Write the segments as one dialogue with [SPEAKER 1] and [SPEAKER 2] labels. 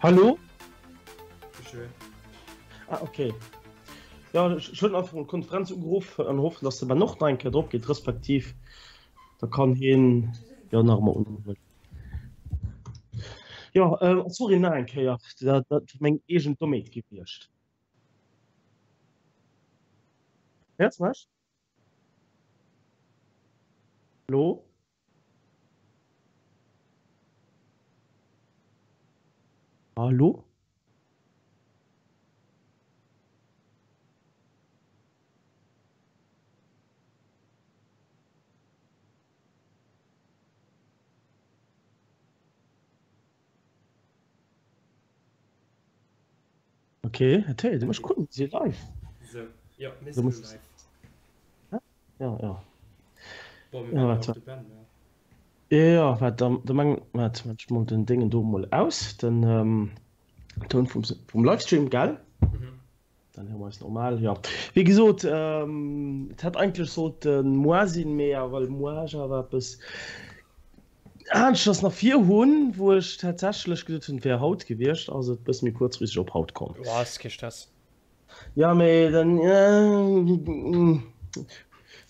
[SPEAKER 1] Hallo? Ah, okay. Ja, ech hunn einfach mol d'Konferenz ugeruff an hoffen, dass de Ben och nach eng Kéier drop geet, respektiv da kann hien jo nach emol unhuelen. Jo, äh, sorry nach eng Kéier, dat dat meng eegen Dommheet gewiescht. Héiers mech? Hallo? Hallo? Okay, et héiert ee mech. Cool, mir si live.
[SPEAKER 2] Sou, jo, mir si elo live.
[SPEAKER 1] Ja, ja.
[SPEAKER 2] Bon, mir waarden nach op de Ben, ne?
[SPEAKER 1] Jo, jo, waart, da, da meng, waart, mat ech mol den Déngen do mol aus, den Toun vum, vum Livestream, gell?
[SPEAKER 2] Mhm.
[SPEAKER 1] Dann hu mer eis normal, jo. Wéi gesot, et hätt eigentlech sollte moar sinn, mee ja, well moar ech awer eppes aneschters nach vir hunn, wou ech tatsächlech gesot hunn, et wär haut gewiescht, ass et e bësse méi kuerzfristeg op haut komm.
[SPEAKER 2] Jo, ass kee Stress.
[SPEAKER 1] Ja, mee dann,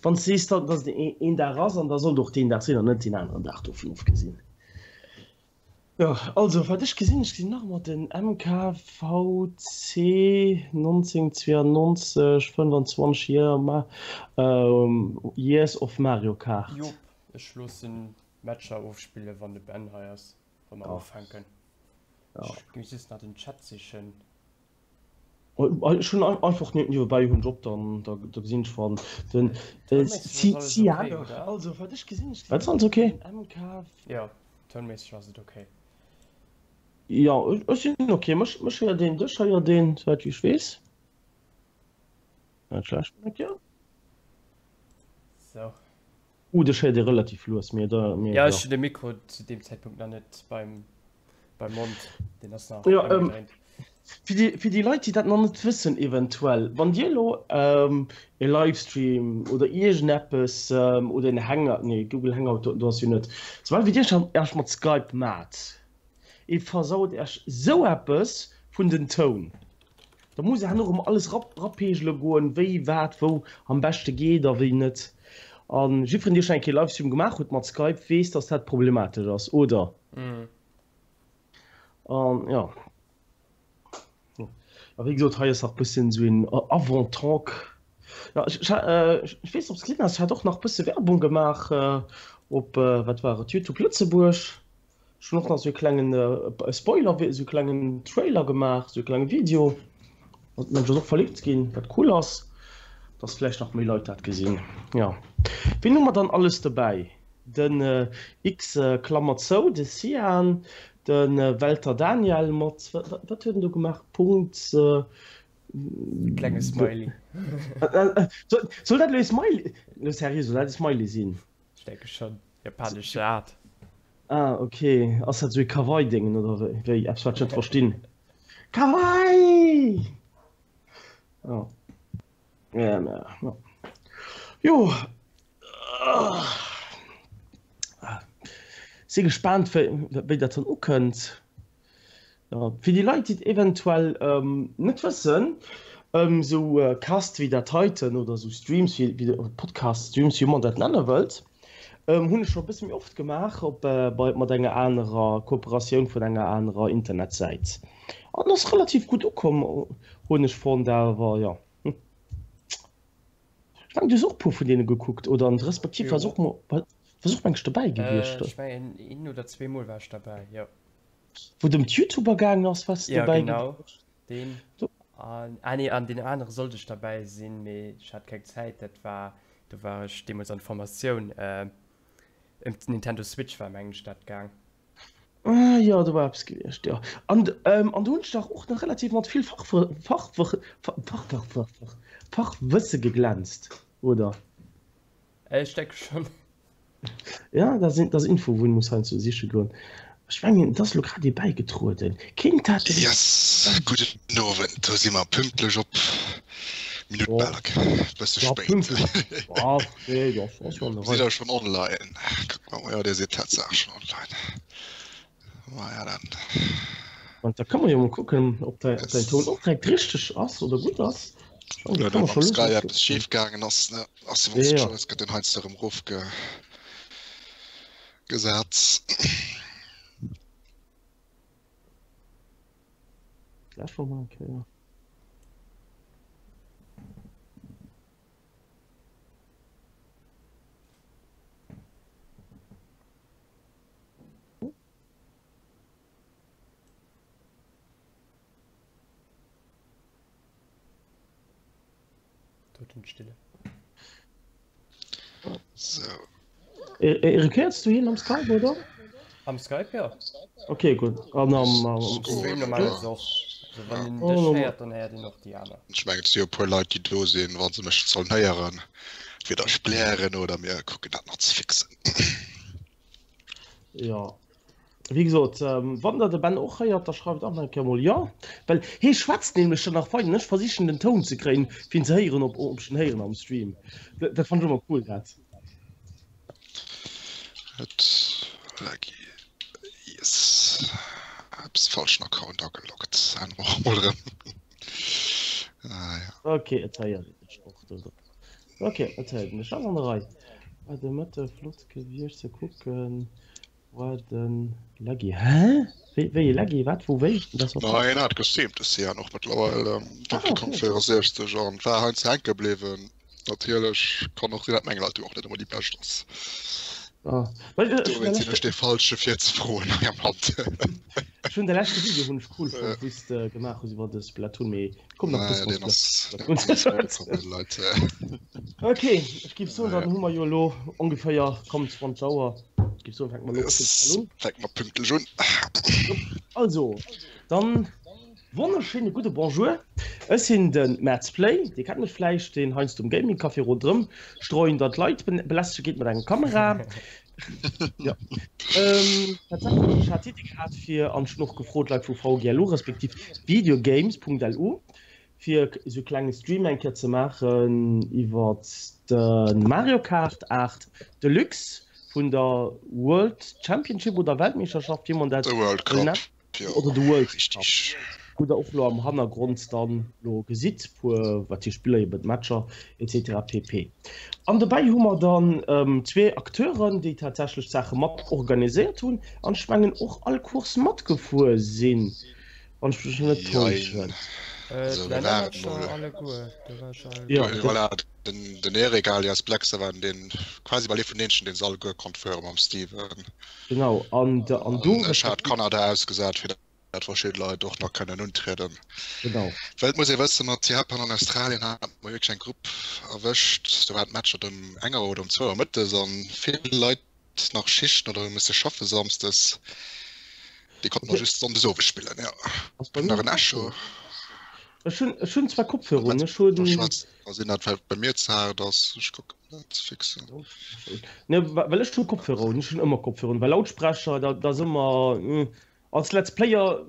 [SPEAKER 1] wann s de sees, datt et een Dag ass, an da sollt och deen Dag sinn an net deen aneren Dag, dovun ofgesinn. Jo, also wat ech gesinn, ech gesinn nach emmer den MKVC 1992 25 Year Years of Mario Kart.
[SPEAKER 2] Jop, ech loossen d'Matcher ofspillen wann de Ben hei ass, wa mer ufänken. Ech muss just nach den Chat sichen.
[SPEAKER 1] Ech hunn einfach niewebäi hunn ech op, dann da gesinn ech wann den Cyan. Also wat ech gesinn, ech gesinn. Wat ass alles ok?
[SPEAKER 2] Jo, tounméisseg ass et ok.
[SPEAKER 1] Jo, ech sinn ok. Mech mech héiert een, dech héiert een, souwäit wéi ech weess. Net schlecht, eng Kéier.
[SPEAKER 2] Sou.
[SPEAKER 1] Uh, dech héiert ee relativ lues, mee da, mee
[SPEAKER 2] Ja, ech hunn de Mikro zu deem Zäitpunkt nach net beim, beim Mond, deen ass nach
[SPEAKER 1] Ja, ähm,
[SPEAKER 2] ëmgedréint.
[SPEAKER 1] fir déi, fir déi Leit, déi dat nach net wëssen eventuell, wann Dir elo ähm, e Livestream oder iergendeppes ähm, oder en Hangout, nee, Google Hangout, do, do ass jo net, soubal wéi Dir Iech mat Skype maacht, et versaut Iech sou eppes vun den Toun. Da muss een herno erëm alles rapegele goen, wéi, wat, wou am beschte geet a wéi net. A jiddwereen, dee schonn eng Kéier Livestream gemaach huet mat Skype, weess, dass dat problematesch ass, oder? An jo. A wéi gesot, hei ass nach e bësschen esou een Avant-Talk. Jo, ech, ech weess net, ob s de gesinn has, ech hat och nach e bësse Werbung gemaach op, wat war et, Youtube Lëtzebuerg. Ech hunn och nach sou e klengen Spoiler, sou e klengen Trailer gemaach, sou e klenge Video, wat mengen ech ass och verlinkt ginn, wat cool ass, dass vläicht nach méi Leit dat gesinn. Jo, wien hu mer dann alles dobäi? Den X Klammer zou, de Cyan, de Welter Daniel mat, wat huet en do gemaach, Punkt.
[SPEAKER 2] Klenge Smiley.
[SPEAKER 1] Soll dat elo e Smiley, elo seriö, soll dat e Smiley sinn?
[SPEAKER 2] Ech denke schon. Japanesche Art.
[SPEAKER 1] Ah ok, ass dat sou ee Kawaii Déngen oder wéi? Eppes wat ech net verstinn. Kawaii! Jo. Ja, ja. Jo. Si gespaant wéi wéi dat dann ukënnt. Jo, fir déi Leit, déi et eventuell net wëssen, esou Cast wéi dat heiten oder esou Streams wéi, Podcast Streams, wéi man dat nenne wëllt, hunn ech scho e bësse méi oft gemaach op bei mat enger anerer Kooperatioun vun enger anerer Internetsäit. An ass relativ gutt ukomm, hunn ech fonnt, awer jo. Ech mengen du hues och e puer vun deene gekuckt, oder respektiv waars och mol, waars och meng ech dobäi gewiescht.
[SPEAKER 2] Ech mengen een oder zweemol war ech derbäi, jo.
[SPEAKER 1] Wou et ëm d'Youtuber gaangen ass, waars de
[SPEAKER 2] Ja,
[SPEAKER 1] dobäi
[SPEAKER 2] genau,
[SPEAKER 1] gewiescht?
[SPEAKER 2] deen. An, ah nee, an deen anere sollt ech derbäi sinn, mee ech hat keng Zäit. Dat war, do war ech deemools an Formatioun, ëm d'Nintendo Switch war mengen ech dat gaang.
[SPEAKER 1] Ah jo, do war eppes gewiescht, jo. An, an do hunn ech dach och nach relativ mat vill Fach, Fach, Fach, Fach, Fachwësse geglänzt, oder?
[SPEAKER 2] Ech denke schonn.
[SPEAKER 1] Ja, dat ass, dat ass Info, wou een muss heiansdo siche goen. Ech mengen, et ass elo grad ee bäigetrueden. Kéint dat
[SPEAKER 3] den. Yes, gudden Owend. Do si mer pünktlech op d'Minutt, bal e bësse spéit. Sidd der schonn online? Kuck mol, jo, Dir sidd tatsächlech schonn online. Maja dann.
[SPEAKER 1] An da kënne mer jo mol kucken, ob däin Toun och direkt richteg ass oder gutt ass.
[SPEAKER 3] Oder ob am Sky eppes schif gaangen ass, ne? Ass jo onst Choice, gëtt den heiansdo erëm erofge. Gesat.
[SPEAKER 1] Lauschteren wir mal eng Kéier.
[SPEAKER 2] Totenstille.
[SPEAKER 3] So.
[SPEAKER 1] Erik, héiers du hien am Skype, oder?
[SPEAKER 2] Am Skype, ja.
[SPEAKER 1] Okay, gutt. An am, am
[SPEAKER 2] Stream normalerweise och. Also wann een dech héiert, dann héiert een och déi aner.
[SPEAKER 3] Ech mengen, et si jo e puer Leit, déi do sinn, wa se mech sollen héieren, entweder splären oder mir kucken dat nach ze fixen.
[SPEAKER 1] Jo. Wéi gesot, wann der de Ben och héiert, da schreift och nach eng Kéier mol jo, well hie schwätzt nämlech dann nach weider an ech versichen den Toun ze kréien, fir en ze héieren, ob ech en héieren am Stream. Dat fannen ech ëmmer cool dat.
[SPEAKER 3] Et laggy. Yes. Eppes falschen Account ageloggt. Ännere mer och mol erëm. Ah ja.
[SPEAKER 1] Ok, et héiert een dech och do dran. Ok, et héiert een dech. Ass an der Rei. War de Mëtte flott gewiescht ze kucken. War den Leggy, hä? Wéi, wéi e Leggy? Wat, wou, wéi?
[SPEAKER 3] Dat war Nei, en hat gestreamt, ech si ja och mëttlerweil ähm, Donkey Kong 64 an war heiansdo hänke bliwwen. Natierlech kann och sinn, dat meng Leitung och net ëmmer déi bescht ass.
[SPEAKER 1] Ah. Well, ech,
[SPEAKER 3] Dowéinst sinn ech dee Falsche fir ze froen hei am Land.
[SPEAKER 1] Ech hunn de leschte Video hunn ech cool fonnt, wou s de gemaach hues iwwer de Splatoon, mee komm nach
[SPEAKER 3] bëssen op Splatoon. Leit.
[SPEAKER 1] Ok, ech géif soen, dann hu mer jo elo ongeféier komm 20 Auer. Ech géif soen, fänke mer elo
[SPEAKER 3] pünktlech un. Fänke mer pünktlech un.
[SPEAKER 1] Also, dann wonnerschéine gudde Bonjour. Ech sinn de Madsplay, Dir kennt mech vläicht, deen heiansdo um Gaming Café ronderëm streuen, dann d'Leit belästege geet mat enger Kamera. Ja. Ähm, tatsächlich, ech hat d'Iddi gehat fir, an ech hunn och gefrot Leit vu VGLU respektiv videogames.lu, fir esou e klenge Stream eng Kéier ze maachen iwwer de Mario Kart 8 Deluxe vun der World Championship oder Weltmeeschterschaft, wéi man dat
[SPEAKER 3] De World
[SPEAKER 1] wëll
[SPEAKER 3] Cup,
[SPEAKER 1] nennen,
[SPEAKER 3] jo,
[SPEAKER 1] oder de World Cup,
[SPEAKER 3] richtig.
[SPEAKER 1] wou der och elo am Hannergrond dann elo gesitt, puer wat hir Spiller eben, d'Matcher etc pp. An dobäi hu mer dann zwee Acteuren, déi tatsächlech d'Saache mat organiséiert hunn an ech mengen och all Course matgefuer sinn. Wann ech mech net täuschen.
[SPEAKER 3] Also wir waren mol ja, voilà, den, den Erik alias Blackster war den quasi bal ee vun deenen, deen se alleguer konnt fuere mam Steven.
[SPEAKER 1] Genau an de, an du
[SPEAKER 3] Ech hat Kanada ausgesat fir dat verschidde Leit och nach kënnen untrieden.
[SPEAKER 1] Genau.
[SPEAKER 3] Well et muss ee wëssen, mat Japan an Australien hat mer wierklech eng Grupp erwëscht, do waren d'Matcher um enger oder um zwou Auer mëttes an vill Leit nach Schichten oder hu misse schaffe samsdes. Déi konnten da just sonndes owes spillen, jo.
[SPEAKER 1] Ass bei mir
[SPEAKER 3] Nach en Echo.
[SPEAKER 1] Ech hunn, ech hunn zwar Kopfhörer un, ech hunn.
[SPEAKER 3] Da sinn dat well bei mir ze haart ass. Ech kucken dat ze fixen.
[SPEAKER 1] Ne, well ech hu Kopfhörer un, ech hunn ëmmer Kopfhörer un, well Lautsprecher, dat ass ëmmer. Als Let's Player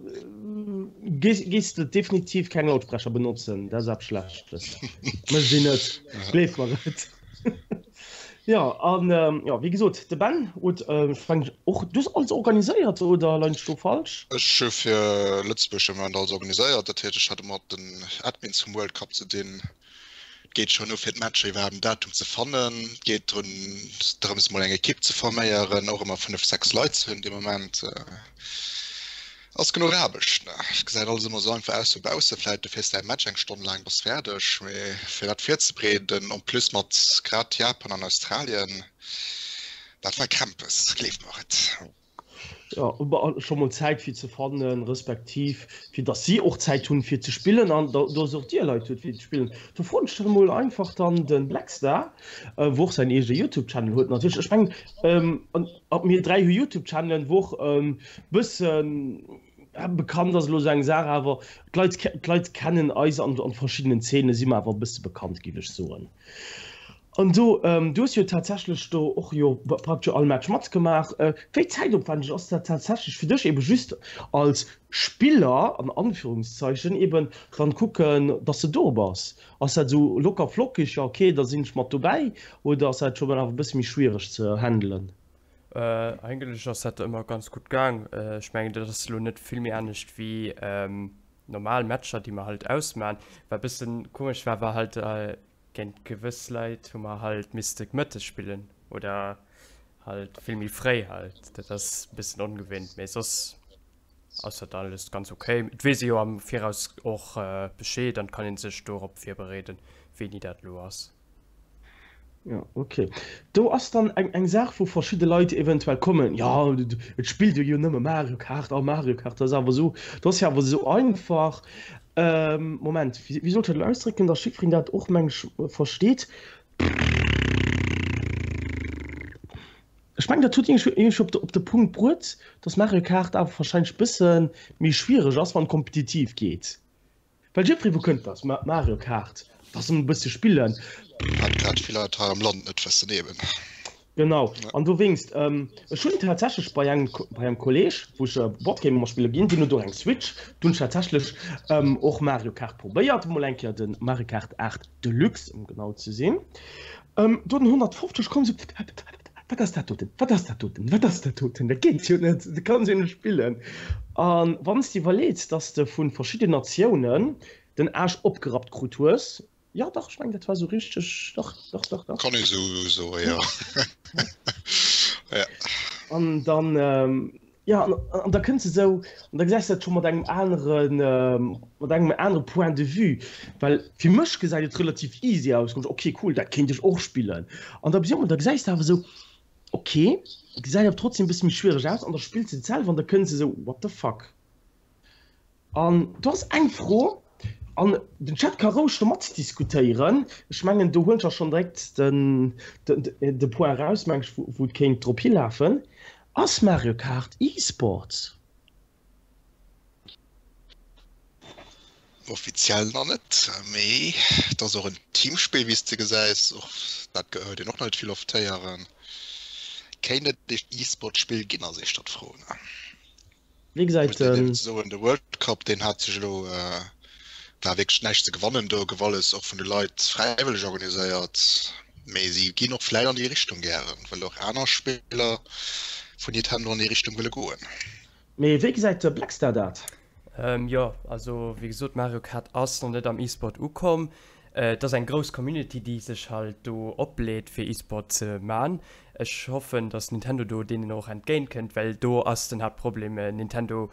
[SPEAKER 1] gees de definitiv keng Lautsprecher benotzen, dat ass eppes Schlechtes. Mécht een net, gleef mer et. Jo, an jo, wéi gesot, de Ben huet, ech mengen och, du hues alles organiséiert, oder leien ech do falsch?
[SPEAKER 3] Ech hu fir Lëtzebuerg de Moment alles organiséiert, dat heescht, ech hat mat den Admins vum World Cup ze dinn. Et geet schonn u fir d'Matcher iwwerhaapt en Datum ze fannen. Et geet drun drëms mol eng Ekipp ze forméieren, och ëmmer 5, 6 Leit ze hunn dee Moment. Ass genuch Aarbecht, ne? Et gesäit alles ëmmer esou einfach aus vu bausse vläit, du fiers däi Match eng Stonn laang, bass fäerdeg, mee fir dat virzebereeden, en plus mat grad Japan an Australien, dat war Krämpes, gleeft mer et.
[SPEAKER 1] Jo, scho mol Zäit fir ze fannen, respektiv fir datt si och Zäit hunn fir ze spillen an datt och dir Leit hutt fir ze spillen. Do froen ech dann emol einfach dann de Blackstar, wou och säin eegene Youtube Channel huet natierlech. Ech mengen mir 3 hu Youtube Channelen, wou och bëssen bekannt ass elo esou eng Saach, awer d'Leit d'Leit kennen eis an an verschiddenen Zeene si mer awer e bësse bekannt géif ech soen. An do, du hues jo tatsächlech do och jo praktesch all Match matgemaach. Wéi zäitopwändeg ass dat tatsächlech fir dech ebe just als Spiller an Anführungszeichen eben dann kucken, dass de do bass? Ass dat esou locker flockig, jo ok, da sinn ech mat dobäi, oder ass dat scho awer e bësse méi schwiereg ze handelen?
[SPEAKER 2] Eigentlech ass dat ëmmer ganz gutt gaang. Ech mengen dat ass elo net vill méi anescht wéi normal Matcher déi mer halt ausmachen. Wat e bëssen komesch war, war halt géint gewëss Leit hu mer halt misste mëttes spillen oder halt vill méi fréi halt. Dat ass e bëssen ongewinnt, mee soss ass dat alles ganz ok. Et weess ee jo am Viraus och Bescheed an kann ee sech dorop virbereeden, wéini dat elo ass.
[SPEAKER 1] Ja, okay. Do ass dann eng, eng Saach, wou verschidde Leit eventuell kommen, ja, et spillt ee jo nëmme Mario Kart, a Mario Kart, dat ass awer esou, dat ass jo awer esou einfach. Ähm, Moment, wéi, wéi soll ech dat elo ausdrécken, datt jiddwereen dat och, meng ech, versteet? Ech mengen, dat huet iergendwéi op de, op de Punkt bruet, datt Mario Kart awer warscheinlech e bësse méi schwiereg ass, wann et kompetitiv geet. Well jiddweree wou kënnt, ass Mario Kart, dass en e bësse spillen.
[SPEAKER 3] Wat grad vill Leit hei am Land net wëssen eben.
[SPEAKER 1] Genau, an dowéinst, ech hunn tatsächlech bei engem, bei engem Kolleg, wou ech Boardgame ëmmer spille ginn, deen huet och eng Switch, do hunn ech tatsächlech och Mario Kart probéiert, emol eng Kéier de Mario Kart 8 Deluxe, ëm genau ze sinn. Do den 150 komm sou, Wat ass dat doten? Wat ass dat doten? Wat ass dat doten? Dat geet jo net, dat kann ech jo net spillen. A wann s de iwwerleets, dass de vu verschidden Natiounen den Aarsch opgerappt krut hues, jo dach, ech mengen dat war sou richteg, dach, dach, dach, dach.
[SPEAKER 3] Kann ee sou soen, jo. Ja.
[SPEAKER 1] An dann, jo, an da kënns de sou, an da gesäis de dat scho mat engem aneren, mat engem anere Point de vue, well fir mech gesäit et relativ easy aus, ok cool, dat kéint ech och spillen. An da bis eemol, da gesäis de awer sou, ok, gesäit awer trotzdem e bësse méi schwiereg aus, an da spills de et selwer an da kënns de sou, what the fuck. An do ass eng Fro, an den Chat ka roueg do matdiskutéieren, ech mengen do huelen ech och schonn direkt den, de Point eraus, meng ech, wou et kéint drop hilafen, Ass Mario Kart E-Sports?
[SPEAKER 3] Offiziell nach net, mee et ass och en Teamspill, wéi s de gesäis. Och dat huet een och nach net vill oft héieren. Kéint et e E-Sport-Spill ginn, ass éischter d'Fro, ne?
[SPEAKER 1] Wéi gesäit den.
[SPEAKER 3] Soen, de World Cup deen hat sech elo, war wierklech näischt ze gewannen do, gouf alles och vun de Leit fräiwëlleg organiséiert, mee si ginn och vläit an déi Richtung gären, well och aner Spiller vun Nintendo an déi Richtung wëlle goen.
[SPEAKER 1] Mee wéi gesäit de Blackstar dat?
[SPEAKER 2] Jo, also wéi gesot, Mario Kart ass nach net am E-Sport ukomm. Et ass eng grouss Community, déi sech halt do opbläht fir E-Sport ze man. Ech hoffen, dass Nintendo do deenen och entgéint kënnt, well do ass den Haaptproblem, Nintendo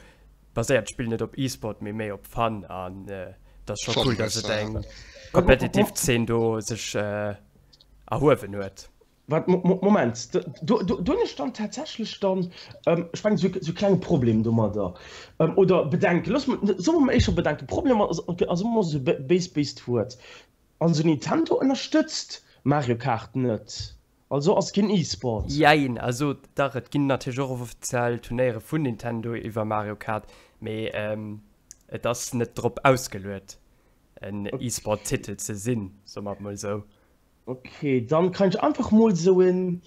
[SPEAKER 2] baséiert d'Spill net op E-Sport, mee méi op Fun an et ass scho cool, dass et eng competitive Zeen do sech erhuewen huet.
[SPEAKER 1] Wat, Moment, do hunn ech dann tatsächlech dann, ech mengen, esou e klenge Problem domadder, oder Bedenken, looss mer, soe mer mol éischer Bedenken, Problem ass ëmmer esou e béist, béist Wuert. Also Nintendo ënnerstëtzt Mario Kart net, also ass et keen E-Sport.
[SPEAKER 2] Jein, also dach, et ginn natierlech och offiziell Turnéiere vun Nintendo iwwer Mario Kart, mee et ass net drop ausgeluet en E-Sport-Titel ze sinn, soe mer et mol esou.
[SPEAKER 1] Ok, dann kann ech einfach mol sou en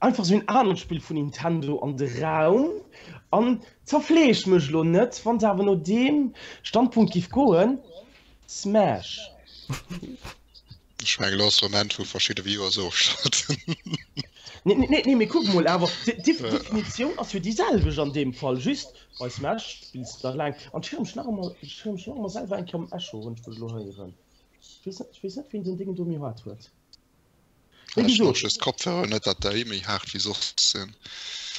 [SPEAKER 1] einfach sou en anert Spill vun Nintendo an de Raum an zerfleeg mech lo net wann se awer no deem Standpunkt giff goen, Smash.
[SPEAKER 3] Ech mengen elo ass de Moment wou verschidde Viewers ofschalten.
[SPEAKER 1] Nee nee nee mee kuck mol awer d'Definitioun ass jo déi selwecht an deem Fall, just bei Smash spills de nach laang an ech héiere mech nach ëmmer ech héiere mech nach ëmmer selwer eng Kéier am Echo hunn ech mech elo héieren. Ech weess net, ech weess net, wien den Déngen do méi haart huet.
[SPEAKER 3] Wéi gesot. Ech just Kopfhörer net, dat déi méi haart wéi soss sinn.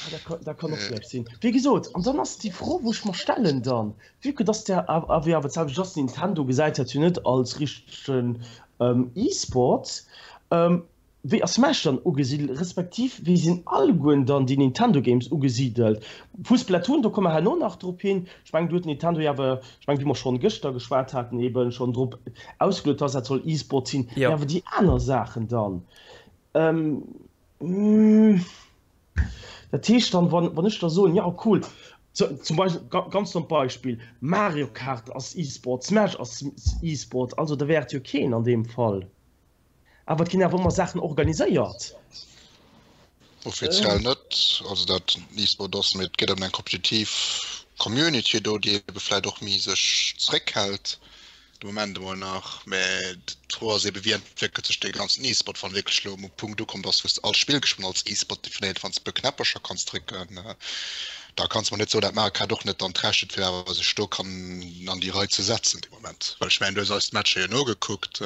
[SPEAKER 1] Ah, dat kann, dat kann och vläicht sinn. Wéi gesot, an dann ass déi Fro, wou ech mer stellen dann, vue que dass der awer awer d'selwecht ass, Nintendo gesäit dat jo net als richtegen E-Sport, Wéi ass Smash dann ugesidelt, respektiv wéi sinn allegueren dann déi Nintendo Games ugesidelt? Vu Splatoon, do komme mer herno nach drop hin. Ech mengen, do huet Nintendo jo awer, ech mengen, wéi mer schonn gëschter geschwat haten, eeben schonn drop ausgeluet, dass dat soll E-Sport sinn. Mee awer déi aner Saachen dann? Dat heescht dann, wann, wann ech da soen, jo cool, zum Beispill, ganz dommt Beispill, Mario Kart ass E-Sport, Smash ass E-Sport, also da wär et jo keen an deem Fall. Awer et ginn awer ëmmer Saachen organiséiert.
[SPEAKER 3] Offiziell net, also dat E-Sport ass, mee et gëtt ëm eng kompetitiv Community do, déi ebe vläit och méi sech zeréckhält de Moment emol nach. Mä d'Fro ass ebe, wéi entwéckelt sech dee ganzen E-Sport, wann wierklech elo um Punkt ukomm ass, wou s de all Spill geschwënn als E-Sport definéiert, wann s de e puer Knäppercher kanns drécken, da kanns de mer net soen, dat Mario Kart och net dann d'Recht huet, fir awer sech do kann an déi Rei ze setzen dee Moment. Well ech mengen, du hues eis d'Matcher jo nogekuckt.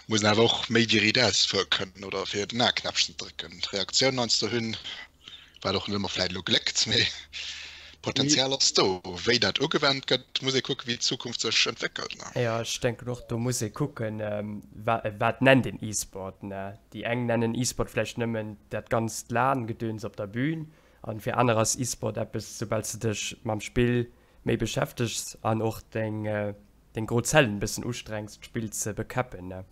[SPEAKER 3] Muss een awer och méi wéi Riders fuere kënnen oder fir den A-Knäppchen ze drécken. D'Reaktioun heiansdo hunn, wat och net ëmmer vläit elo gléckt, mee d'Potenzial ass do. Wéi dat ugewennt gëtt, muss ee kucken, wéi d'Zukunft sech entwéckelt.
[SPEAKER 2] Jo, ech denken och, do muss ee kucken, wat nennt een E-Sport. Déi eng nennen E-Sport vläicht nëmmen dat ganzt LAN-Gedöns op der Bühn, a fir aner ass E-Sport eppes, soubal s de dech mam Spill méi beschäftegs an och deng deng gro Zellen e bëssen ustrengs d'Spill ze bekäppen ne.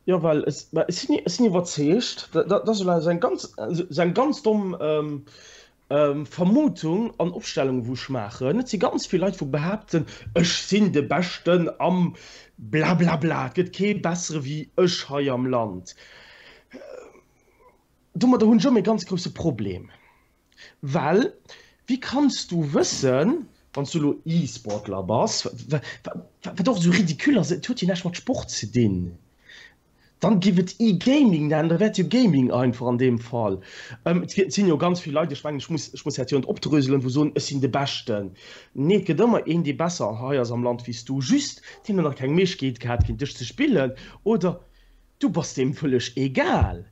[SPEAKER 1] Jo well ech sinn ech sinn iwwerzeegt dat ass elo eng ganz esou eng ganz domm Vermutung an Opstellung wou ech maachen. Et si ganz vill Leit wou behaapten ech sinn de beschten am blablabla, et gëtt kee bessere wéi ech hei am Land. Domadder hunn ech ëmmer ee ganz grousse Problem. Well wéi kanns du wëssen, wann s du elo E-Sportler bass, wat och esou ridicule ass, et huet jo näischt mat Sport ze dinn, dann giff et E-Gaming nennen, da wär et jo Gaming einfach an deem Fall. Et sinn jo ganz vill Leit, ech mengen, ech muss, ech muss dat jo net opdröselen, wou soen, ech sinn de Beschten. Nee, et gëtt ëmmer een, dee besser hei ass am Land wéi s du, just deen huet nach keng Méiglechkeet gehat, géint dech ze spillen, oder du bass deem vëlleg egal.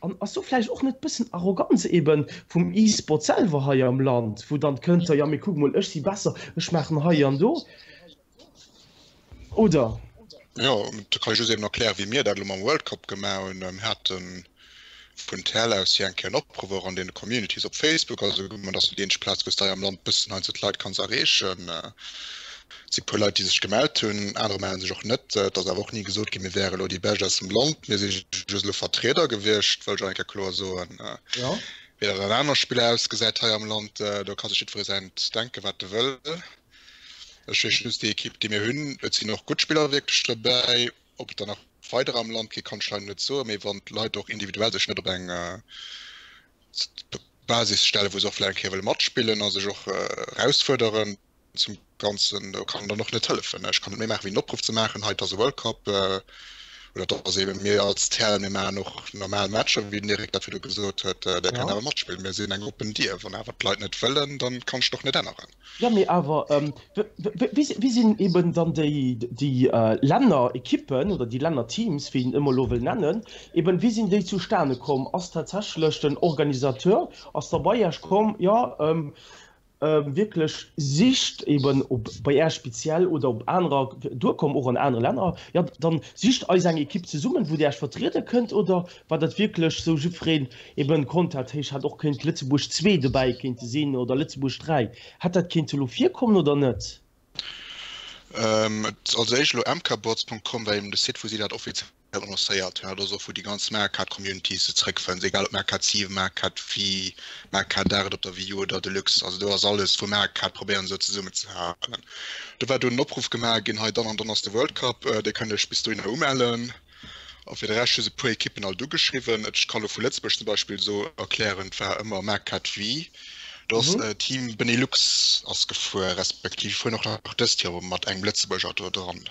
[SPEAKER 1] An ass do vläicht och net bëssen Arroganz eben vum E-Sport selwer hei am Land, wou dann kënnt, jo mee kuck mol, ech si besser, ech maachen hei an do, oder?
[SPEAKER 3] Jo, do kann ech just eben erklären, wéi mir dat elo mam World Cup gemaach hunn. Mir hate vun TL aus hier eng Kéier en Opruff och an deene Communities op Facebook, also dat ass jo déi eenzeg Plaz, wou s de hei am Land bëssen heiansdo d'Leit kanns erreechen. Et si puer Leit, déi sech gemellt hunn, anerer melle sech och net. Et ass awer och ni gesot ginn, mir wäre elo déi Bescht aus dem Land. Mir si just elo Vertrieder gewiescht, wëll ech och eng Kéier kloer soen. Wéi dat an aner Spiller ausgesäit hei am Land, do ka sech jiddweree säint denken, wat e wëll. Ech weess just, déi Ekipp, déi mir hunn, et sinn och gutt Spiller wierklech dobäi. Ob et der nach weiderer am Land ginn, kann ech leider net soen. Mee wann d'Leit och individuell sech net op eng Basis stellen, wou se och vläicht eng Kéier wëlle matspillen a sech och erausfuerderen, Zum Ganzen, do kann dann och net hëllefen. Ech kann net méi maachen, wéi en Opruff ze maachen, hei, et ass e World Cup oder et ass eeben, mir als TL, mir maachen och normal Matcher, wéi den Eric dat virdu gesot huet, Der kënnt awer matspillen, mir sinn eng oppen Dier. Wann awer d'Leit net wëllen, dann kann ech et och net änneren.
[SPEAKER 1] Jo, mee awer wéi sinn eeben dann déi Länner-Ekippen oder déi Länner-Teams, wéi een ëmmer elo wëll nennen, eeben wéi sinn déi zustane komm? Ass tatsächlech den Organisateur, ass da bei Iech komm, jo, wierklech sicht, eben ob bei Äech speziell oder ob anerer duerkomm, och an anere Länner, jo dann sicht eis eng Ekipp zesummen, wou Dir Äech vertriede kënnt, oder war dat wierklech sou jiddwereen eben konnt dat héich, hätt och kéint Lëtzebuerg 2 dobäi kéinte sinn oder Lëtzebuerg 3, hätt dat kéinte lo virkommen oder net?
[SPEAKER 3] Als éischt elo mkboards.com war eben de Site wou si dat offiziell annoncéiert hunn. Dat ass och wou déi ganz Mario Kart Community se zeréckfënnt, egal ob Mario Kart 7, Mario Kart Wii, Mario Kart 8 op der Wii U oder Deluxe. Also do ass alles vu Mario Kart probéieren esou zesummenzehalen. Do war dunn en Opruff gemaach ginn, hei dann an dann ass de World Cup, dir kënnt iech bis dohinner umellen. A fir de Rescht hu se e puer Ekippen alt ugeschriwwen. Ech kann elo vu Lëtzebuerg zum Beispill esou erklären, et war ëmmer Mario Kart Wii, do ass Team Benelux ass gefuer, respektiv fueren och nach dëst Joer mat engem Lëtzebuerger do dran.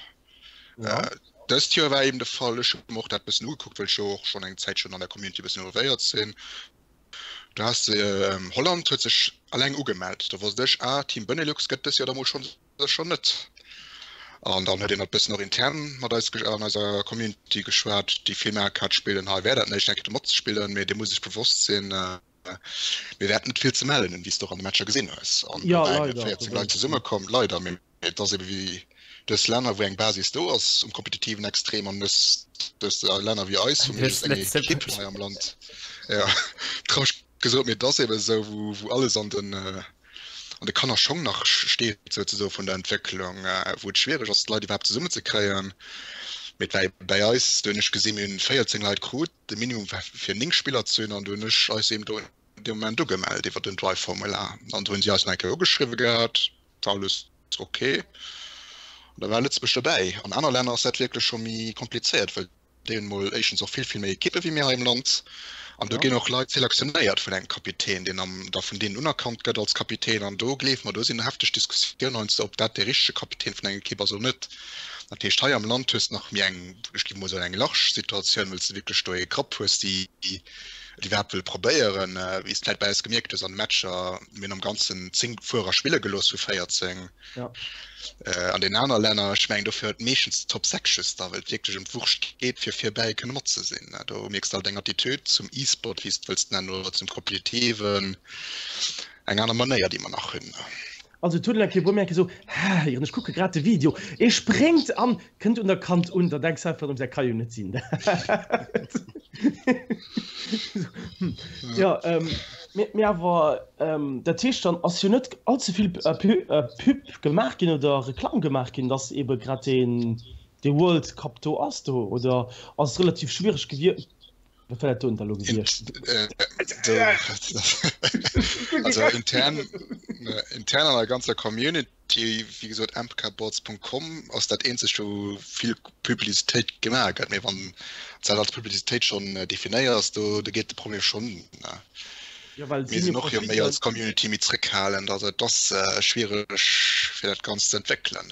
[SPEAKER 3] Dëst Joer war eben de Fall, ech hu mer och dat bëssen ugekuckt, well ech jo och schonn eng Zäit schonn an der Community e bëssen involvéiert sinn. Do has de Holland huet sech alleng ugemellt. Do wosst ech, ah, Team Benelux gëtt dës Joer da mol schonn sécher net. An dann huet een dat bëssen och intern mat eis an eiser Community geschwat, déi vill Mario Kart spillen, hei wär dat näischt eng Kéier do matzespillen, mee dir musst iech bewosst sinn, mir wäerten net vill ze mellen hunn, wéi s de och an de Matcher gesinn hues. An
[SPEAKER 1] do
[SPEAKER 3] waren 14 Leit zesummekomm, leider, mee Et ass ebe wéi, du hues Länner, wou eng Basis do ass um kompetitiven Extrem an du hues Länner wéi eis, wou mir just eng Ekipp hunn hei am Land. Jo, traureg gesot, mee et ass ebe esou, wou alles an den an de Kannerschong nach steet souzesoe vun der Entwécklung, wou et schwiereg ass, d'Leit iwwerhaapt zesummenzekréien. Mee et war ebe bäi eis, do hunn ech gesinn, mir hunn 14 Leit krut, de Minimum war fir 9 Spiller ze hunn an do hunn ech eis eben do dee Moment ugemellt iwwer den Drive-Formular an do hunn si eis nach eng Kéier ugeschriwwe gehat, war alles ok an da war Lëtzebuerg dobäi. An aner Länner ass dat wierklech scho méi komplizéiert, well. Déi hunn mol éischtens och vill, vill méi Ekippe wéi mir hei am Land. An do ginn och Leit selektionéiert vun engem Kapitän, deen am da vun deenen unerkannt gëtt als Kapitän. An do, gleef mer, do sinn hefteg Diskussiounen heiansdo, ob dat dee richtege Kapitän vun enger Ekipp ass oder net. Dat heescht, hei am Land hues de nach méi eng, ech géif mol soen, eng large Situatioun, well s de wierklech do ee Grapp hues, déi et iwwerhaapt wëlle probéieren. Wéi s de vläicht bei eis gemierkt hues an de Matcher, mir hunn am Ganzen 10 Fuerer spille gelooss vu 14.
[SPEAKER 1] Ja.
[SPEAKER 3] Äh, an den aner Länner, ech mengen dofir huet meeschtens d'Top 6 just da, well et wierklech ëm d'Wurscht geet, fir virbäi kënne mat ze sinn. Do mierks de alt eng Attitude zum E-Sport, wéi s de wëlls nennen, oder zum Kompetitiven, eng aner Manéier, déi mer nach hunn.
[SPEAKER 1] Also et huet een eng Kéier bemerkt, esou, Hä, ech kucke grad de Video, e spréngt an kënnt un der Kant un, da denks de einfach erëm, dat ka jo net sinn. Jo, mee awer dat heescht dann ass jo net all ze vill Pub gemaach ginn oder Reklamm gemaach ginn, datt eebe grad deen dee World Cup do ass do oder ass et relativ schwiereg gewier Wat war dat doen da lo gewiescht?
[SPEAKER 3] Also intern intern an der ganzer Community Wéi gesot, mpkboards.com ass dat eenzegt, wou vill Publicitéit gemaach gëtt. Mee wann s dat als Publicitéit schonn definéiers, do do geet de Problem schonn un.
[SPEAKER 1] Jo, well et
[SPEAKER 3] Mir
[SPEAKER 1] sinn jo
[SPEAKER 3] sinn och jo méi
[SPEAKER 1] verschidden.
[SPEAKER 3] als Community méi zréckhalend. Also et ass schwiereg, fir dat Ganzt ze entwéckelen.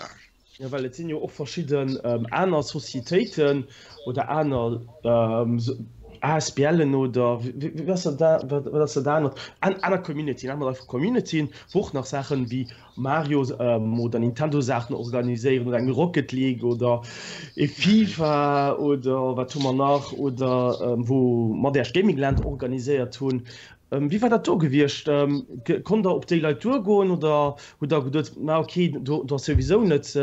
[SPEAKER 1] Jo, well et sinn jo och verschidden aner Societéiten oder aner ASBLen oder wéi ass dat, wat ass dat anert, aner Communityen, nennen mer et einfach Communityen, wou och nach Saachen wéi Mario oder Nintendo-Saachen organiséieren oder eng Rocket League oder e FIFA oder wat hu mer nach oder wou mer Dash Gaming Land organiséiert hunn. Wéi war dat do gewiescht? Konnt der op déi Leit duergoen oder hutt der geduet, ma okay, do ass souwisou net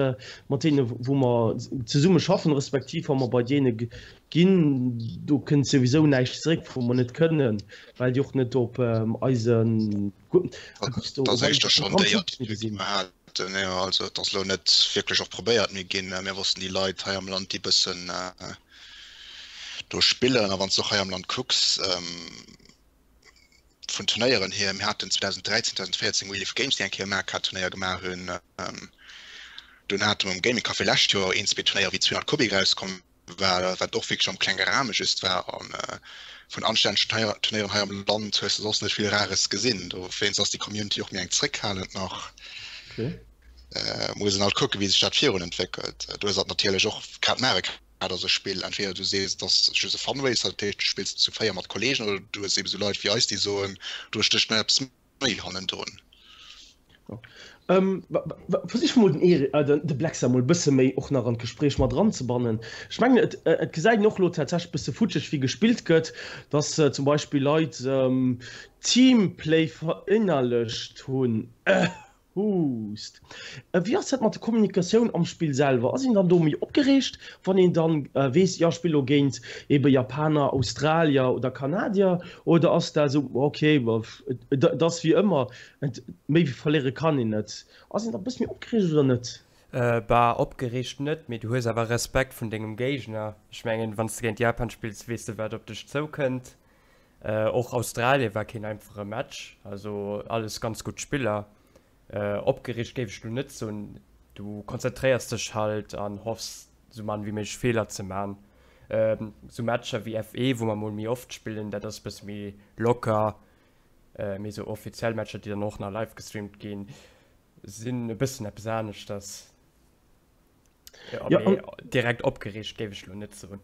[SPEAKER 1] mat deene wou mer zesumme schaffen, respektiv wa mer bei deene ginn, do kënnt souwisou näischt zeréck, wou mer net kënnen, well déi och net op eise
[SPEAKER 3] Dat ass éischter schonn déi Attitude, déi mer haten. Jo, also et ass elo net wierklech och probéiert. Mir ginn, mir wossten déi Leit hei am Land, déi bëssen do spillen. A wann s de och hei am Land kucks, vun Turnéieren hier, mir haten 2013, 2014 Wheel of Games, déi eng Kéier e Mario Kart Turnéier gemaach hunn. Dunn hate mer um Gaming Café lescht Joer een, zwee Turnéier, wéi 200 Kubik erauskomm war, wat och wierklech am klenge Rahme just war. A vun anstännegen Turnéieren hei am Land hues de soss net vill Rares gesinn. Dowéinst ass déi Community och méi eng zréckhalend nach. Muss een halt kucken, wéi sech dat virun entwéckelt. Do ass et natierlech och grad Mario Kart ass e Spill, entweder du sees et ass just e Funracer, dat heescht du spills zu 4 mat Kollegen, oder du hues eben esou Leit wéi eis, déi soen, do stécht nach eppes méi hannendrun.
[SPEAKER 1] Ähm, versich mol den Eri, äh, den, de Blexa mol bësse méi och nach an d'Gespréich mat eranzebannen. Ech mengen, et, äh, et gesäit een och lo tatsächlech bësse futscheg, wéi gespillt gëtt, dass äh, zum Beispill Leit ähm, Teamplay verinnerlecht hunn. Äh. Hust. Wéi ass dat mat der Kommunikatioun am Spill selwer? Ass een dann do méi opgereegt, wann een dann weess, jo ech spille lo géint ebe Japaner, Australier oder Kanadier? Oder ass dat esou, ok, et ass wéi ëmmer, méi wéi verléiere kann een net? Ass een da e bësse méi opgereegt oder net?
[SPEAKER 2] Bah, opgereegt net, mee du hues awer Respekt vun dengem Géigner. Ech mengen, wann s de géint Japan spills, weess de wat op dech zoukënnt. Och Australien war keen einfache Match, also alles ganz gutt Spiller. Opgereegt géif ech lo net soen, du konzentréiers dech halt an hoffs sou mann wéi méiglech Feeler ze man. Sou Matcher wéi FE wou mer mol méi oft spillen, dat ass bësse méi locker, mee sou offiziell Matcher déi dann och nach live gestreamt ginn, sinn e bëssen eppes aneschters. Ja, mee direkt opgereegt géif ech lo net soen.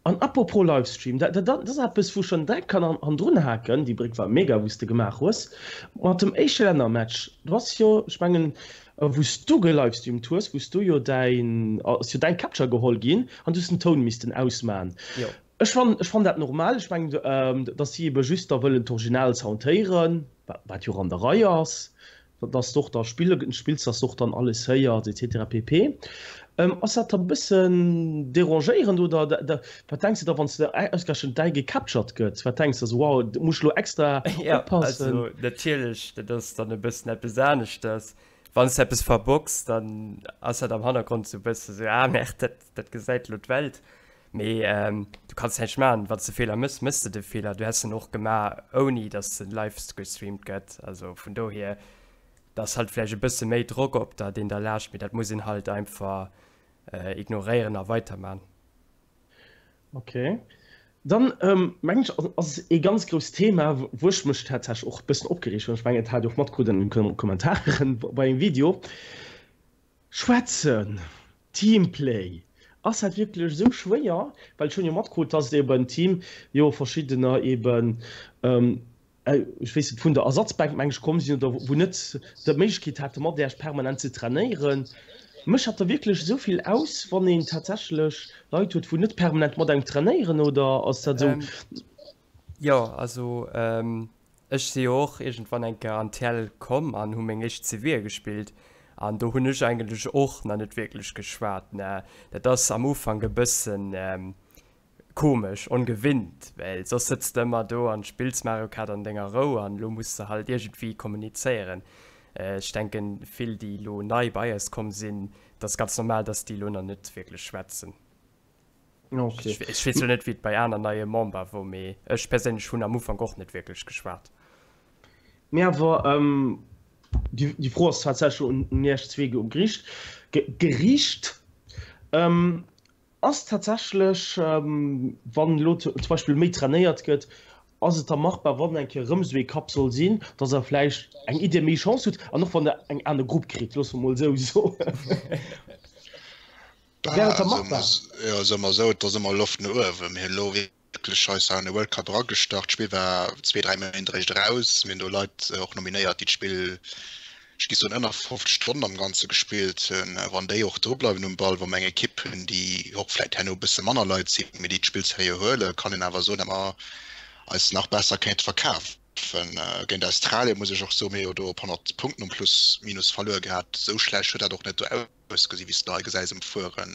[SPEAKER 1] An apropos Livestream, dat ass eppes wou ech schon direkt kann hannendrun haken, déi Bréck war mega wou s de gemaach hues mat dem éischte Lännermatch. Du ass jo, ech mengen wou s du gelivestreamt hues, wou s du jo däin, ass jo däin Capture geholl ginn an du hues den Toun missten ausman.
[SPEAKER 2] Jo.
[SPEAKER 1] Ech fann, ech fann dat normal, ech mengen dass si ebe just da wëllen d'Original Sound héieren, wat jo och an der Rei ass. Dass de och da spille spills, dass de och dann alles héiers etc pp. Ass dat da bëssen derangéierend oder wat denks de da wann s de ausgerechent däi gecaptured gëtt? Wat denks de esou, wow, do muss ech elo extra
[SPEAKER 2] oppassen? Jo, also natierlech, dat ass dann e bëssen eppes aneschters. Wann s de eppes verbocks, dann ass dat am Hannergrond esou e bësse sou, ah merde, dat, dat gesäit elo d'Welt. Mee du kanns näischt maachen, wann s de Feeler méchs, méchs de de Feeler. Du häss en och gemaach, ouni datt en live gestreamt gëtt. Also vun dohier, da ass halt vläicht e bësse méi Drock op der, deen da laascht, mee dat muss een halt einfach ignoréieren a weiterman.
[SPEAKER 1] Okay. Dann mengen ech ass ee ganz grousst Thema, wou ech mech tatsächlech och e bëssen opgereegt hunn, ech mengen et hat Dir och matkrut an den Kommentaren bei engem Video, Schwätzen, Teamplay, ass dat wierklech esou schwéier? Well ech hunn jo matkrut, dass et eben Team jo verschiddener eben ech weess net, vun der Ersatzbänk meng ech komm sinn oder wou net d'Méiglechkeet hate mat Iech permanent ze trainéieren. Mécht dat da wierklech esou vill aus, wann een tatsächlech Leit huet, wou net permanent mat engem trainéieren oder ass dat esou?
[SPEAKER 2] Jo, also ech si jo och iergendwann eng Kéier an d'TL komm an hu meng éischt CVe gespillt an do hunn ech eigentlech och nach net wierklech geschwat. Dat ass am Ufank e bëssen Komesch, ongewinnt, well soss sëtz de ëmmer do an spills Mario Kart an denger Rou an elo muss de halt iergendwéi kommunizéieren. Ech denken vill déi elo nei bei eis komm sinn, et ass ganz normal dass déi elo nach net wierklech schwätzen.
[SPEAKER 1] Okay.
[SPEAKER 2] Ech weess elo net wéi et bei aner neie Member wor, mee ech perséinlech hunn am Ufank och net wierklech geschwat.
[SPEAKER 1] Mee awer déi Fro ass tatsächlech un iech zwee geriicht. Ass tatsächlech, wann elo zum Beispill méi trainéiert gëtt, ass et da machbar, wann eng Kéier erëm esou ee Cup soll sinn, datt Der vläicht eng Idee méi Chance hutt an och wann Der eng aner Grupp kritt, loosse mer mol esou soen. Wär et da machbar?
[SPEAKER 3] Jo, soe mer esou, et ass ëmmer Loft no uewen. Mir hunn elo wierklech eis an de World Cup eragestart. D'Spill war zwee, dräi Méint eréischt eraus. Mir hunn do Leit och nominéiert, déi d'Spill, ech géif soen, ënner 50 Stonnen am Ganze gespillt hunn. Wann déi och dru bleiwen um Ball, wa mer eng Ekipp hunn, déi och vläicht herno e bësse manner Leit sinn, mee déi d'Spill seriö huelen, kann een awer soen, datt mer eis nach besser kéinte verkafen. Géint Australien, muss ech och soen, mir hu jo do op 100 Punkten um Plus minus verluer gehat. Esou schlecht huet dat och net do ausgesi wéi s de hei gesäis um Fueren.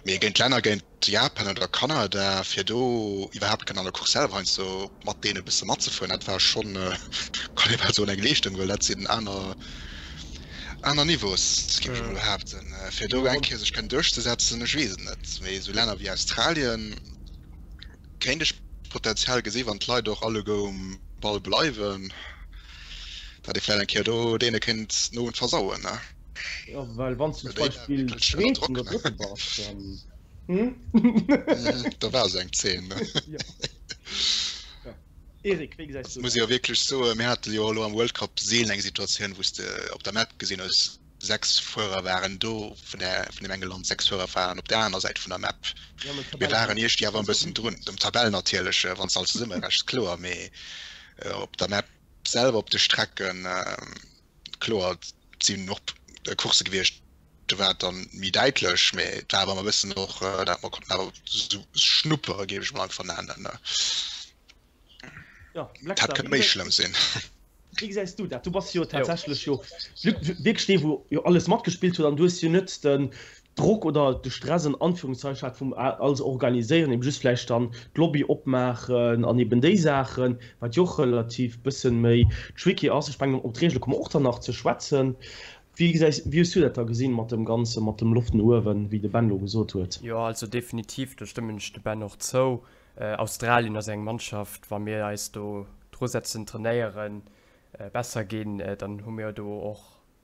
[SPEAKER 3] Mee géint Länner, géint Japan oder Kanada, fir do iwwerhaapt kënnen an der Course selwer heiansdo mat deene e bësse matzefueren, dat war schonn, kann ee bal soen, eng Leeschtung, well dat sinn aner, aner Niveaus, géif ech emol behaapten. Fir do eng Kéier sech kënnen duerchzesetzen, ech weess et net. Mee esou Länner wéi Australien kéint ech Potenzial gesi wann d'Leit och alleguer um Ball bleiwen, datt ee vläicht eng Kéier do deene kéint den Owend versauen.
[SPEAKER 1] Jo, well wann s du zum Beispill Zweeten oder Drëtte bass, dann.
[SPEAKER 3] Da war se eng Zeen.
[SPEAKER 1] Jo. Eric, wéi gesäis du dat?
[SPEAKER 3] Muss ech jo wierklech soen, mir hate jo elo am World Cup seelen eng Situatioun, wou s de op der Map gesinn hues, 6 Fuerer waren do vun der vun dem enge Land, 6 Fuerer waren op der aner Säit vun der Map. Mir waren iergdi awer e bëssen drun, dem Tabell natierlech, wann s de all zesumme rechs, kloer, mee op der Map selwer, op de Strecken, kloer, et sinn och Coursse gewiescht, do war et dann méi däitlech, mee et war awer ëmmer e bëssen och, dat mer konnten awer esou schnuppere, géif ech mol einfach nennen.
[SPEAKER 1] Ja,
[SPEAKER 3] Dat hätt kënne méi schlëmm sinn.
[SPEAKER 1] Wéi gesäis du dat? Du bass jo tatsächlech jo wierklech dee wou jo alles matgespillt huet an du hues jo net den Drock oder de Stress an Anführungszeichen gehat vum alles organiséieren, eben just vläicht dann d'Lobby opmaachen an eben déi Saachen, wat jo och relativ bëssen méi tricky ass. Ech mengen op d'Reegele komme mer och dann nach ze schwätzen. Wéi gesäis, wéi hues du dat da gesinn mat dem Ganze mat dem Loft no uewen, wéi de Ben lo gesot huet?
[SPEAKER 2] Jo, also definitiv, do stëmmen ech de Ben och zou. Australien ass eng Mannschaft, wa mir eis do dru setzen, trainéieren, besser ginn, dann hu mir do och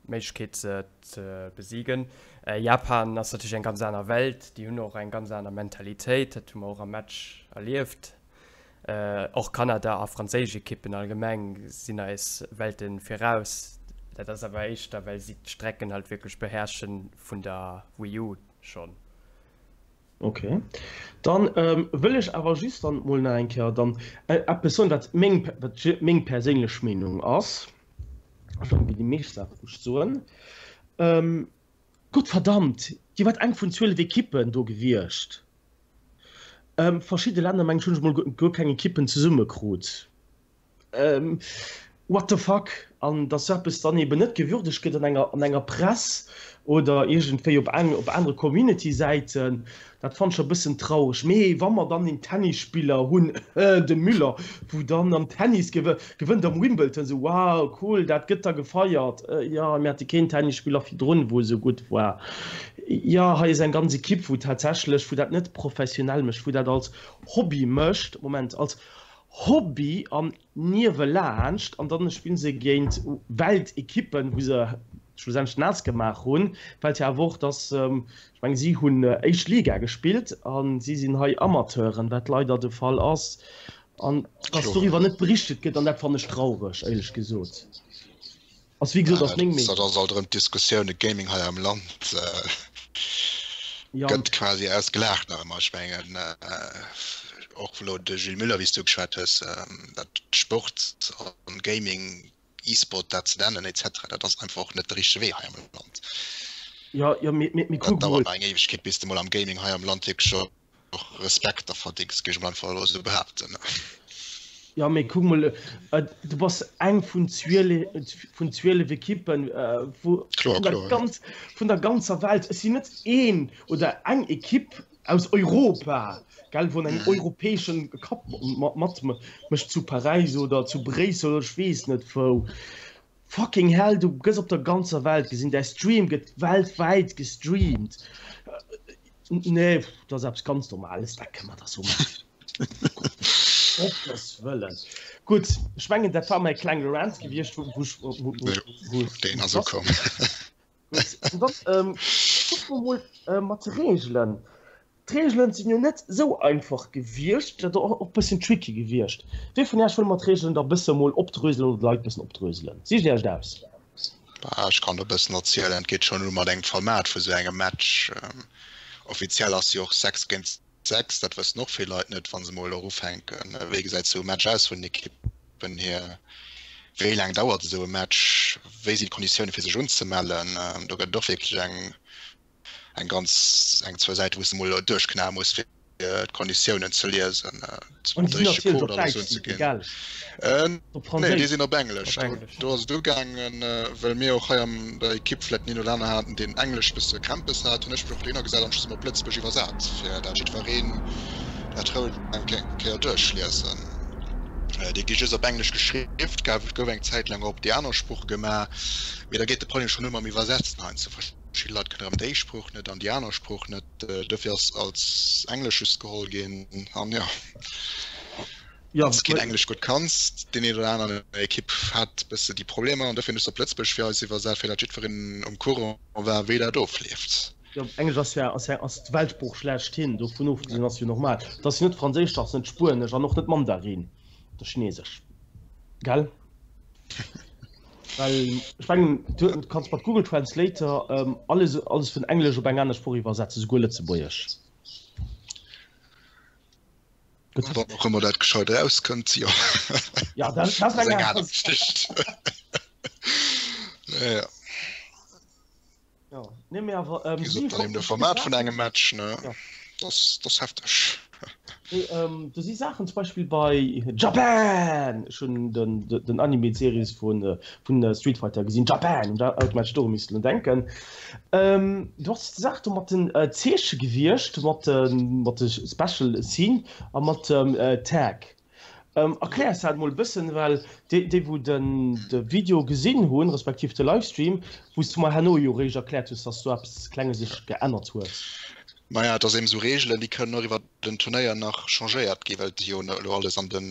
[SPEAKER 2] d'Méiglechkeet se ze besiegen. Japan ass natierlech eng ganz aner Welt, déi hunn och eng ganz aner Mentalitéit, dat hu mer och am Match erlieft. Och Kanada a franséisch Ekippen allgemeng sinn eis Welte viraus. Dat ass awer éischter, well si d'Strecken halt wierklech beherrschen, vun der Wii U schonn.
[SPEAKER 1] Ok, dann wëll ech awer just dann mol nach eng Kéier dann eppes soen, wat meng, wat meng perséinlech Meenung ass, ech mengen wéi déi meescht Saachen wou ech soen, Gottverdammt, Dir waart eng vun 12 Ekippen do gewiescht. Verschidde Länner mengen ech hunn ech mol guer keng Ekippen zesumme krut. What the fuck? An dass sou eppes dann eben net gewürdegt gëtt an enger, an enger Press oder iergendwéi op eng, op anere Community-Säiten, dat fannt ech scho e bëssen traureg. Mee wa mer dann een Tennisspiller hunn, de Müller, wou dann am Tennis gewë, gewënnt am Wimbledon, sou wow, cool, dat gëtt da gefeiert. Jo, mir hate keen Tennisspiller virdrun, wou esou gutt war. Jo, hei ass eng ganz Ekipp, wou tatsächlech, wou dat net professionell mécht, wou dat als Hobby mécht, Moment, als Hobby an niewelaanscht an dann spillen se géint Weltekippen, wou se. schlussendlech naass gemaach hunn, fält jo awer och, dass, ech mengen, si hunn éischt Liga gespillt a si sinn hei Amateuren, wat leider de Fall ass, an dass doriwwer net berichtet gëtt, an dat fannen ech traureg, éierlech gesot. Ass wéi gesot ass meng
[SPEAKER 3] Meenung. Dat ass alt erëm d'Diskussioun, de Gaming hei am Land gëtt quasi ausgelaacht nach ëmmer. Ech mengen och elo de Gilles Muller, wéi s du geschwat hues, dat Sport an Gaming, E-Sport dat ze nennen et cetera, dat ass einfach och net de richtege Wee hei am Land.
[SPEAKER 1] Jo, jo, mee, mee, mee
[SPEAKER 3] kuck mol. Dat dauert nach eng Éiwegkeet, bis de mol am Gaming hei am Land wierklech och Respekt da verdéngs, géif ech mol einfach elo esou behaapten.
[SPEAKER 1] Jo, mee kuck mol, du bass eng vun vun 12 Ekippen, wou vun der ganz, vun der ganzer Welt, et sinn net een oder eng Ekipp aus Europa, gell, wou an engem europäeschen Cup mat mécht zu Paräis oder zu Bréissel oder ech weess net wou. Fucking hell, du gëss op der ganzer Welt gesinn, däi Stream gëtt weltwäit gestreamt. Nee, dat ass eppes ganz Normales, dat kënne mer da sou maachen. Gottes Wëllen. Gutt, ech mengen, dat war mäi klenge Rant gewiescht, wou ech, wou, wou,
[SPEAKER 3] wou ech. Deen ass ukomm.
[SPEAKER 1] Gutt, an dann kucke mer mol mat de Reegelen. D'Reegelen sinn jo net esou einfach gewiescht, dat ass och e bësschen tricky gewiescht. Wie vun Iech wëll mer d'Reegelen da bësse mol opdröselen oder de Leit bëssen opdröselen? Sicht Iech et aus.
[SPEAKER 3] Bah, ech kann der bëssen erzielen. Et geet schonn u mat engem Format vu sou engem Match. Offiziell ass jo och 6 géint 6, dat wëssen och vill Leit net, wa se mol och ufänken. Wéi gesäit sou e Match aus vun den Ekippen hier? Wéi laang dauert esou e Match? Wéi sinn d'Konditioune fir sech unzemellen? Do gëtt et och wierklech eng eng ganz eng zwou Säite wou s de mol duerchknae muss fir d'Konditiounen ze liesen,
[SPEAKER 1] An déi sinn natierlech op Däitsch, gell?
[SPEAKER 3] Op Franséisch? Nee, déi sinn op Englesch. Do ass et ugaangen, well mir och hei an der Ekipp vläicht den een oder aner haten, deen Englesch e bësse Krämpes hat, hunn ech mech och dohinner gesat an ech hu se mol op Lëtzebuerg iwwersat, fir dat jiddwereen dat roueg eng Kéier duerchliesen. Déi gi just op Englesch geschriwwen, gouf eng Zäit laang och op déi aner Sprooche gemaach, mee da geet de Problem schonn u mam Iwwersetzen heiansdo. Verschidde Leit kënnen erëm déi Sprooch net an déi aner Sprooch net, dofir ass als Englesch just geholl ginn. An jo, wann s de keen Englesch gutt kanns, deen een oder aneren an der Ekipp hat bësse déi Problemer an dofir hunn ech se op Lëtzebuergesch fir eis iwwersat, fir dat jiddwereen um Courant war, wéi dat ofleeft.
[SPEAKER 1] Jo, Englesch ass ja ass ja ass d'Weltsprooch schlechthin, dovun ofgesinn ass jo normal. Et ass jo net Franséisch, et ass net Spuenesch an och net Mandarin oder Chinesesch, gell? Well ech mengen, du kanns mat Google Translator alles, alles vun Englesch op eng aner Sprooch iwwersetzen, souguer Lëtzebuergesch.
[SPEAKER 3] Wann och ëmmer dat gescheit erauskënnt, jo.
[SPEAKER 1] Ja, dat, dat ass eng aner Geschicht.
[SPEAKER 3] Ja.
[SPEAKER 1] Ja, nee, mee awer,
[SPEAKER 3] ähm, si dann eben de Format vun engem Match, ne? Ja. Das, das hefteg.
[SPEAKER 1] Nee, ähm, do si Saachen zum Beispill bei Japan! Ech hunn den, den Anime-Series vun, äh, vun äh, Street Fighter gesinn. Japan! Und da automatisch doru missten denken. Ähm, do ass d'Saach do mat den äh, Zeeche gewiescht, mat den, mat de Special Scene a mat dem äh, Tag. Erkläers dat mol e bëssen, well déi, déi wou den de Video gesinn hunn, respektiv de Livestream, wou s du mer herno jo réischt erkläert hues, dass do eppes Klenges sech geännert huet.
[SPEAKER 3] Maja, et ass eben esou Reegelen, déi kënnen och iwwer den Turnéier nach changéiert ginn, well et jo elo alles an de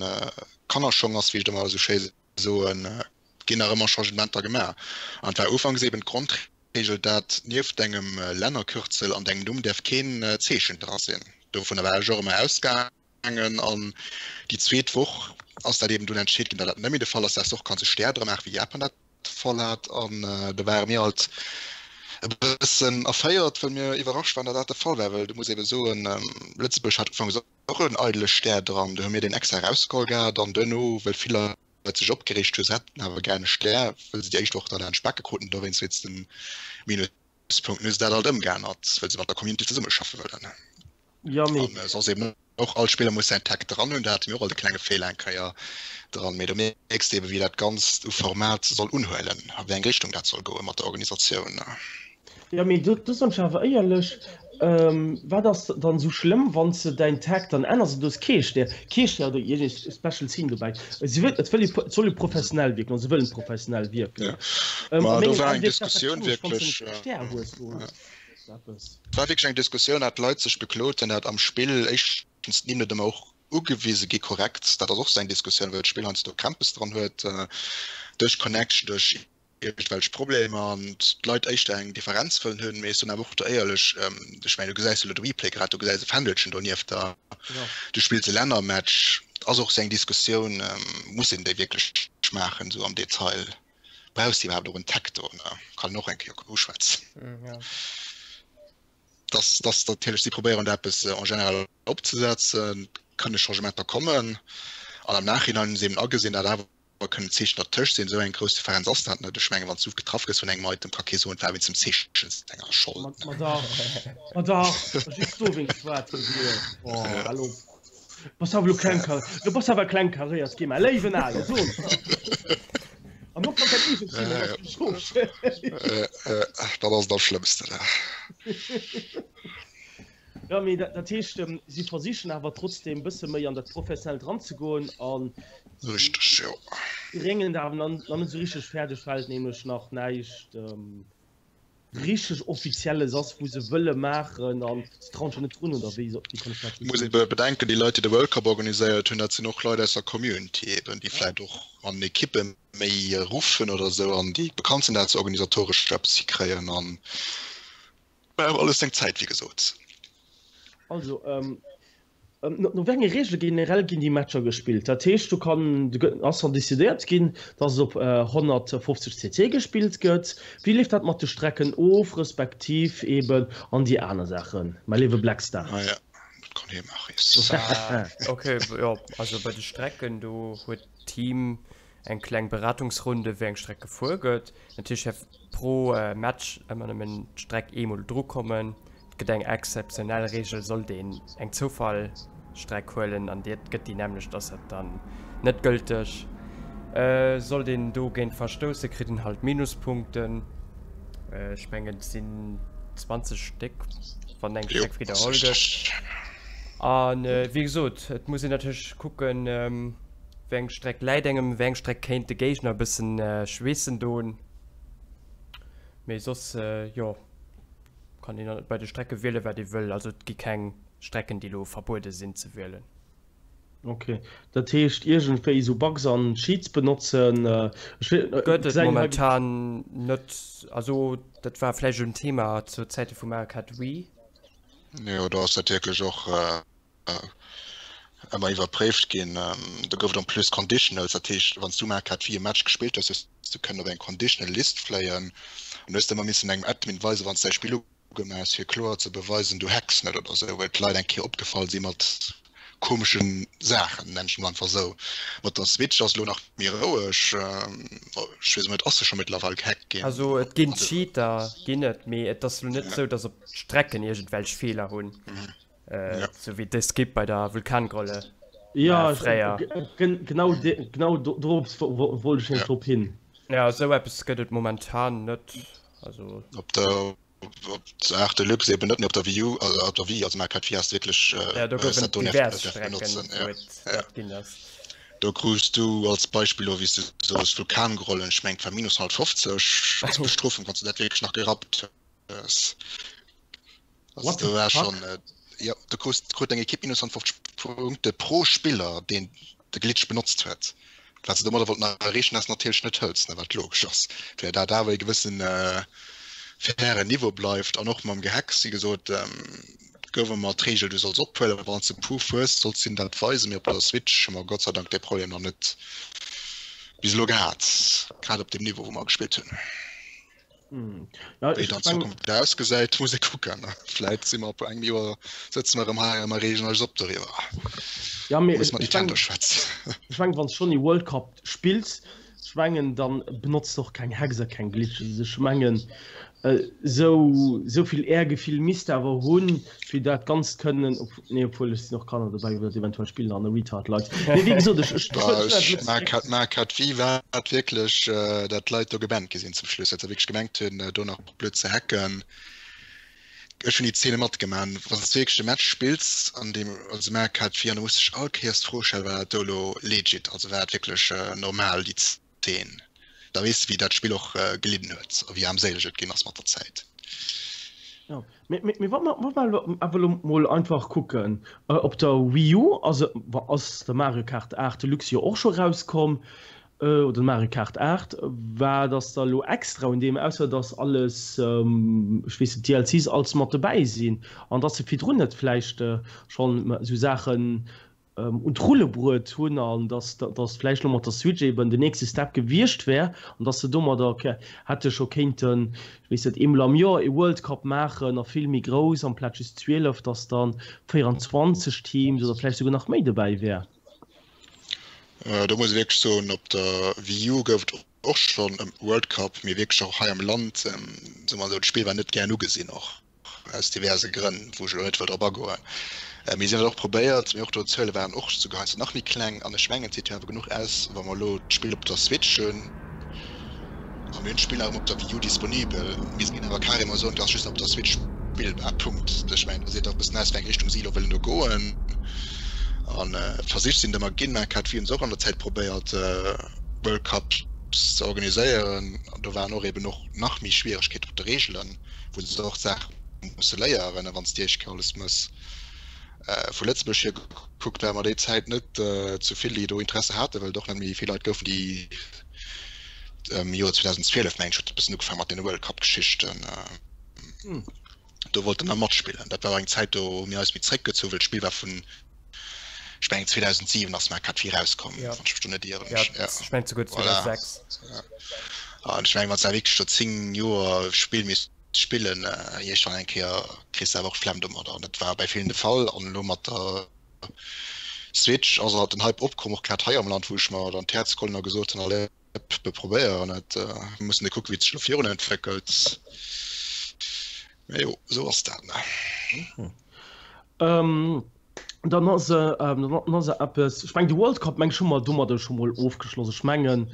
[SPEAKER 3] Kannerschong ass, wéi ech et ëmmer esou schéi soen, ginn nach ëmmer Changementer gemaach. An et war ufanks eben d'Grondreegel, dat nieft engem Lännerkürzel an dengem Numm däerf keen Zeechen dra sinn. Dovunner war ech och ëmmer ausgaangen. Gaangen an déi zweet Woch ass dat eben dunn entscheet ginn, datt dat net méi de Fall ass, dass de och kanns e Stär dra maachen, wéi Japan dat de Fall hat. An do ware mir halt e bëssen erféiert, well mir iwwerrascht waren, datt dat de Fall war, well du muss ebe soen, Lëtzebuerg hat ufanks och en eidele Stär dran, do hu mir deen extra erausgeholl gehat an duerno, well vill Leit sech opgereegt hu, se hätten awer gär e Stär, well se déi éischt Woch da laanscht Backe kruten, dowéinst wéinst dem Minuspunkt, hu se dat alt ëmgeännert, well se mat der Community zesummeschaffe wëllen.
[SPEAKER 1] Ja, mee.
[SPEAKER 3] An soss eben och, all Spiller muss säin Tag dran hunn, do hate mir och alt e klenge Feeler eng Kéier dran. Mee do mierks de eben, wéi dat Ganzt u Format soll unhuelen a wéi eng Richtung dat soll goe mat der Organisatioun.
[SPEAKER 1] Ja, mee do, do soen ech awer éierlech, wat ass dann esou schlëmm, wann s de däin Tag dann änners an du hues kee Stär, kee Stär oder iergend ee Special Scene dobäi. Si wëll, et wëll jo, et soll jo professionell wierken, oder se wëllen professionell wierken.
[SPEAKER 3] Ja,
[SPEAKER 1] A
[SPEAKER 3] ma do
[SPEAKER 1] mengen
[SPEAKER 3] war
[SPEAKER 1] Aen
[SPEAKER 3] eng
[SPEAKER 1] wierkt dat
[SPEAKER 3] Diskussioun
[SPEAKER 1] komesch, wann s de
[SPEAKER 3] wierklech.
[SPEAKER 1] net Stär hues do.
[SPEAKER 3] Et war wierklech eng Diskussioun, dat d'Leit sech beklot hunn, dat am Spill éischtens d'Nimm net ëmmer och ugewise gi korrekt. Dat ass och esou eng Diskussioun, well d'Spill heiansdo Krämpes dran huet duerch Connection, duerch. Iergendwelch Problemer an d'Leit éischter eng Differenz wëllen hunn. Mee ech soen awer och do éierlech, ech mengen, du gesäis elo de Replay grad, du gesäis e Fändelchen donieft der, du spills e Lännermatch, ass och esou eng Diskussioun, muss een déi wierklech maachen esou am Detail? Brauchs de iwwerhaapt och en Tag do? Kann een och eng Kéier uschwätzen. Dass, dass natierlech si probéieren do eppes en général opzesetzen, kënne Changementer kommen an am Nachhinein hunn se eben agesinn, dat awer kënnen Zeechen dertëscht sinn. Esou eng grouss Differenz ass dat net. Ech mengen, wann s du getraff gëss vun engem Item, ka kee soen, et war wéinst dem Zeechen senger Schold.
[SPEAKER 1] Ma dach, ma dach, just dowéinst war et gewiescht. Oh, hal op. Bass awer elo kleng kar, du bass awer kleng karéiert gi, mäi léiwen Ale, so An och wann dat eegent Sinn ass, ass et
[SPEAKER 3] scho. Dat ass et am schlëmmsten.
[SPEAKER 1] Jo, mee dat heescht, si versichen awer trotzdeem e bësse méi an dat Professionellt eranzegoen a
[SPEAKER 3] Richteg, jo.
[SPEAKER 1] bréngen et awer nach net esou richteg fäerdeg, well et nämlech nach näischt richteg Offizielles ass, wou se wëlle maachen a se trauen sech net drun, oder wéi
[SPEAKER 3] kann ech dat Muss ee bedenken, déi Leit, déi de World Cup organiséiert hunn, dat sinn och Leit aus der Community eben, déi vläicht och an Ekippe méi Ruff hunn oder esou an déi bekannt sinn, dat se organisatoresch eppes hikréien an Brauch alles seng Zäit, wéi gesot.
[SPEAKER 1] Also, no wéi enge Reegele generell ginn déi Matcher gespillt? Dat heescht, do kann, do gëtt, ass dann decidéiert ginn, datt et op 150 CC gespillt gëtt. Wéi leeft dat mat de Strecken of, respektiv eben an déi aner Saachen, mäi léiwe Blackstar?
[SPEAKER 3] Ah ja, dat kann hie maachen.
[SPEAKER 2] Ok, jo, also bei de Strecken, do huet d'Team eng kleng Beratungsrunde wéi eng Streck gefuer gëtt. Natierlech däerf pro Match ëmmer nëmmen d'Streck eemol drukommen. Et gëtt eng exzeptionell Reegel, sollt een eng Zoufallstreck huelen an et gëtt déi nämmlecht, ass dat dann net gëlteg. Sollt een dogéint verstousse kritt een halt Minuspunkten. Ech mengen et sinn 20 Stéck wann eng Streck widderholl gëtt. A wéi gesot, et muss een natierlech kucken, Wéi eng Streck läit engem, wéi eng Streck kéint de Géigner e bëssen schweessen doen. Mee soss, jo, kann een bei de Strecke wielen, wat ee wëll. Also et gi keng Strecken, déi elo verbuede sinn ze wielen.
[SPEAKER 1] Ok, dat heescht iergendwéi esou Bugs an Cheats benotzen,
[SPEAKER 2] ech Gëtt et momentan net. Also dat war vläicht en Thema zu Zäite vu Mario Kart Wii.
[SPEAKER 3] Jo, do ass dat wierklech och ëmmer iwwerpréift ginn. Do gouf et en plus Conditionals, dat heescht, wann s du Mario Kart Wii e Match gespillt hues, hues du kënnen op eng Conditional List fléien an hues ëmmer missen engem Admin weisen, wann s däi Spill ugemaach hues, fir kloer ze beweisen, du hacks net oder sou, well d'Leit eng Kéier opgefall si mat komesche Saachen, nennen ech mol einfach sou. Mat der Switch ass elo nach méi roueg, ech weess net, ass se scho mëttlerweil gehackt ginn?
[SPEAKER 2] Also et ginn Cheater, ginn et, mee et ass elo net sou, datt op d'Strecken iergendwelch Feeler hunn. Äh, ja. So wéi de Skip bei der Vulkangrolle.
[SPEAKER 1] Ja, äh, fréier. Genau, genau dorop wollt ech ja. drop hin.
[SPEAKER 2] Ja, sou eppes gëtt et momentan net. Also.
[SPEAKER 3] Op der op der 8 Deluxe eben net, mee op der Wii U, also op der Wii, also Mario Kart Wii hast wirklich
[SPEAKER 2] äh, ja, do goufen divers Strecken, ja. ja. ginn ass.
[SPEAKER 3] Do krus du als Beispill lo, wéi s du soos, Vulkangrollen, ech mengen et war minus 150 als Bestrofung, wann s du dat wierklech nach gerappt hues. Also do war schon äh, ja, du krus krut eng Ekipp minus 50 Punkte pro Spiller, deen de Glitch benotzt huet. Wat se domadder wollten erreechen, ass natierlech net hëlz, ne, wat logesch ass, fir dat awer e gewëssen äh, fairen Niveau bleift an och mam Gehacks, wéi gesot, ähm, gouf ëmmer d'Reegel, du solls ophuelen, wann s de Proof hues, solls hinnen dat weisen, mee op der Switch hu mer Gott sei Dank dee Problem nach net bis elo gehat, grad op deem Niveau, wou mer gespillt hunn.
[SPEAKER 1] Hm. Ja,
[SPEAKER 3] Wéi dann Zukunft ausgesäit, muss ee kucken. Vläit si mer op engem Joer sëtze mer erëm hei a mer reegen eis op doriwwer.
[SPEAKER 1] Ja, mee
[SPEAKER 3] Muss mat Nintendo schwätzen.
[SPEAKER 1] Ech mengen, wann s schonn ee World Cup spills, ech mengen, dann benotz de och keng Hacks a keng Glitches. Ech mengen, esou esou vill Ehrgefill misst de awer hunn, fir dat Ganzt kënnen, nee, obwuel ech sinn och Kanner dobäi, wou dat eventuell spillen an e Retard Leit. Mee wéi gesot, ech, ech, ech, ech,
[SPEAKER 3] ech, Mark Wie war et wierklech, dat d'Leit do gebannt gi sinn zum Schluss, dat se wierklech gemengt hunn, do nach blöd ze hacken. Ech hunn déi Zeene matgemaach. Wann s du wierklech e Match spills an deem, also Mark Wie, an du muss dech all Kéiers d'Fro stellen, war dat do elo legit, also war dat wierklech normal déi Zeen, da weess de wéi dat Spill och gelidden huet a wéi aarmséileg et ginn ass mat der Zäit.
[SPEAKER 1] Jo, mee wa mer awer elo mol einfach kucken, op der Wii U ass ass de Mario Kart 8 Deluxe jo och scho rauskomm. Oder Mario Kart 8, wat ass da elo extra un deem, ausser dass alles, ech weess net, DLCs als mat dobäi sinn an dass se virdrun net vläicht schonn esou Saachen un d'Rulle bruet hunn an dass dass vläicht elo mat der Switch eben den nächste Step gewiescht wär an dass se domadder hätte scho kéinten, ech weess net, eemol am Joer ee World Cup maachen a vill méi grouss amplaz just 12, dass dann 24 Teams oder vläicht souguer nach méi dobäi wär.
[SPEAKER 3] Do muss ech wierklech soen, op der Wii U gouf et och schonn e World Cup, mee wierklech och hei am Land, soe mer esou, d'Spill war net gären ugesinn, och aus diverse Grënn, wou ech elo net wëll drop agoen. Mee si hunn et och probéiert, mee och do d'Zuele waren och souguer heiansdo nach méi kleng. An ech mengen, et seet jo awer genuch aus, wa mer elo d'Spill op der Switch hunn a mir hunn d'Spill nach ëmmer op der Wii U disponibel, mee se ginn awer carrément soen, et ass just nach op der Switch spillbar, Punkt. Ech mengen, do seet och e bëssen aus, wéi eng Richtung si elo wëllen do goen. An Versich sinn et ëmmer ginn. Mä grad wéi hunn se och an der Zäit probéiert, World Cups ze organiséieren. An do waren och eben och nach méi Schwieregkeete mat de Reegelen, wou se och Saache musse léieren. A wann s de éischt Kéier alles mëss, Vu Lëtzebuerg hier gekuckt ware mer déi Zäit net zu vill, déi do Interesse haten, well et och net méi vill Leit goufen, déi am Joer 2012, mengen ech, huet et e bëssen ugefaangen mat deene World Cup-Geschichten, do wollten da matspillen. Dat war och eng Zäit, do hu mir eis méi zréckgezu, well d'Spill war vun, ech mengen 2007 ass Mario Kart 4 erauskomm, wann ech mech do net ieren.
[SPEAKER 2] Ja, ech mengen souguer 2006.
[SPEAKER 3] Voilà. An ech mengen, wann s de da wierklech do 10 Joer Spill misst spillen, iergendwann eng Kéier kriss de awer och d'Flemm domadder an dat war bäi villen de Fall. An elo mat der Switch ass halt den Hype opkomm, och grad hei am Land, wou ech mer dann d'Häerz geholl hunn a gesot hunn, allez, mir probéieren et, mir mussen da kucken, wéi et sech elo virun entwéckelt. Mä jo, esou ass dat,
[SPEAKER 1] ne. Dann ass dann ass eppes, ech mengen de World Cup meng ech hu mer domadder scho mol ofgeschloss. Ech mengen,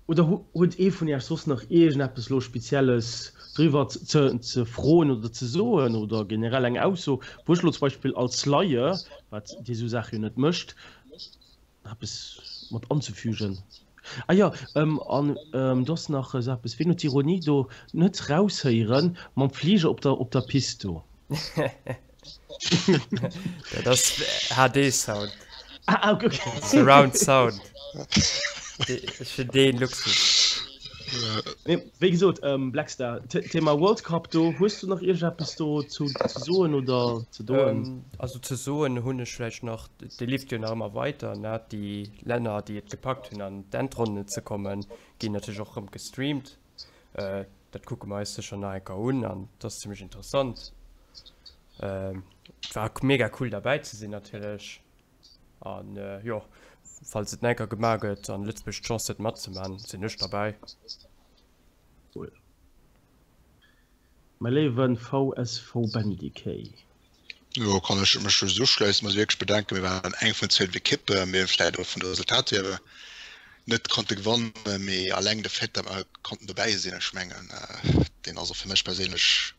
[SPEAKER 1] oder huet ee vun Iech soss nach iergendeppes elo Spezielles driwwer ze ze froen oder ze soen oder generell eng Ausso, wou ech elo zum Beispill als Laie, wat déi esou Saache jo net mécht, eppes mat anzefügen? Ah jo, an do ass nach esou eppes, wien huet d'Ironie do net raushéieren mam Fliger op der op der Pist do?
[SPEAKER 2] Dat ass HD Sound.
[SPEAKER 1] Ah, okay, okay.
[SPEAKER 2] Surround Sound. Ech fir deen Luxus.
[SPEAKER 1] Nee, wéi gesot, ähm, Blackstar, Thema World Cup do, hues du nach iergendeppes do zu, zu soen oder ze doen?
[SPEAKER 2] Ähm, also ze soen hunn ech vläicht nach, dee leeft jo nach ëmmer weiter, ne? Déi Länner, déi et gepackt hunn an d'Endronnen ze kommen, ginn natierlech och erëm gestreamt. Äh, dat kucke mer eis sécher nach eng Kéier un an dat ass zimmlech interessant. Äh, et war mega cool derbäi ze sinn natierlech. An äh, jo, falls et nach eng Kéier gemaach gëtt an Lëtzebuerg d'Chance huet matzemaachen, sinn ech derbäi.
[SPEAKER 1] Cool. Mäi léiwen VSV Bendiqué.
[SPEAKER 3] Jo, kann ech mech just uschléissen. Muss wierklech bedenken, mir waren eng vun 12 Ekippen. Mir hunn vläicht och vun de Resultater hier net konnte gewannen, mee alleng de Fait, datt mer konnten dobäi sinn, ech mengen, deen ass och fir mech perséinlech,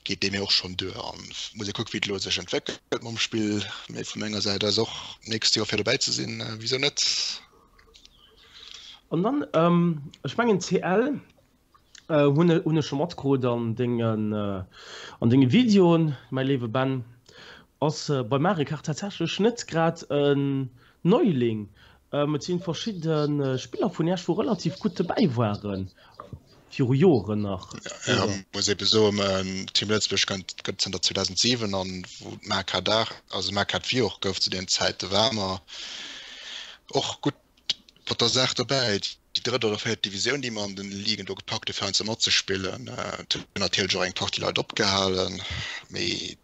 [SPEAKER 3] geet dee mir och schonn duer. An muss ee kucken, wéi et elo sech entwéckelt mam Spill. Mee vu menger Säit aus och d'nächst Joer fir dobäi ze sinn, wisou net?
[SPEAKER 1] An dann, ech mengen CL hunn hunn ech scho matkrut an dengen an denge Videoen, mäi léiwe Ben, ass bei Mario Kart tatsächlech net grad en Neuling. Et sinn verschidde Spiller vun Iech wou relativ gutt dobäi waren viru Joren nach,
[SPEAKER 3] Ja, oder? muss ebe soen, Team Lëtzebuerg gëtt gëtt zënter 2007 an wou d'Mario Kart 8, also Mario Kart Wii och gouf zu deenen Zäite ware mer och gutt Mat der Saach dobäi, déi drëtt oder véiert Divisioun, déi mer an den Ligen do gepackt hu fir heiansdo matzespillen. Et hunn natierlech och eng Partie Leit opgehalen, mee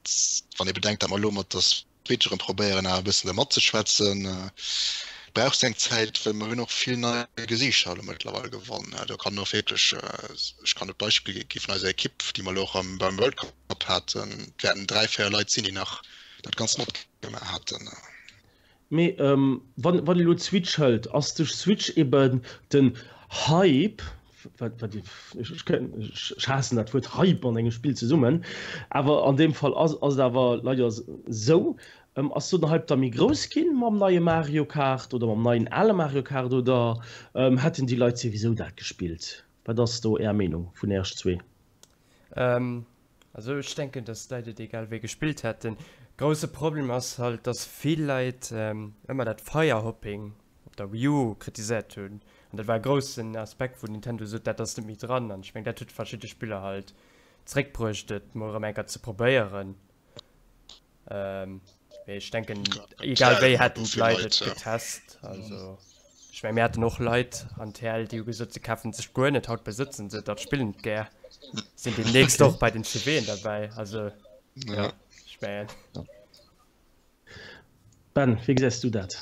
[SPEAKER 3] wann ee bedenkt, datt mer elo mat der Switch erëm probéieren awer e bëssen do matzeschwätzen, brauch se eng Zäit, well mer hunn och vill nei Gesiichter elo mëttlerweil gewonn. Do kann och wierklech, ech kann e Beispill gi vun eiser Ekipp, déi mer elo och beim World Cup haten, et wäerten 3, 4 Leit sinn, déi nach dat Ganzt matgemaach haten.
[SPEAKER 1] Mee wann wann ee lo d'Switch hëlt, ass duerch d'Switch eben den Hype, wat wat ech haassen dat Wuert Hype an engem Spill zesummen, awer an deem Fall ass ass et awer leider esou, ass do den Hype da méi grouss ginn mam neie Mario Kart oder mam neien ale Mario Kart oder hätten déi Leit souwisou dat gespillt? Wat ass do Är Meenung vun Äech zwee?
[SPEAKER 2] Also ech denken, dass d'Leit et egal wéi gespillt hätten. Grousse Problem ass halt, dass vill Leit ëmmer dat Firehopping. der Wii U kritiséiert hunn. An dat war e groussen Aspekt, wou Nintendo sot, dat ass net méi dran. An ech meng, dat huet verschidde Spiller halt zréckbruecht, et mol erëm eng Kéier ze probéieren. Mee ech denken, egal wéi hätten d'Leit et getest. Also ech meng, mir haten och Leit an TL, déi hu gesot, se kafen sech guer net, haut besëtzen se et a spillen et gär. Sinn deemnächst och bei den CWen derbäi. Also ja, ech mengen.
[SPEAKER 1] Ben, wéi gesäis du dat?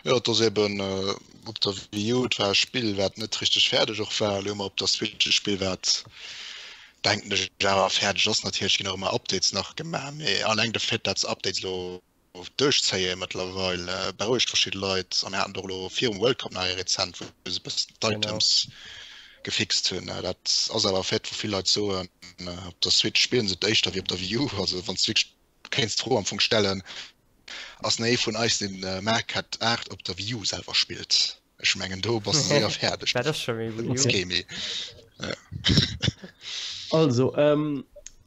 [SPEAKER 3] Jo, et ass eben op der Wii U, et war e Spill, wat net richteg fäerdeg och war. Elo hu mer op der Switch e Spill, wat, denken ech, awer fäerdeg ass. Natierlech ginn och ëmmer Updates nach gemaach, mee alleng de Fait, dat se Updates elo duerchzéie mëttlerweil, berouegt verschidde Leit. A mir haten och elo virum World Cup nach ee rezent, wou se e bëssen d'Items gefixt hunn. Dat ass awer e Fait, wou vill Leit soen, op der Switch spillen se et éischter wéi op der Wii U. Also wann s de wierklech Kéints d'Fro am Fong stellen, ass nach ee vun eis deen Mario Kart 8 op der Wii U selwer spillt? Ech mengen do bass de séier fäerdeg.
[SPEAKER 2] Dat ass scho méi Wii U.
[SPEAKER 3] Kee méi.
[SPEAKER 1] Also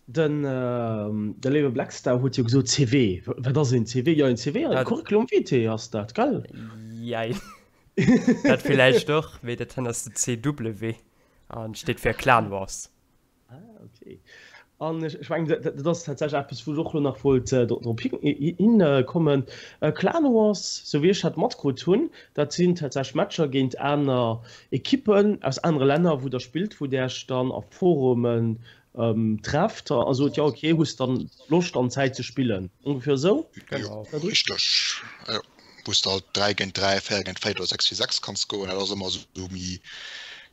[SPEAKER 1] den de léiwe Blackstar huet jo gesot CV. Wat ass een CV? Jo een CV, e Curriculum vitae ass dat, gell?
[SPEAKER 2] Jein. Dat villäicht och, mee dat hei ass de CW an steet fir Clan Wars.
[SPEAKER 1] Ah, okay. An ech, ech mengen, dat, dat ass tatsächlech eppes, wou ech och elo nach wollt äh, drop hinkommen. Äh, Clan Wars, sou wéi ech dat matkrut hunn, dat sinn tatsächlech Matcher géint aner Ekippen aus anere Länner, wou der spillt, wou der iech dann a Forumen ähm, trefft a sot, ja okay, hues dann Loscht an Zäit ze spillen. Ongefähr esou?
[SPEAKER 3] Genau. Richteg. Jo. wou s de halt 3 géint 3, 4 géint 4 oder 6 géint 6 kanns goen. Dat ass ëmmer esou méi,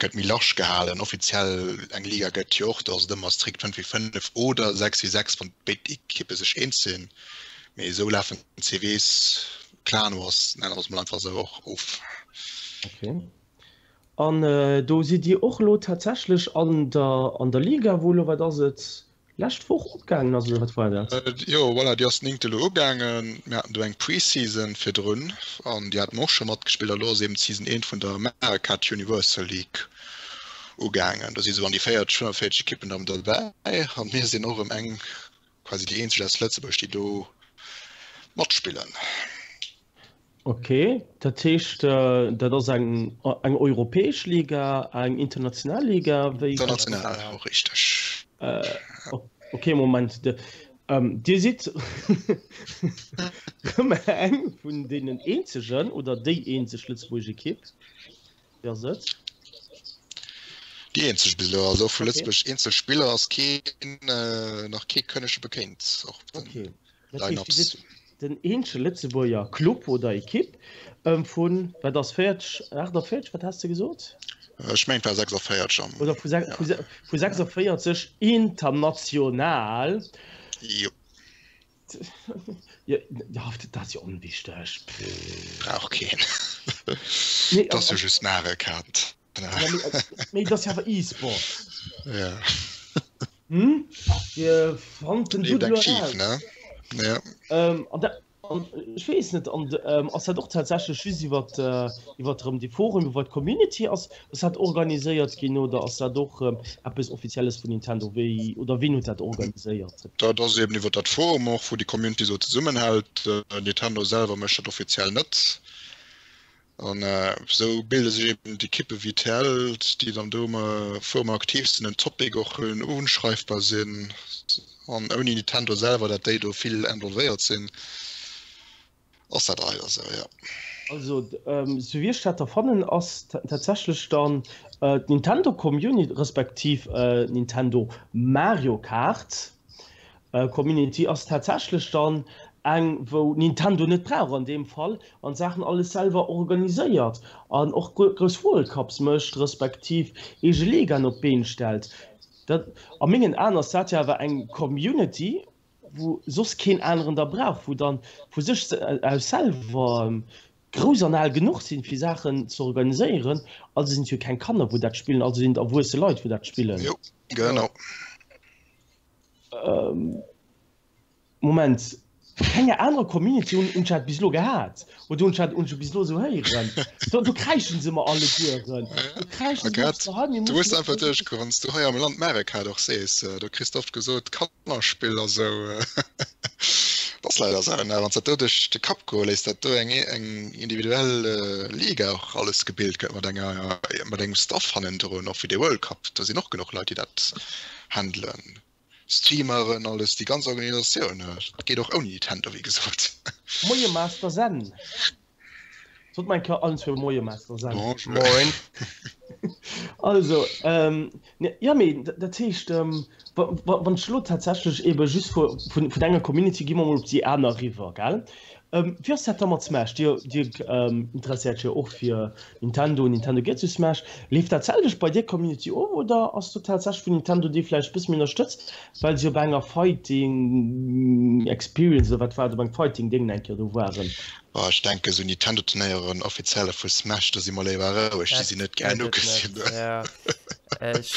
[SPEAKER 3] gëtt méi large gehalen. Offiziell eng Liga gëtt jo och, do ass et ëmmer strikt 5 géint 5 oder 6 géint 6, wann béid Ekippe sech eens sinn. Mee esou lafen d'CWs, Clan Wars, nennen mer se mol einfach esou, och of.
[SPEAKER 1] Okay. An do sidd Dir och elo tatsächlech an der, an der Liga, wou elo, wat ass et, Lescht Woch opgaangen ass, oder wat war dat?
[SPEAKER 3] Jo, voilà, déi ass den 9. elo ugaangen. Mir haten do eng Pre-Season virdrun an déi hate mer och scho matgespillt. A lo ass eben d'Season 1 vun der Mario Kart Universal League ugaangen. Do si sou an déi 40, 45 Ekippen erëm derbäi an mir sinn och erëm eng, quasi déi eenzeg aus Lëtzebuerg, déi do matspillen.
[SPEAKER 1] Ok, dat heescht dat ass eng eng europäesch Liga, eng international Liga?
[SPEAKER 3] Wéi International, och richteg.
[SPEAKER 1] Ok, Moment, Dir sidd rëm eng vun deenen eenzegen oder déi eenzeg lëtzebuergesch Ekipp, wéi ass et?
[SPEAKER 3] Déi eenzeg bis elo, also och vu Lëtzebuerg eenzel Spiller ass keen, nach kee Kënnege bekéint.
[SPEAKER 1] Ok. Dat heescht, Dir sidd den eenzege Lëtzebuerger Club oder Ekipp vun, wat ass 40, 48, wat has de gesot?
[SPEAKER 3] Ech mengen, et war 46 am.
[SPEAKER 1] Oder vu 46 international.
[SPEAKER 3] Jo.
[SPEAKER 1] Jo, dat ass jo onwichteg.
[SPEAKER 3] Brauch keen. Dat ass jo just Mario Kart.
[SPEAKER 1] Mee dat ass jo awer E-Sport.
[SPEAKER 3] Ja.
[SPEAKER 1] Hm? Dir fannt den
[SPEAKER 3] Doudel eraus. Ne?
[SPEAKER 1] Ja. Ähm, an da, an, ech weess net, an ähm, ass dat och tatsächlech just iwwer äh, iwwer erëm déi Forum, iwwer d'Community ass, ass dat organiséiert ginn oder ass dat och ähm, eppes Offizielles vun Nintendo? Wéi oder wien huet dat organiséiert?
[SPEAKER 3] Dat ass eben iwwer dat Forum och, wou déi Community sou zesummenhält. Äh, Nintendo selwer mécht dat offiziell net. An esou bilde sech eben d'Ekippe wéi d'TL, déi dann do um Forum aktiv sinn, en Topic och hunn, unschreifbar sinn an ouni Nintendo selwer, dat déi do vill involvéiert sinn, ass dat leider esou, jo.
[SPEAKER 1] Also sou wéi ech dat da fannen, ass tatsächlech dann d'Nintendo Community, respektiv Nintendo Mario Kart Community ass tatsächlech dann eng wou Nintendo net brauch an deem Fall an d'Saachen alles selwer organiséiert an och grouss World Cups mécht respektiv eege Ligaen op d'Been stellt. Dat a mengen Aen ass dat jo awer eng Community wou soss keen aneren da brauch, wou dann vu sech aus selwer grouss an al genuch sinn fir Saachen ze organiséieren. Also sinn et jo keng Kanner wou dat spillen, also sinn et erwuesse Leit wou dat spillen.
[SPEAKER 3] Jo genau.
[SPEAKER 1] Moment, kenger anerer Community hunn ech dat bis elo gehat oder hunn ech dat hunn ech bis elo esou héieren. Do, do kräischen se mer allegueren. Do kräischen se
[SPEAKER 3] mer hei, mir Du hues einfach duerchgeholl, wann s du hei am Land Mario Kart och sees, do kriss de oft gesot, Kannerspill a sou. Dat ass leider esou. Wann s dat do duerch de Kapp goe léiss, datt do eng individuell Liga och alles gebilt gëtt mat enger, mat engem Staff hannendrun, och wéi de World Cup, do sinn och genuch Leit, déi dat handelen, Streameren, alles, déi ganz Organisatioun. Dat geet och ouni Nintendo, wéi gesot.
[SPEAKER 1] Moie Master Zen. Sot mer eng Kéier allen zwou Moie Master Zen.
[SPEAKER 3] Bonjour.
[SPEAKER 2] Moin.
[SPEAKER 1] Also, ähm, ja mee dat heescht, ähm, wann ech elo tatsächlech ebe just vu vun enger Community gi mer mol op déi aner eriwwer, gell? Ähm, wéi ass dat da mat Smash? Dir, dir ähm, interesséiert jo och fir Nintendo, Nintendo geet zu Smash. Leeft dat selwecht bei dir Community of oder ass do tatsächlech vun Nintendo déi vläicht e bësse méi ënnerstëtzt, well se op enger Fighting Experience oder wat war et, op engem Fighting Déngen eng Kéier do waren?
[SPEAKER 3] Boah, ech denken esou Nintendo-Turnéieren, offizielle vu Smash, do si mer léiwer roueg, déi sinn net gären ugesinn.
[SPEAKER 2] Ja, ech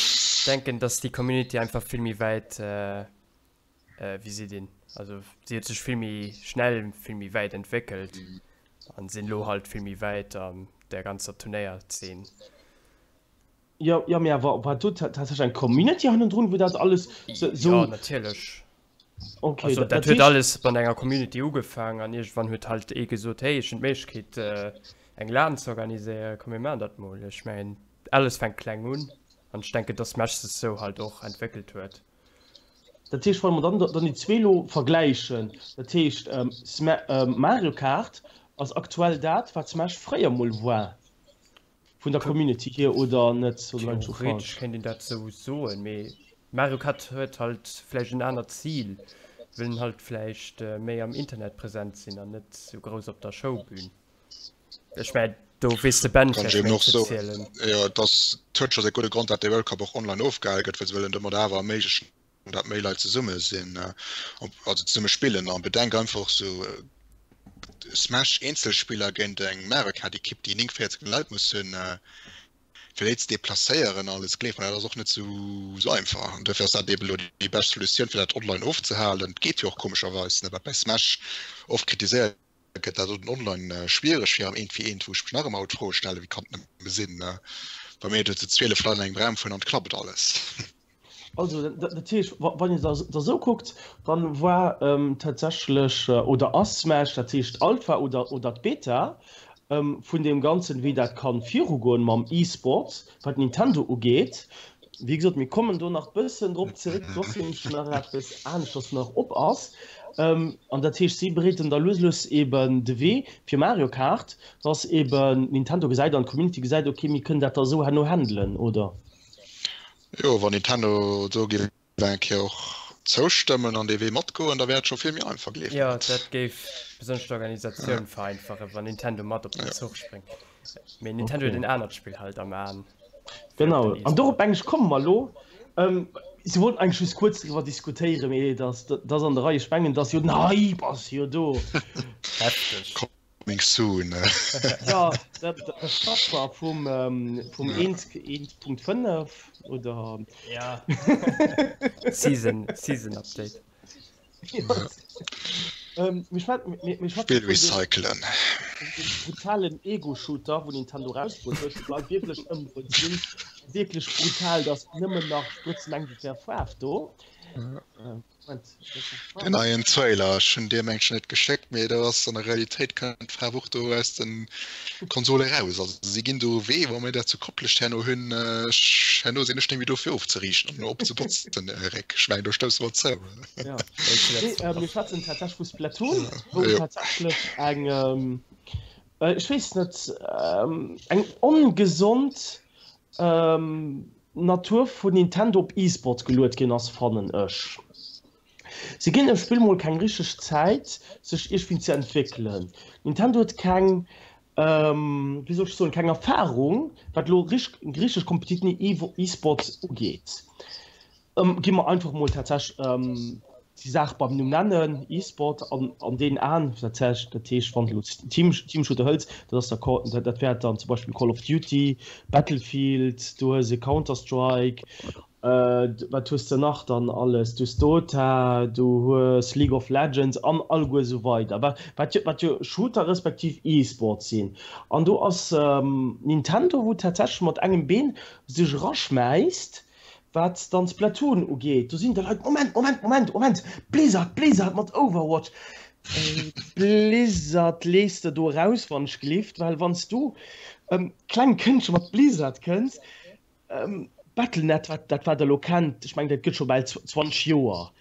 [SPEAKER 2] denken, dass déi Community einfach vill méi wäit wéi si dinn. Also si huet sech vill méi schnell, vill méi wäit entwéckelt an sinn elo halt vill méi wäit an der ganzer Turnéierzeen.
[SPEAKER 1] Jo, jo, mee awer war do tatsächlech eng Community hannendrun, wou dat alles sou.
[SPEAKER 2] Jo, natierlech.
[SPEAKER 1] Okay,
[SPEAKER 2] also, dat, dat huet alles mat enger Community ugefaangen an iergendwann huet halt ee gesot, hey, ech hunn d'Méiglechkeet eng LAN ze organiséieren, komm mir maachen dat mol. Ech mengen, alles fänkt kleng un an ech denken, dass Smash sech sou halt och entwéckelt huet.
[SPEAKER 1] Dat heescht, wa mer dann dann déi zwee lo vergläichen, dat heescht Mario Kart ass aktuell dat, wat Smash fréier mol war. Vun der Community hier oder net? Oder war ech do
[SPEAKER 2] Theoretesch
[SPEAKER 1] falsch?
[SPEAKER 2] kéint een dat sou soen, mee Mario Kart huet halt vläicht en anert Zil, wëllen halt vläicht méi am Internet present sinn an net sou grouss op der Showbühn. Ech mengen, do weess de Ben
[SPEAKER 3] Kann ech
[SPEAKER 2] vläicht
[SPEAKER 3] eben
[SPEAKER 2] méi
[SPEAKER 3] och
[SPEAKER 2] ze
[SPEAKER 3] soen.
[SPEAKER 2] zielen.
[SPEAKER 3] Jo, et ass, et huet scho säi gudde Grond, dat dee World Cup och online ofgehale gëtt, well se wëllen domat awer erméiglechen, dat méi Leit zesumme sinn, also zesumme spillen. An bedenk einfach sou Smash Eenzelspiller géint eng Mario Kart Ekipp, déi 49 Leit muss hunn, fir déi ze deplacéieren alles, gleef mer, dat ass och net sou sou einfach. An duerfir ass dat eben elo déi bescht Solutioun, fir dat online ofzehalen. Et geet jo och komescherweis, ne, wat bei Smash oft kritiséiert gëtt, dat den online schwiereg wier am eent fir eent, wou ech mech nach ëmmer haut d'Fro stellen, wéi kann et nëmme sinn, ne, wa mir do zu 12 Leit an engem Raum fueren an et klappt alles.
[SPEAKER 1] Also dat heescht, wann een dat esou kuckt, dann war tatsächlech oder ass Smash, dat heescht d'Alpha oder oder d'Beta vun deem Ganzen, wéi dat ka virugoen mam E-Sport, wat Nintendo ugeet. Wéi gesot, mir kommen do nach bëssen drop zeréck, do ass nämlech nach eppes aneschters nach op ass. An dat heescht, si bereeten da lues lues eben de Wee fir Mario Kart, dass eben Nintendo gesäit an d'Community gesäit, okay, mir kënnen dat da esou herno handelen, oder?
[SPEAKER 3] Jo, wann Nintendo do géif eng Kéier och zoustëmmen an dee Wee matgoen, da wär et scho vill méi einfach, gleef
[SPEAKER 2] Jo,
[SPEAKER 3] mer et.
[SPEAKER 2] dat géif besonnesch d'Organisatioun vereinfachen, wann Nintendo mat op den Zuch spréngt. Mee Nintendo huet
[SPEAKER 1] Okay.
[SPEAKER 2] en anert Spill halt am Aen.
[SPEAKER 1] Genau, an dorop mengen ech komme mer elo. Si wollten eigentlech just kuerz driwwer diskutéieren, mee dat ass an der Rei. Ech mengen, dass jo den Hype ass jo do.
[SPEAKER 2] Hefteg.
[SPEAKER 3] Coming soon.
[SPEAKER 1] Ja, dat dat war vum vum 1.5 oder
[SPEAKER 2] ja. Season Season Update.
[SPEAKER 1] Ähm, mir schwä mir, mir schwätzen
[SPEAKER 3] Spill
[SPEAKER 1] vun dem
[SPEAKER 3] recyclen.
[SPEAKER 1] dem brutalen Ego-Shooter, wou Nintendo rausbruet huet, wou d'Leit wierklech ëmbruet sinn. Wierklech brutal, dass nëmmen nach Sprëtzen eng wär Faarf do.
[SPEAKER 3] Ja. Den neien Trailer, ech hunn dir mengt net geschéckt, mee do ass an der Realitéit kënnt d'Faarf och do aus den Konsole raus. Also si ginn do e Wee, wa mir dat zu Koplescht herno hunn, ech herno sinn ech net méi do fir ofzeriichten an opzebotzen, Eric. Ech mengen do stousse mer zou.
[SPEAKER 1] Ja. Nee, mir schwätzen tatsächlech vu Splatoon, wou tatsächlech eng, ech weess net, eng ongesond Natur vun Nintendo op eSports geluet ginn ass, fannen ech. Se ginn dem Spill mol keng richteg Zäit sech iergwéi ze entwéckelen. Nintendo huet keng, wéi soll ech soen, keng Erfahrung wat elo richteg kompetitiven eSports ugeet. Gi mer einfach mol tatsächlech déi Saach beim Numm nennen, E-Sport an an deenen Aen, dat heescht, dat heescht wann de elo Team Teamshooter hëls, dat ass da Call, dat dat wäert dann zum Beispill Call of Duty, Battlefield, du hues e Counter Strike, wat hues de nach dann alles, du hues Dota, du hues League of Legends an alleguer esou weider, wat wat jo wat jo Shooter respektiv E-Sport sinn. An do ass Nintendo wou tatsächlech mat engem Been sech eraschmäisst, Wat dann Splatoon ugeet, do sinn der Leit, Moment, Moment, Moment, Moment, Blizzard, Blizzard mat Overwatch. Blizzard lees de do eraus wann ech gelift, well wann s du kleng Këndche mat Blizzard kënns, Battle.net wat dat wat der elo kennt, ech mengen dat gëtt scho bal 20 Joer,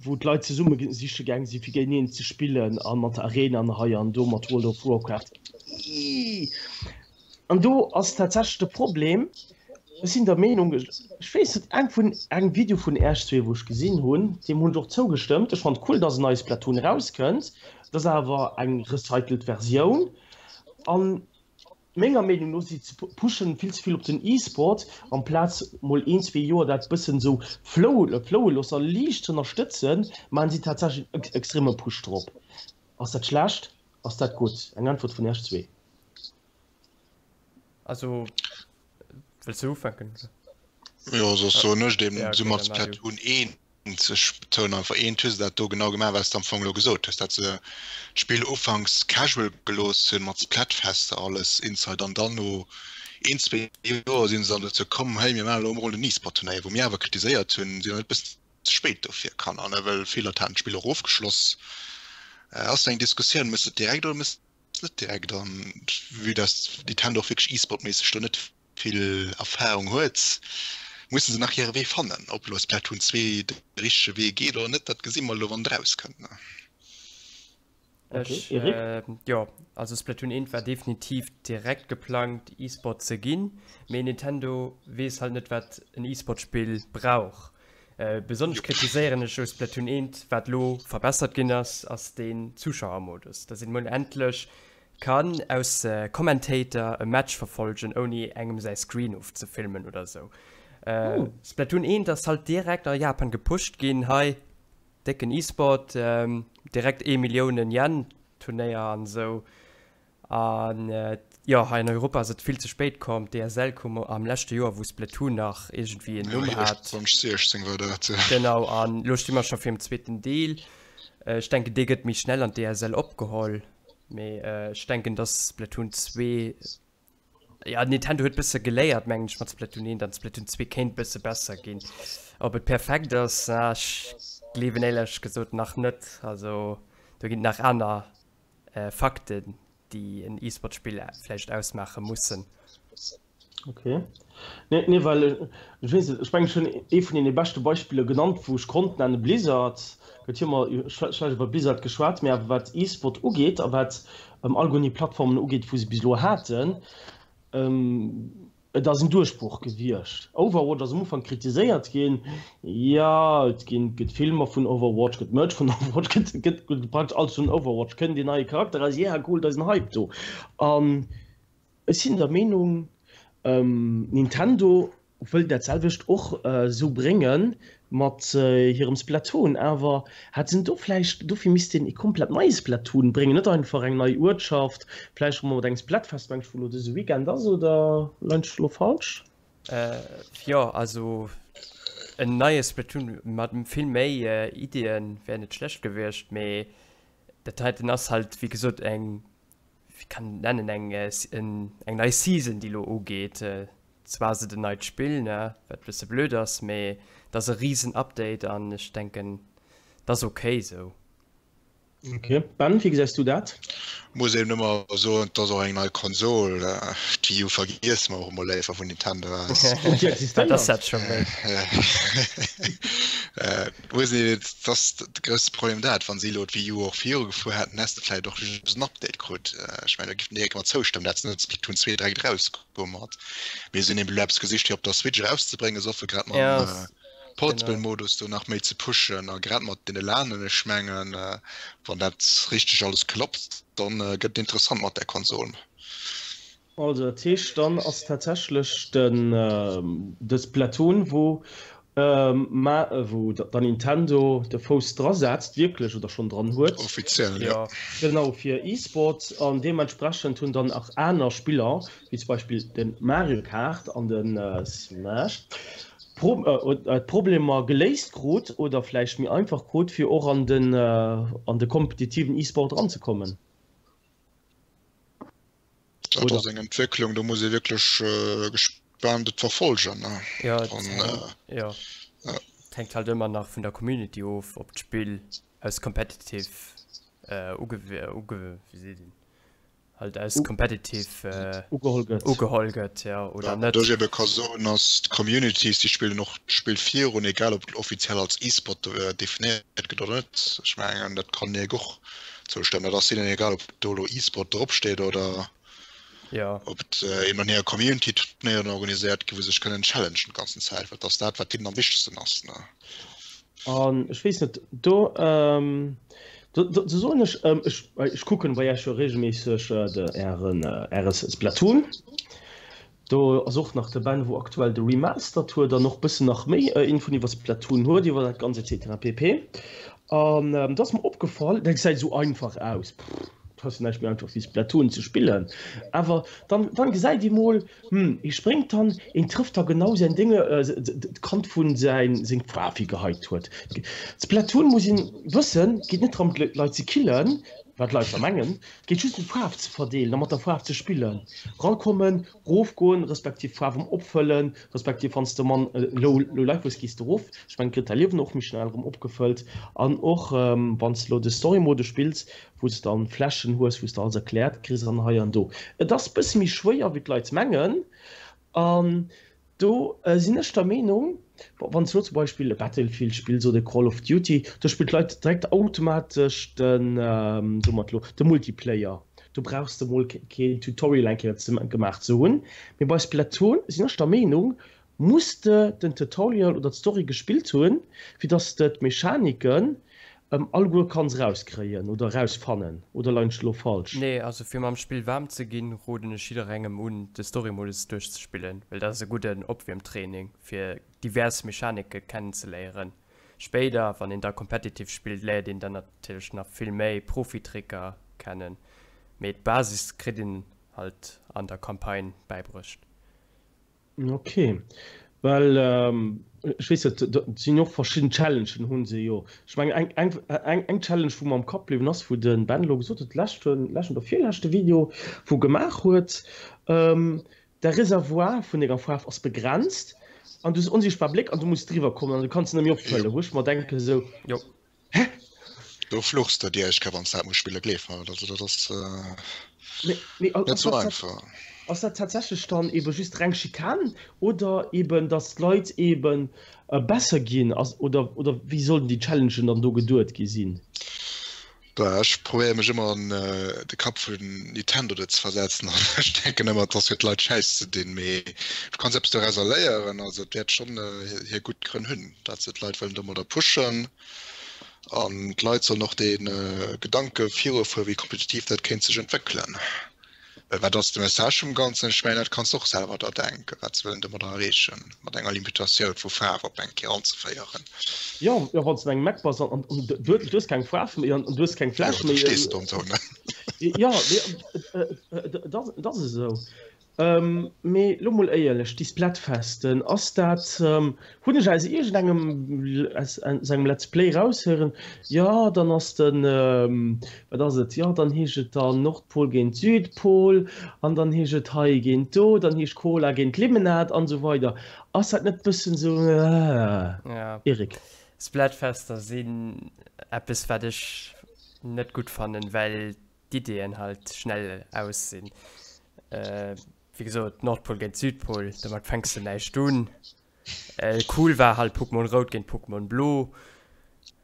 [SPEAKER 1] wou d'Leit zesumme siche gaang si fir géineen ze spillen a mat Arena an hei an do mat World of Warcraft. An do ass tatsächlech de Problem, ech sinn der Meenung, ech weess net, eng vun engem Video vun Äerch zwee wou ech gesinn hunn, deem hunn ech och zougestëmmt, ech fannen et cool, dass en neie Splatoon erauskënnt, et ass awer eng recycelt Versioun an menger Meenung no si pushen vill ze vill op den E-Sport amplaz mol een zwee Joer dat bëssen esou flowe flowe loossen a liicht ze ënnerstëtzen, maachen si tatsächlech en extreme Push drop. Ass dat schlecht? Ass dat gutt? Eng Äntwert vun Äerch zwee.
[SPEAKER 2] Also wëlls du ufänken?
[SPEAKER 3] Jo, soss soen ech et eben. Si mat Splatoon 1, ech betounen einfach eent, hu se dat do genau gemaach, wat s de am Fong elo gesot hues, dat se d'Spill ufanks casual gelooss hunn, mat Splatfester alles inside, an dann no een, zwee Joer si se dann dozou komm, hey, mir maachen elo emol en E-Sport-Turnéier, wou mir awer kritiséiert hunn, si dann net bëssen ze spéit dofir, Kanner, ne, well vill Leit haten d'Spill och ofgeschloss. Ass eng Diskussioun, méchs de et direkt oder méchs net direkt an vue dass Nintendo och wierklech E-Sport-méisseg do net vill Erfahrung huet, musse se nach hire Wee fannen. Ob elo Splatoon 2 de richtege Wee geet oder net, dat gesi mer elo wann et erauskënnt.
[SPEAKER 2] Ech, jo, also Splatoon 1 war definitiv direkt geplangt E-Sport ze ginn, mee Nintendo weess halt net wat en E-Sport-Spill brauch. Besonnesch kritiséieren ech u Splatoon 1, wat lo verbessert ginn ass, ass deen Zuschauermodus, dass een mol endlech kann aus Commentator e Match verfolgen ouni engem säi Screen ofzefilmen oder sou. Splatoon 1 ass halt direkt a Japan gepusht ginn, hei décken E-Sport, direkt ee Milliounen Yen Turnéier an sou. An jo, hei an Europa ass et vill ze spéit komm. D'ESL koum am leschte Joer, wou Splatoon nach iergendwéi en Numm hat.
[SPEAKER 3] 2016 war dat,
[SPEAKER 2] jo. Genau, an elo sti mer scho virum zweeten Deel. Ech denken, dee gëtt méi schnell an d'ESL opgeholl. Mee ech denken, dass Splatoon 2, jo, Nintendo huet bësse geléiert, mengen ech, mat Splatoon 1 an Splatoon 2 kéint bësse besser ginn. Ob et perfekt ass, ech gleewen éierlech gesot nach net. Also do ginn et nach aner Fakten, déi en E-Sport-Spill vläicht ausmaache mussen.
[SPEAKER 1] Okay. Nee, nee, well ech weess net, ech mengen, ech hunn ee vun deene beschte Beispiller genannt, wou ech konnt nennen, Blizzard. Gëtt jo ëmmer schlecht iwwer Blizzard geschwat, mee awer wat E-Sport ugeet a wat allgemeng déi Plattformen ugeet, wou se bis elo haten, Et ass en Duerchbroch gewiescht. Overwatch ass am Ufank kritiséiert ginn, jo et ginn gëtt Filmer vun Overwatch, gëtt Merch vun Overwatch, gëtt gëtt praktesch alles vun Overwatch, kënnt een neie Charakter eraus, yeah cool, da ass en Hype do. An ech sinn der Meenung, Nintendo wëll dat selwecht och esou bréngen Mat hirem Splatoon awer hat se do vläicht, dofir misst een ee komplett neie Splatoon bréngen, net einfach eng nei Uertschaft, vläicht mat engem Splatfest, mengt ech, wou elo dëse Weekend ass, oder leien ech elo falsch?
[SPEAKER 2] Jo, also en neie Splatoon mat vill méi Iddien wär net schlecht gewiescht, mee dat heiten ass halt wéi gesot eng, wéi kann een et nennen, eng eng nei Season déi elo ugeet. Zwar ass et en neit Spill, ne, wat bësse blöd ass, mee et ass e riesen Update an ech denken, et ass ok sou.
[SPEAKER 1] Ok. Ben, wéi gesäis du dat?
[SPEAKER 3] Muss een ëmmer soen, et ass och eng nei Konsol, d'Wii U vergiesse mer och emol léiwer vun Nintendo aus.
[SPEAKER 1] Oh, déi
[SPEAKER 2] existéiert? Wat ass dat scho méi?
[SPEAKER 3] Muss een, et ass de grousse Problem dat, wann si elo d'Wii U och virugefuer hätten, häss de vläicht och just en Update krut. Ech mengen, da giff den Eric mer zoustëmmen, dat se net Splatoon 2 direkt erauskoum. Domat. Mir sinn eben elo eppes gesicht fir op der Switch erauszebréngen, se hoffe grad mam ja, Portable Modus do nach méi ze pushen a grad mat den LANen. Ech mengen wann dat richteg alles klappt, dann gëtt et interessant mat där Konsol.
[SPEAKER 1] Also dat heescht dann ass tatsächlech den de Splatoon wou Mä wou dann Nintendo de Fouss dra setzt, wierklech, oder schonn dran huet.
[SPEAKER 3] Offiziell, jo.
[SPEAKER 1] Genau, fir E-Sport. An deementsprechend hunn dann och aner Spiller, wéi zum Beispill de Mario Kart an de Smash, d'Problemer geléist krut oder vläicht méi einfach krut, fir och an de kompetitiven E-Sport eranzekommen.
[SPEAKER 3] Dat ass eng Entwécklung, do muss ee wierklech gespaant et verfolgen.
[SPEAKER 2] Ja, ja. Et hänkt halt ëmmer nach vun der Community of, ob d'Spill aus competitive. Uge uge wéi seet een halt als competitive ugeholl gëtt ugeholl gëtt ja oder net.
[SPEAKER 3] Wat ech ebe ka soen ass, d'Communities déi spillen och d'Spill virun, egal ob et offiziell als E-Sport definéiert gëtt oder net. Ech mengen dat kann Niek och zoustëmmen. Dat ass hinnen egal ob do elo E-Sport drop steet oder
[SPEAKER 2] ja.
[SPEAKER 3] ob et eben an hirer Community Turnéieren organiséiert gi wou se sech kënnen challengen d'ganzen Zäit, well et ass dat wat hinnen am wichtegsten ass ne.
[SPEAKER 1] An ech weess net, do, do, do soen ech, ech, ech kucken bei Iech jo regelméisseg de Ären, Äre Splatoon. Do ass och nach de Ben, wou aktuell de Remastered huet an och bëssen nach méi Infoen iwwer Splatoon huet, iwwer dat Ganzt et cetera pp. An do ass mer opgefall, dat gesäit esou einfach aus, pff, dat ass jo näischt méi einfach wéi Splatoon ze spillen, awer dann, dann gesäit ee mol, Hm, hie spréngt dann, een trëfft da genau säin Dénge, d'Kant wou en säin, seng Faarf higeheit huet. Splatoon, muss een wëssen, geet net drëm d'Leit ze killen, wat d'Leit da mengen, et geet just ëm d'Faarf ze verdeelen a mat der Faarf ze spillen. Rankommen, rofgoen, respektiv Faarf erëm opfëllen, respektiv wann s de mann low, low life hues, gees de erof. Ech mengen, et gëtt däi Liewen och méi schnell erëm opgefëllt. An och wann s de elo de Story Mode spills, wou s de dann Fläschen hues, wou s de alles erkläert kriss an hei an do. Et ass bësse méi schwéier wéi d'Leit mengen an do sinn ech der Meenung, wann s de elo zum Beispill e Battlefield spills oder e Call of Duty, do spillen d'Leit direkt automatesch den, soe mer et elo, de Multiplayer. Do brauchs de mol keen Tutorial eng Kéier ze gemaach ze hunn. Mee bei Splatoon sinn ech der Meenung, muss de den Tutorial oder d'Story gespillt hunn, fir dass de d'Mechaniken alleguer kanns erauskréien oder erausfannen, oder leien ech elo falsch?
[SPEAKER 2] Nee, also fir mam Spill waarm ze ginn, roden ech jidderengem un de Storymodus duerchzespillen, well dat ass e gudden Opwiermtraining fir divers Mechanike kennenzeléieren. Spéider, wann een da competitive spillt, léiert een dann natierlech nach vill méi Profitricker kennen, mee d'Basis kritt een halt an der Campagne bäibruecht.
[SPEAKER 1] Ok, well ech weess net, do sinn jo och verschidden Challengen hu se jo. Ech mengen eng, eng, eng, eng Challenge wou mer am Kapp bliwwen ass, wou de Ben elo gesot huet, leschten, leschten oder virleschte Video wou gemaach huet, däi Reservoir vun denger Faarf ass begrenzt an du hues onsiichtbar Bléck an du muss driwwer kommen an du kanns en net méi opfëllen, wou ech mer denken esou,
[SPEAKER 2] Jo.
[SPEAKER 1] Hä?
[SPEAKER 3] Do fluchs de dir ech wann dat muss spille gleef mer also dat ass net sou einfach.
[SPEAKER 1] Ass dat tatsächlech dann eben just reng Schikan oder eben dass d'Leit eben besser ginn ass oder oder wéi sollten déi Challengen dann do geduet gi sinn?
[SPEAKER 3] Bah ech probéiere mech ëmmer an de Kapp vun Nintendo do ze versetzen an ech denken ëmmer et ass fir d'Leit Schäiss ze dinn, mee du kanns eppes dorauser léieren, also et wäert schonn hir gutt Grënn hunn dat se d'Leit wëllen domadder pushen. An d'Leit sollen och dee Gedanke virufueren, wéi kompetitiv dat kéint sech entwéckelen. Well wat ass de Message vum Ganzen? Ech mengen, dat kanns de och selwer der denken, wat se wëllen domadder erreechen, mat enger Limitatioun vu Faarf op eng Kéier anzeféieren.
[SPEAKER 1] Jo, jo, wann s de an engem Mac bass an du hues keng Faarf méi an du hues keng Fläsch méi. Jo, da
[SPEAKER 3] stees de do, ne?
[SPEAKER 1] Jo, dat ass esou. Mee lo mol éierlech, déi Splatfesten, ass dat, hunn ech aus iergendengem, aus engem Let's Play raushéieren, jo dann ass den, wat ass et, jo dann heescht et dann Nordpol géint Südpol an dann heescht et hei géint do, dann heescht Cola géint Limonad an esou weider. Ass dat net bëssen esou,
[SPEAKER 2] Eric? Splatfester sinn eppes wat ech net gutt fannen, well d'Ideeën halt schnell aus sinn. Wéi gesot, Nordpol géint Südpol, domat fänks de näischt un. Cool war halt Pokémon Rout géint Pokémon Blo.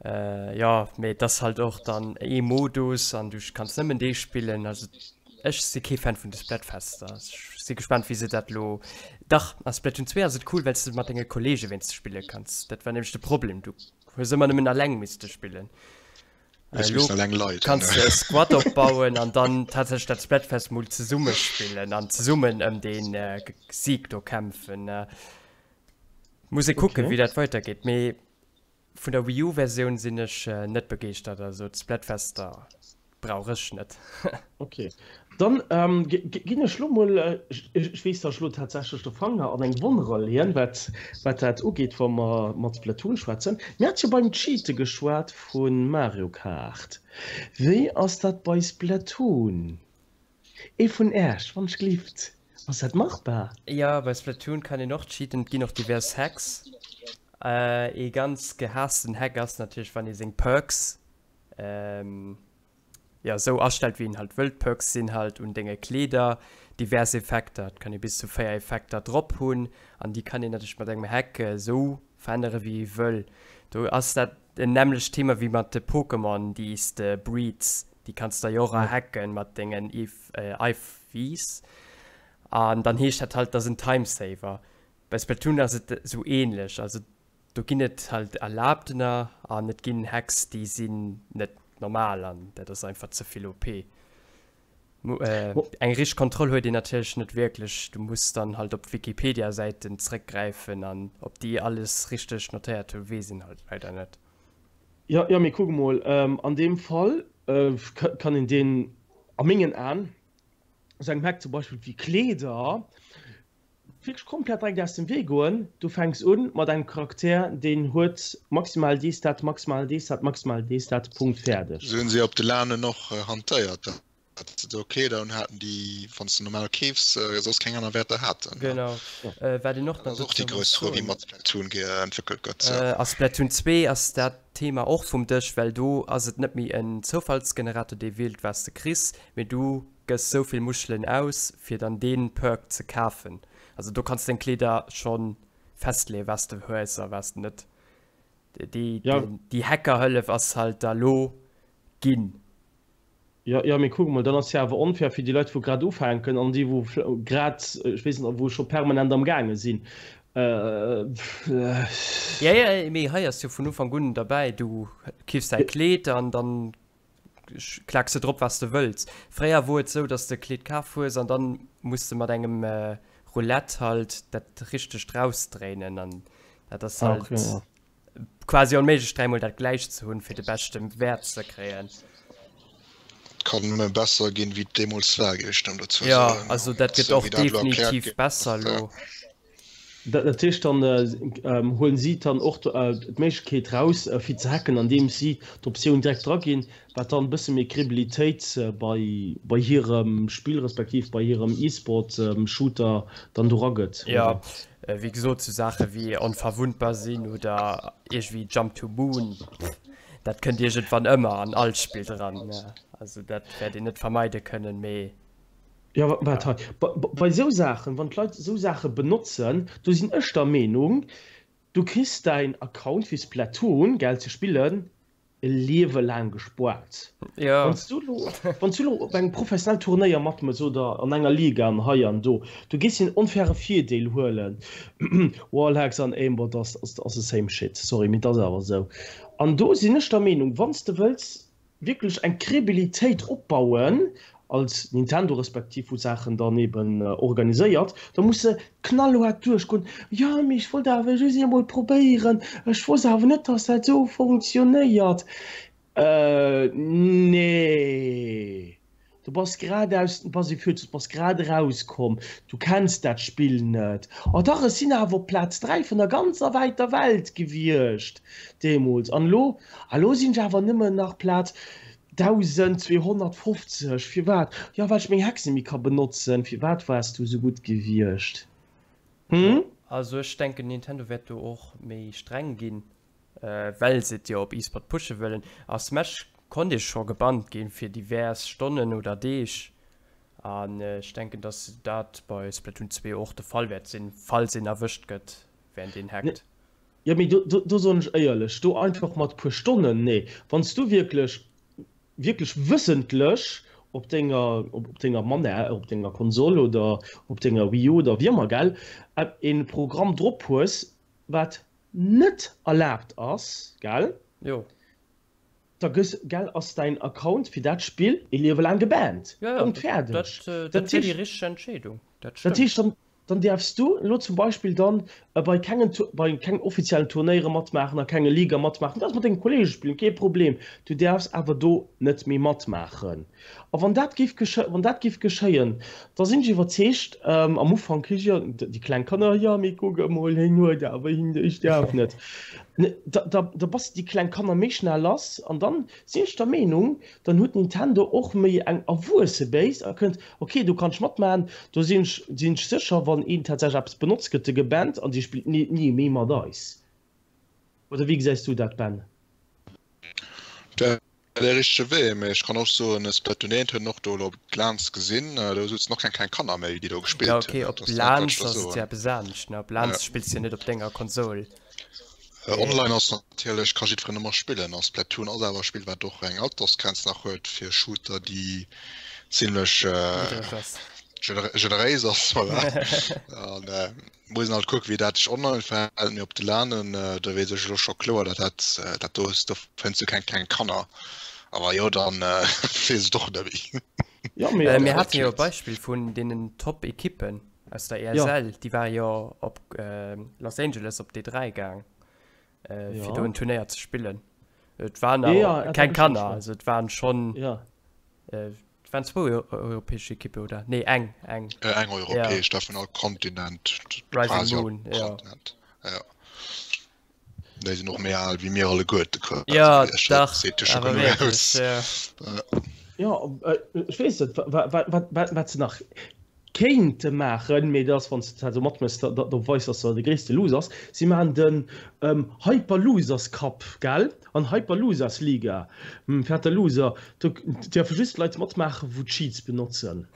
[SPEAKER 2] Jo, mee et ass halt och dann ee Modus an du kanns nëmmen dee spillen. Also ech si kee Fan vun de Splatfester. Ech si gespaant, wéi se dat elo. Dach, a Splatoon 2 ass et cool, well s de mat denge Kolleege wéinst spille kanns. Dat war nämlech de Problem, du hues ëmmer nëmmen alleng misste spillen. Kanns de e Squad opbauen an dann tatsächlech dat Splatfest mol zesumme spillen an zesummen ëm den äh, Sieg do kämpfen. Äh, muss ee kucken, okay. wéi dat weitergeet. Mee vun der Wii U-Versioun sinn ech äh, net begeeschtert. Also d'Splatfester brauch ech net.
[SPEAKER 1] okay. Dann ähm, ginn ech lo mol, äh, ech weess, dass ech lo tatsächlech de Fanger an eng Wonn raleeën, wat, wat dat ugeet, wa mer mat Splatoon schwätzen. Mir hat jo beim Cheate geschwat vu Mario Kart. Wéi ass dat bei Splatoon? Ee vun Äech, wann ech glift, ass dat machbar?
[SPEAKER 2] Jo, bei Splatoon kann een och cheaten, et ginn och divers Hacks. Ee ganz gehaassten Hack ass natierlech, wann ee seng Perks, ähm. Jo esou astellt wéi een halt wëllt. Perks sinn halt un denge Kleeder divers Effekter, et kann ee bis zu 4 Effekter drop hunn an déi kann een natierlech mat engem Hack esou verännere wéi ee wëll. Do ass dat en nämmlecht Thema wéi mat de Pokémon déi s de breeds, déi kanns de jo och erhacken mat dengen IVs an dann heescht dat halt, dat ass en Timesaver. Bei Splatoon ass et esou ähnlech, also Do ginn et halt erlaabtener an et ginn Hacks déi sinn net normal an dat ass einfach ze vill OP. Eng richteg Kontroll huet een natierlech net wierklech, du muss dann halt op d'Wikipedia-Säiten zréckgräifen an ob déi alles richteg notéiert hunn, weess een halt leider net.
[SPEAKER 1] Jo, jo, mee kuck emol, an deem Fall kann een deen a mengen Aen, esou engem Hack zum Beispill wéi Kleeder, Wierklech komplett direkt aus dem Wee goen. Du fänks un mat engem Charakter deen huet maximal dee Stat, maximal dee Stat, maximal dee Stat, Punkt, fäerdeg.
[SPEAKER 3] Sou hunn se op de LANen och hantéiert, datt se do Kleeder un haten, déi wann s de normal keefs, soss keng aner Wäerter haten.
[SPEAKER 2] Genau. Wat een och
[SPEAKER 3] nach dozou muss soen. Wéi mat Splatoon entwéckelt gëtt.
[SPEAKER 2] A Splatoon 2 ass dat Thema och vum Dësch, well do ass et net méi en Zoufallsgenerator dee wielt wat s de kriss, mee du gëss souvill Muschelen aus fir dann deen Perk ze kafen. Also do kanns deng Kleeder schon festleeën was de hues a was net. Déi
[SPEAKER 1] Ja.
[SPEAKER 2] déi Hackerhëllef ass halt da lo ginn.
[SPEAKER 1] Jo, jo, mee kuck emol, dann ass jo awer onfair fir déi Leit wou grad ufänken an déi wou grad, ech weess net, wou scho permanent am gaange sinn.
[SPEAKER 2] Ja, ja, mee hei ass jo vun Ufank un derbäi, du keefs däi Kleed an dann Klaaks de drop was de wëlls. Fréier wor et sou dass de Kleed kaf hues an dann muss de mat engem Roulette halt dat richtegt rausdréinen an dat ass
[SPEAKER 1] Ah,
[SPEAKER 2] halt
[SPEAKER 1] okay, ja.
[SPEAKER 2] quasi onméiglech dräimol dat gläicht ze hunn fir de beschte Wäert ze kréien.
[SPEAKER 3] Et kann nëmme besser ginn wéi et deemools war, géif ech dann dozou
[SPEAKER 2] Ja,
[SPEAKER 3] soen.
[SPEAKER 2] also dat gëtt
[SPEAKER 3] Sou
[SPEAKER 2] och
[SPEAKER 3] wéi dat elo erkläert
[SPEAKER 2] definitiv
[SPEAKER 3] ginn
[SPEAKER 2] besser
[SPEAKER 3] ass, ja.
[SPEAKER 2] elo.
[SPEAKER 1] Dat heescht, dann huelen si dann och d'Méiglechkeet raus fir ze hacken, andeems si d'Optioun direkt draginn, wat dann e bësse méi Crédibilitéit bei hirem Spill respektiv bei hirem E-Sport-Shooter dann do ragëtt,
[SPEAKER 2] Jo,
[SPEAKER 1] oder?
[SPEAKER 2] wéi gesot, sou Saache wéi onverwundbar sinn oder iergendwéi Jump to Moon, dat kënnt iergendwann ëmmer an all Spill dran. Also dat wäert een net vermeide kënnen, mee
[SPEAKER 1] Jo, wat hei? Bei esou Saachen, wann d'Leit esou Saache benotzen, do sinn ech der Meenung, du kriss däin Account fir Splatoon, gell, ze spillen, e Liewe laang gespoart. Wann s du elo, wann s du elo op engem professionellen Turnéier matmëss oder an enger Liga an hei an do, du gees een onfaire Virdeel huelen. Wallhacks an Aimbot ass, ass the same shit, sorry, mee et ass awer esou. An do sinn ech der Meenung, wann s de wëlls wierklech eng Crédibilitéit opbauen als Nintendo respektiv wou d'Saachen dann eben organiséiert, da muss se knallhart duerchgoen, jo mee ech wollt awer just eemol probéieren, ech wosst awer net dass dat esou funktionéiert. Nee, du bass grad aus, bass e Fürz, du bass grad erauskomm, du kenns dat Spill net. Oh dach, ech sinn awer op Plaz 3 vun der ganzer wäiter Welt gewiescht deemools an elo A lo sinn ech awer nëmmen nach Plaz 1250. Firwat? Jo, well ech meng Hex net méi ka benotzen. Firwat waars du esou gutt gewiescht?
[SPEAKER 2] Hm? Also ech denken Nintendo wäert do och méi streng ginn, well se et jo op eSport pushe wëllen. A Smash konnt ee scho gebannt ginn fir divers Stonnen oder Deeg an ech denken dass dat bei Splatoon 2 och de Fall wäert sinn, falls een erwëscht gëtt während een hackt.
[SPEAKER 1] Jo, mee do, do, do soen ech éierlech, do einfach mat puer Stonnen, nee. Wann s du wierklech, wierklech wëssentlech op denger, op denger Manä, op denger Konsol oder op denger Wii U oder wéi ëmmer, gell, e Programm drop hues, wat net erlaabt ass, gell,
[SPEAKER 2] Jo.
[SPEAKER 1] da gëss, gell, ass däin Account fir dat Spill e Liewe laang gebannt.
[SPEAKER 2] Jo, jo,
[SPEAKER 1] Punkt, fäerdeg.
[SPEAKER 2] dat, dat wier déi richteg Entscheedung, dat
[SPEAKER 1] Dat
[SPEAKER 2] stëmmt.
[SPEAKER 1] heescht, dann, Dann däerfs du elo zum Beispill dann bei kengen bei kengen offiziellen Turnéiere matmaachen, a kenge Liga matmaachen. Du däerfs mat denge Kollege spillen, kee Problem, du däerfs awer do net méi matmaachen. A wann dat géif gesché wann dat géif geschéien, da sinn ech iwwerzeegt, am Ufank kriss jo déi kleng Kanner, jo mee kuck emol, hien huet awer, hien, ech däerf net. Da da da bass de déi kleng Kanner méi schnell lass an dann sinn ech der Meenung, dann huet Nintendo och méi eng erwuesse Base a kënnt, ok do kann ech matmaachen, do sinn ech sinn ech sécher, wann een tatsächlech eppes benotzt, gëtt e gebannt an dee spillt ni ni méi mat eis. Oder wéi gesäis du dat, Ben?
[SPEAKER 3] Dat. dee richtege Wee, mee ech kann och soen, Splatoon 1 huet en och do elo op Glanz gesinn, do souzen och keng kleng Kanner méi, déi do
[SPEAKER 2] Ja,
[SPEAKER 3] gespillt hunn.
[SPEAKER 2] okay, op
[SPEAKER 3] Dat ass dat, wat ech
[SPEAKER 2] Lanz
[SPEAKER 3] da
[SPEAKER 2] ass et
[SPEAKER 3] soen.
[SPEAKER 2] jo eppes anescht, ne? Op Lanz spills du jo net op denger Konsol.
[SPEAKER 3] Mee online ass natierlech, ka jiddwereen ëmmer spillen, a Splatoon ass awer e Spill, wat och eng Altersgrenz nach huet fir Shooter, déi zimlech
[SPEAKER 2] Niddreg ass.
[SPEAKER 3] generéis ass, voilà. An Muss een halt kucken wéi dat sech online verhält, mee op de LANen do weess ech elo scho kloer dat dat dat do ass, do fënns du keng kleng Kanner. Awer jo dann weess et och net méi.
[SPEAKER 1] Jo mee
[SPEAKER 2] Mir haten jo e Beispill vun deenen Top-Ekippen aus der ESL, déi ware jo op Los Angeles op d'E3 gaang fir do en Turnéier ze spillen. Et waren awer keng Kanner, also et waren schonn Et waren zwou europäesch Ekippe, oder? Nee, eng, eng.
[SPEAKER 3] Eng europäesch, da vun all Kontinent.
[SPEAKER 2] Rising Moon,
[SPEAKER 3] ja. Ja. Déi sinn och méi al wéi mir alleguerte
[SPEAKER 2] quasi. Ja, dach, awer wierklech, ja.
[SPEAKER 1] Jo, ech weess net, wat se nach kéinte maachen, mee dat ass, wann s de dat esou matmëss, da da weis, dass de de gréisste Loser ass. Si maachen den Hyper Losers Cup, gell? An Hyper Losers Liga, fetter Loser, do däerfe just Leit matmaachen, wou Cheats benotzen.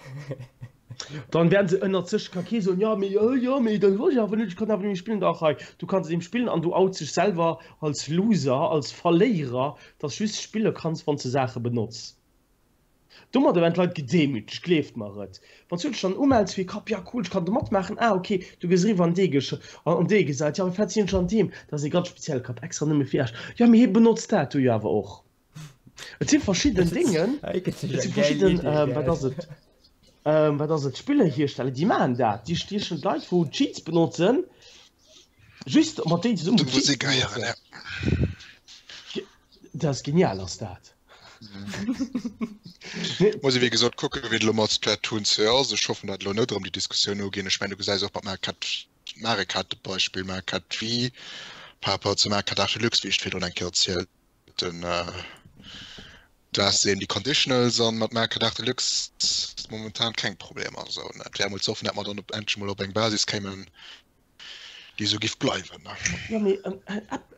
[SPEAKER 1] Dann wäerten se ënnert sech, ka kee soen, jo mee, jo mee dat wosst ech awer net, ech kann awer net méi spillen. Dach hei, du kanns et eben spillen an du outs dech selwer als Loser, als Verléierer, dass just spille kanns, wann s de Saache benotz. Domadder werden d'Leit gedemütegt, gleeft mer et. Wann s du dech dann umells fir Cup, ja cool, ech kann do matmaachen, ah ok, du gees eriwwer an dee Gesch an dee gesäit, ja mee firwat sinn ech an deem, dat ass ee ganz spezielle Cup, extra nëmme fir Iech, jo mee hie benotzt dat do jo awer och. Et si verschidden Déngen, et si verschidden, wat ass et, wat ass et, Spillerhiersteller, déi maachen dat, déi stiechen d'Leit wou Cheats benotzen, just mat déi zesummen Cheats benotzen. Dat ass genial ass dat.
[SPEAKER 3] Muss ee wéi gesot kucken, wéi et elo mat Splatoon 2 ass. Ech hoffen, datt elo net erëm déi Diskussioun uginn. Ech mengen, du gesäis och mat Mario Kart, Mario Kart de Beispill, Mario Kart Wii par rapport zu Mario Kart 8 Deluxe, wéi ech virdrun eng Kéier erzielt hunn. Do has de eben déi Conditionals an mat Mario Kart 8 Deluxe momentan keng Problemer. Esou, et wär emol ze hoffen, datt mer dann op endlech emol op eng Basis kéimen, déi esou giff bleiwen.
[SPEAKER 1] Jo mee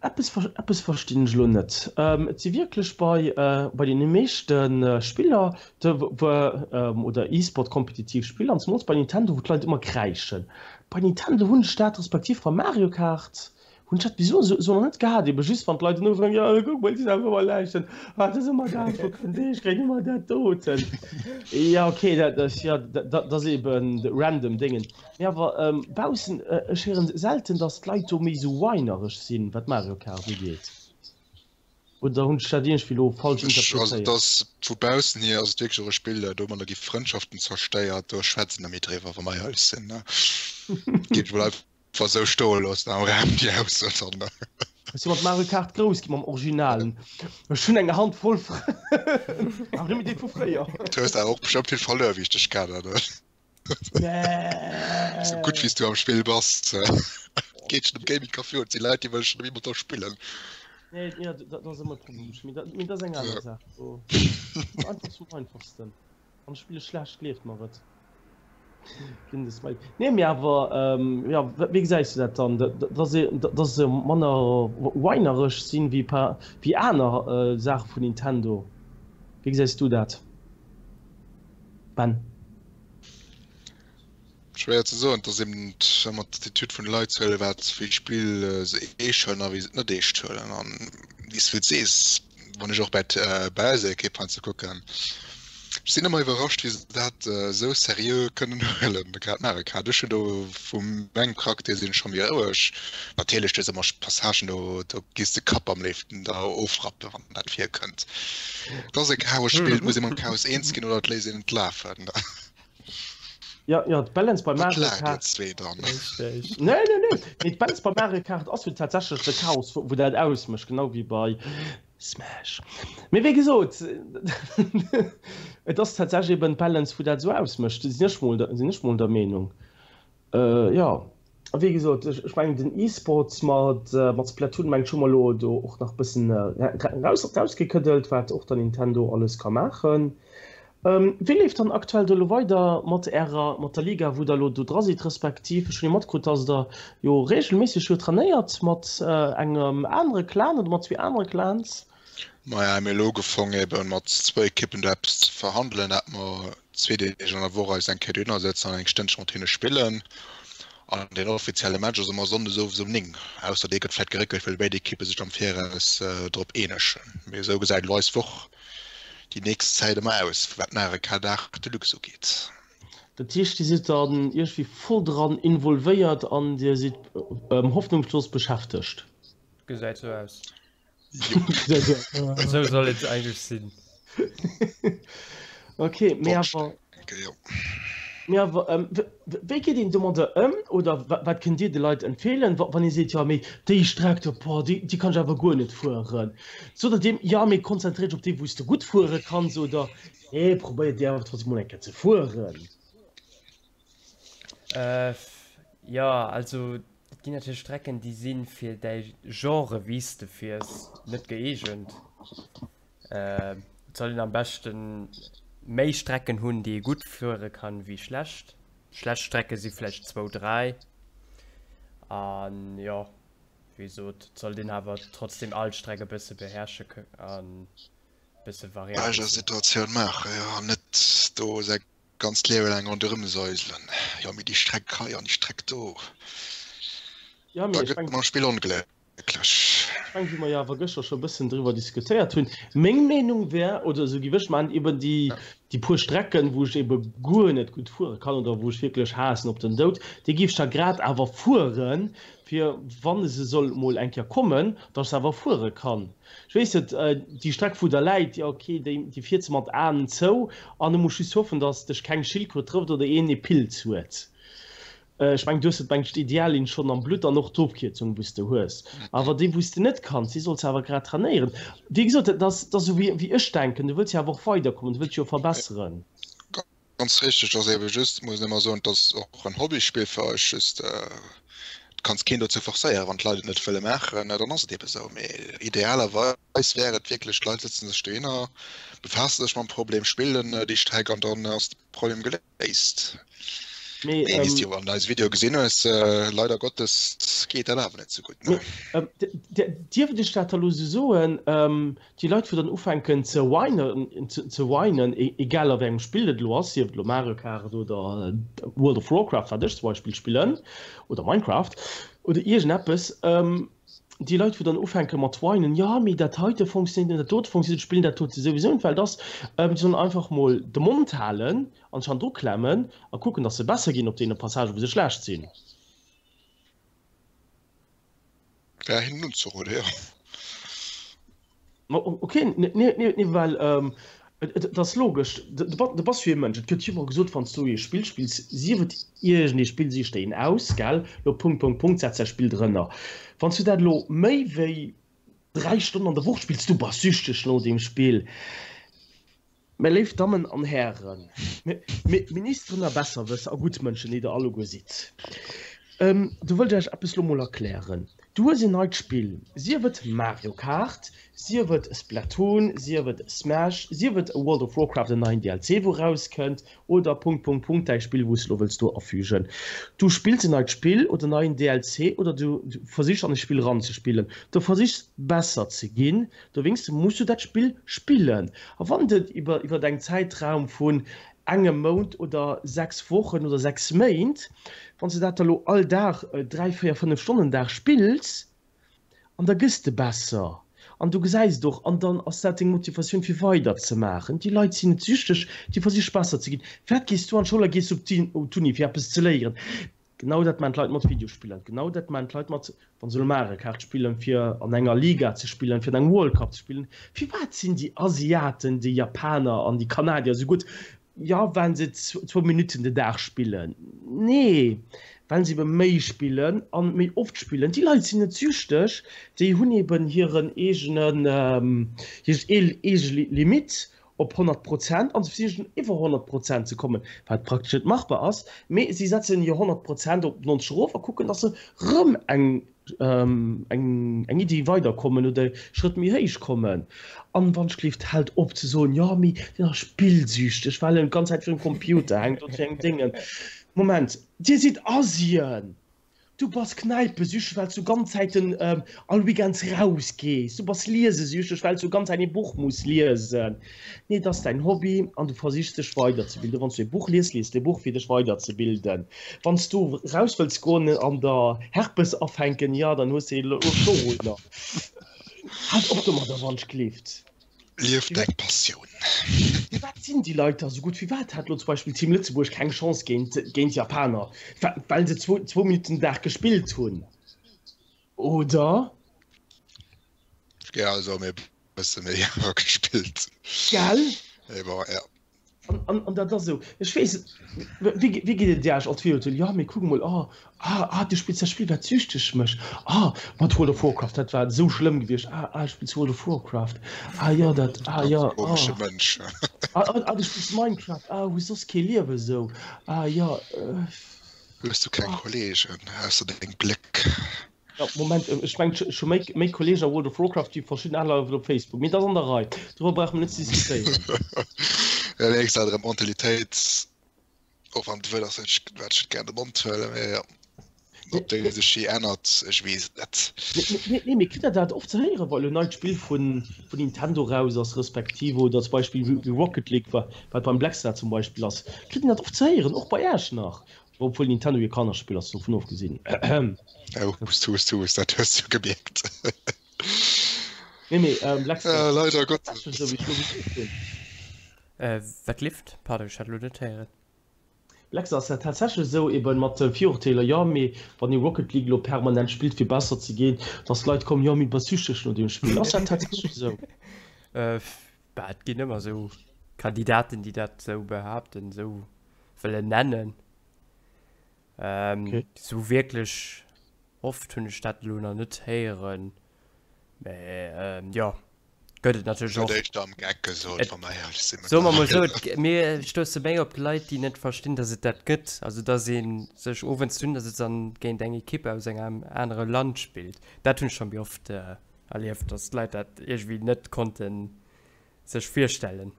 [SPEAKER 1] eppes eppes verstinn ech elo net. Et si wierklech bei bei deene meeschte Spiller oder E-Sport kompetitiv Spiller an zemools bei Nintendo wou d'Leit ëmmer kräischen. Bei Nintendo hunn ech dat respektiv bei Mario Kart hunn ech dat bis elo esou nach net gehat, ebe just wann d'Leit dann ufänken, jo kuck mol déi sinn awer ëmmer läichen, ah dat ass ëmmer dat wou kënnt, ech kréien ëmmer dat doten. Jo ok dat ass jo dat ass eben random Déngen. Mee awer baussen, ech héieren selten dass d'Leit do méi sou whinereg sinn wat Mario Kart ugeet. Oder hunn ech dat iergendwéi lo falsch
[SPEAKER 3] Ech, also et interpretéiert? ass vu baussen hier ass et wierklech och e Spill, domadder gi Frëndschaften zerstéiert, do schwätzt een da méi driwwer wa mer eierlech sinn, ne? Géif ech mol einfach esou stoe loossen am Raum déi Ausso dann, ne?
[SPEAKER 1] Ech si mat Mario Kart grouss gi mam Originalen. Ech hunn eng Hand voll Frënn, awer nëmme déi vu fréier.
[SPEAKER 3] Du hues awer och bestëmmt vill verluer wéi ech dech kennen, ne? Sou gutt wéi s du am Spill bass, geet schon um Gaming Café und si Leit, déi wëlle schon ëmmer mat der spillen.
[SPEAKER 1] Nee, ja, dat ass ëmmer Problem. Mee dat, mee dat ass eng aner Saach. So, einfach zum einfachsten. An ech spille schlecht, gleeft mer et. Blinde Smiley. Nee, mee awer, ähm, ja, wéi gesäis du dat dann? Dass se, dass se manner whinereg sinn wéi pa, wéi aner äh, Saache vun Nintendo. Wéi gesäis du dat? Ben.
[SPEAKER 3] Schwéier ze soen, et ass eben ëmmer d'Attitude vun de Leit ze huelen, wat wéi Spill se eescht huelen a wéi se et net eescht huelen. An wéi s du et sees, wann ech och bei bei eiser Ekipp heiansdo kucken, ech sinn ëmmer iwwerrascht, wéi se dat esou seriö kënnen huelen, grad Mario Kart. Ech hunn do vu mengem Charakter sinn ech scho méi roueg. Natierlech, du hues ëmmer Passagen, do do gees de Kapp am léifsten der ofrappen, wann dat virkënnt. Et ass e Chaos-Spill, et muss ee mam Chaos eens ginn oder et léisst een et lafen.
[SPEAKER 1] Jo, jo, d'Balance bei
[SPEAKER 3] Wat
[SPEAKER 1] Mario
[SPEAKER 3] laacht dir
[SPEAKER 1] Kart.
[SPEAKER 3] zwee dann?
[SPEAKER 2] Richtig.
[SPEAKER 1] Nee, nee, nee. Mee d'Balance bei Mario Kart ass jo tatsächlech de Chaos, wou dat ausmécht, genau wéi bei Smash. Mee wéi gesot, et ass tatsächlech eben d'Balance, wou dat esou ausmécht, sinn ech mol, sinn ech mol der Meenung. Jo, a wéi gesot, ech mengen den E-Sports mat mat Splatoon mengt ech hu mer elo do och nach bëssen raus rausgekëddelt, wat och der Nintendo alles ka maachen. Wéi leeft dann aktuell do elo weider mat ärer mat der Liga wou der elo do dra sidd, respektiv ech hunn jo matkrutt, datt der jo reegelméisseg jo trainéiert mat engem anere Clan oder mat zwee anere Clans?
[SPEAKER 3] Maja, mir elo ugefong eben mat zwou Ekippen do eppes ze verhandelen, dat mer zwee Deeg an der Woch eis eng Kéier dohinner sëtzen an eng Stënnche mat hinne spillen. An deen offizielle Match ass ëmmer sonndes owes um 9, ausser dee gëtt vläit geréckelt, well béid Ekippe sech am Viraus drop eenegen. Mee esou gesäit elo eis Woch déi nächst Zäit ëmmer aus, wat Mario Kart 8 Deluxe ugeet.
[SPEAKER 1] Dat heescht, Dir sidd dann iergendwéi voll dran involvéiert an Dir sidd hoffnungslos beschäftegt?
[SPEAKER 2] Gesäit sou aus. Esou soll et eigentlech sinn.
[SPEAKER 1] Ok, mee awer, mee awer wéi geet een domadder ëm oder wat kënnt Dir de Leit empfeelen, wann ee seet, jo mee déi Streck do, boah, déi, déi kann ech awer guer net fueren. Sot Der deem, jo mee konzentréier dech op déi wou s de gutt fuere kanns oder nee, probéier déi awer trotzdem mol eng Kéier ze fueren?
[SPEAKER 2] Jo, also et ginn natierlech Strecken, déi si fir däi Genre, wéi s de fiers, net gëeegent. Et soll een am beschte méi Strecken hunn, déi ee gutt fuere kann, wéi schlecht. Schlecht Strecke si vläicht zwou, dräi. An jo, wéi gesot, et sollt een awer trotzdem all Streck e bësse beherrsche an e bësse variabel
[SPEAKER 3] sinn. Situatioun maachen, jo, an net do säi Ganzt Liewe laang ronderëm säuselen, jo mee déi Streck hei an déi Streck do,
[SPEAKER 1] Ja,
[SPEAKER 3] da gëtt mam Spill onglécklech.
[SPEAKER 1] Ech mengen, wéi mer jo awer gëschter scho e bëssen driwwer diskutéiert hunn, meng Meenung wär, oder esou géif ech maachen, eben déi, déi puer Strecken, wou ech ebe guer net gutt fuere kann oder wou ech wierklech haassen op den Doud, déi géif ech da grad awer fueren, fir wann se soll mol eng Kéier kommen, datt ech se awer fuere kann. Ech weess net, déi Streck wou der läit, jo ok, déi déi fiert se mat Aen zou an du muss just hoffen, dass dech keng Schildkröt trëfft oder een ee Pilz huet. Ech mengen du hues dat mengt ech d'Ideallinn schonn am Blutt an och d'Ofkierzung wou s de hues. Awer déi wou s de net kanns, déi solls de awer grad trainéieren. Wéi gesot, dat ass dat ass esou wéi wéi ech denken, du wëlls jo awer och weiderkommen, du wëlls dech jo verbesseren.
[SPEAKER 3] Ganz richteg, ass eben just, muss een ëmmer soen, et ass och en Hobbyspill fir eis, just du kanns keen dozou forcéieren, wann d'Leit et net wëlle maachen, dann ass et eben esou. Mee idealerweis wär et wierklech, d'Leit sëtzen sech dohinner, befaasse sech mam Problem, spillen déi Streck an dann ass de Problem geléist. Mee wéi s de jo an eise Video gesinn hues, leider Gottes geet dat awer net esou gutt, ne?
[SPEAKER 1] Dierft ech dat da lo esou soen? Déi Leit wou dann ufänken ze whinen, ze whinen, egal a wéi engem Spill et elo ass, sief et elo Mario Kart oder World of Warcraft, wat ech zum Beispill spillen, oder Minecraft oder iergendeppes, déi Leit wou dann ufänke mat whinen, jo mee dat heite funktionéiert net, dat dote funktionéiert net, ech spillen dat dote souwisou net, well et ass, déi sollen einfach mol de Mond halen an sech hannendru klemmen a kucken, datt se besser ginn op deene Passagen wou se schlecht sinn.
[SPEAKER 3] Wär hinnen unzeroden, jo.
[SPEAKER 1] Ma ok, nee, nee, nee, well et ass logesch, du bass jo ee Mënsch, et gëtt jo ëmmer gesot, wann s du ee Spill spills, sief et iergendee Spill, sich der een aus, gell, lo Punkt, Punkt, Punkt, setz däi Spill drënner. Wann s du dat elo méi wéi 3 Stonnen an der Woch spills, du bass süchteg no deem Spill. Mä léif Dammen an Hären, Ministeren a Besserwësser a Guttmënschen, déi Der alleguer sidd, do wëllt ech Iech eppes elo mol erklären. Du hues en neit Spill, sief et Mario Kart, sief et Splatoon, sief et Smash, sief et World of Warcraft, en neien DLC wou erauskënnt, oder Punkt, Punkt, Punkt, däi Spill wou s de elo wëlls do afügen. Du spills en neit Spill oder en neien DLC oder du versichs an e Spill eranzespillen. Du versichs besser ze ginn, Dowéinst muss du dat Spill spillen. A wann de iwwer iwwer eng Zäitraum vun engem Mount oder 6 Wochen oder 6 Méint, wann s de dat da lo all Dag 3, 4, 5 Stonnen Dag spills, an da gëss de besser an du gesäis et och an dann ass dat deng Motivatioun fir weider ze maachen. Déi Leit sinn net süchteg, déi versiche besser ze ginn. Firwat gees du an d'Schoul a gees op d'Uni fir eppes ze léieren? Genau dat maan d'Leit mat Videospiller, genau dat maan d'Leit mat, wann se elo Mario Kart spillen, fir an enger Liga ze spillen, fir an engem World Cup ze spillen. Firwat sinn déi Asiaten, déi Japaner an déi Kanadier esou gutt? Jo, well se zwou Minutten de Dag spillen? Nee, well se ebe méi spillen an méi oft spillen. Déi Leit sinn net süchteg, déi hunn eben hiren eegenen, hir eege Limit op 100 Prozent an se versichen iwwer 100 Prozent ze kommen, wat praktesch net machbar ass, mee si setzen hir 100 Prozent op 90 erof a kucken, datt se rëm eng eng Iddi weiderkommen oder e Schrëtt méi héich kommen. An wann ech gleeft, haalt op ze soen, jo mee deen ass spillsüchteg, well en d'ganz Zäit virum Computer hänkt oder fir eng Déngen. Moment, Dir sidd Asien! Du bass Knäipesüchteg, well s du ganz Zäiten all Weekends rausgees. Du bass liesesüchteg, well s du ganz Zäit ee Buch muss liesen. Nee, et ass däin Hobby an du versichs dech weiderzebilden. Wann s du ee Buch lies, lies de e Buch fir dech weiderzebilden. Wann s du raus wëlls goen an der Herpes afänken, jo, dann hues de elo dorunner. Haalt op domadder, wann ech gleeft.
[SPEAKER 3] Lief deng Passioun.
[SPEAKER 1] Firwat sinn déi Leit da sou gutt? Firwat hat lo zum Beispill Team Lëtzebuerg keng Chance géint géint d'Japaner? Well se zwou zwou Minutten den Dag gespillt hunn, oder?
[SPEAKER 3] Ja, also mir bësse méi awer gespillt.
[SPEAKER 1] Gell?
[SPEAKER 3] Mee bon, ja.
[SPEAKER 1] An, an, an dat ass esou, ech weess, wéi, wéi geet et Iech als Virurteel? Jo, mee kuck emol, oh, ah, ah, du spills dat Spill, wat süchteg mécht, ah, mat World of Warcraft, dat war esou schlëmm gewiescht, ah, ah, du spills World of Warcraft, ah jo, dat, ah jo, ah.
[SPEAKER 3] Komesche Mënsch.
[SPEAKER 1] Ah, ah, ah, du spills Minecraft, ah, hues soss kee Liewe esou, ah jo, äh.
[SPEAKER 3] Hues du keng Kollegen, ausser deng Bléck?
[SPEAKER 1] Ja, Moment, ech mengen ech hu méi, méi Kolleegen a World of Warcraft wéi verschidden aner Leit op Facebook. Mee dat ass an der Rei. Doriwwer brauche mer net ze diskutéieren.
[SPEAKER 3] Ja, wéi gesat, erëm Mentalitéit, och wann d'Wuert ass, wat ech, wat ech net gär an de Mond huelen, mee jo, ob déi sech jee ännert, ech weess et net.
[SPEAKER 1] Nee, nee, mee kritt der dat oft ze héieren, wa elo e neit Spill vun, vun Nintendo raus ass, respektiv oder zum Beispill wéi Rocket League, wa, wat beim Blackstar zum Beispill ass, kritt een dat oft ze héieren, och bei Äech nach? Obwuel Nintendo jo Kannerspill ass, dovun ofgesinn.
[SPEAKER 3] Oh, hust, hust, hust, dat hues du gemierkt.
[SPEAKER 1] Nee, mee ähm, Lex,
[SPEAKER 3] äh, leider Gottes.
[SPEAKER 1] Esou wéi ech lo gesot hunn.
[SPEAKER 2] Äh, wat lift? Pardon, ech hat lo net héieren.
[SPEAKER 1] Lex, ass dat tatsächlech esou eben mat de Virurteeler? Jo, mee wann ee Rocket League lo permanent spillt fir besser ze ginn, dass d'Leit kommen, jo, mee bass süchteg no deem Spill. Ass dat tatsächlech esou?
[SPEAKER 2] Äh, bah, et ginn ëmmer esou Kandidaten, déi dat esou behaapten, esou wëllen nennen. Ähm, okay. So wierklech oft hunn ech dat elo nach net héieren. Mä ähm, ja, gëtt et natierlech och.
[SPEAKER 3] Éischter am Geck gesot, wa mer éierlech
[SPEAKER 2] sinn. Soe mer mol esou, mir stousse méi op Leit, déi net verstinn, datt et dat gëtt. Also datt ee sech owends dohinner sëtzt an géint eng Ekipp aus engem anere Land spillt. Dat hunn ech scho méi oft äh, erlieft, datt d'Leit dat iergendwéi net konnte sech virstellen.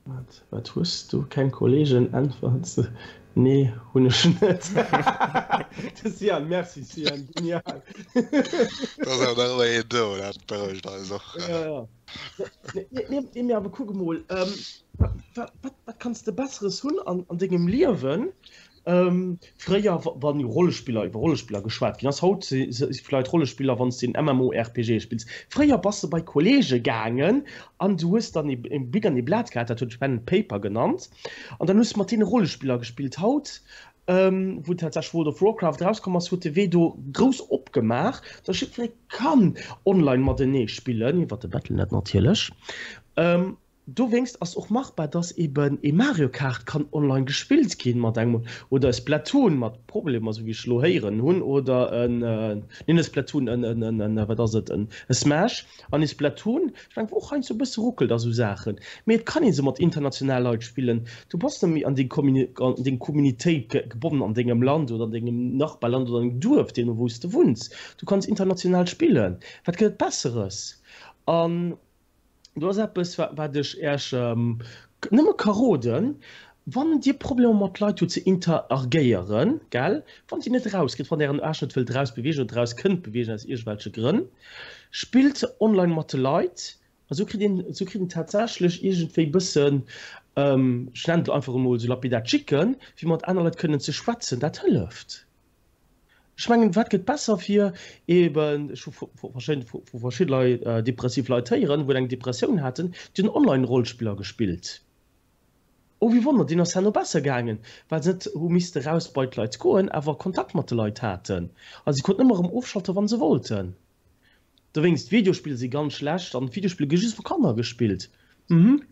[SPEAKER 1] Wat, wat hues du keng Kollegen? Äntwert se, Nee, hunn ech net. De Sian, merci Sian, genial.
[SPEAKER 3] Da ass awer nach ëmmer een do, dat berouegt eis och.
[SPEAKER 1] Ja, ja. Nee, nee, nee, mee awer kuck emol, ähm, wat, wat, wat kanns de Besseres hunn an, an dengem Liewen, Fréier wann jo Rollespiller iwwer Rollespiller geschwat ginn ass, haut si vleit Rollespiller wann s de en MMORPG spills. Fréier bass de bei Kollege gaangen an du hues dann e Bic an e Blat gehat, dat huet sech Pen and Paper genannt, an dann hues de mat deene Rollespiller gespillt. Haut wou tatsächlech World of Warcraft erauskomm ass, huet de Wee do grouss opgemaach, datt jiddweree kann online matenee spillen, iwwer de Battle.net natierlech. Dowéinst ass och machbar, dass eben ee Mario Kart kann online gespillt ginn mat engem oder e Splatoon mat Problemer, esou wéi ech elo héieren hunn, oder en, nee net Splatoon, en, en, en, en, wat ass et, en e Smash an ee Splatoon, ech mengen wou och heiansdo e bësse ruckelt a sou Saachen, mee et kann ee se mat international Leit spillen. Du bass net méi an deng Communi, an deng Communitéit gebonnen an dengem Land oder an dengem Nachbarland oder an dengem Duerf, deemno wou s de wunns. Du kanns international spillen. Wat gëtt et Besseres? An Do ass eppes, wat ech Äech nëmme ka roden, Wann Dir Problemer mat Leit hutt ze interagéieren, gell, wann Dir net erauskritt, wann Ären Aarsch net wëllt eraus beweegen oder eraus kënnt beweegen aus iergendwelche Grënn, spillt online mat de Leit. A sou kritt een, sou kritt een tatsächlech iergendwéi bëssen, ech nennen et elo einfach emol esou lapidar, d'Chicken, fir mat aner Leit kënnen ze schwätzen. Dat hëlleft. Ech mengen, wat gëtt besser fir eben, ech hu vu verschidde Leit, depressiv Leit héieren, wou eng Depressioun haten, déi hunn Online-Rollspiller gespillt. Oh wéi Wonner, deenen ass herno besser gaangen, well se net hu misste raus bei d'Leit goen, awer Kontakt mat de Leit haten a si konnten ëmmer erëm ofschalten, wa se wollten. Dowéinst, Videospiller si ganz schlecht an Videospiller gi just vu Kanner gespillt. Mhm.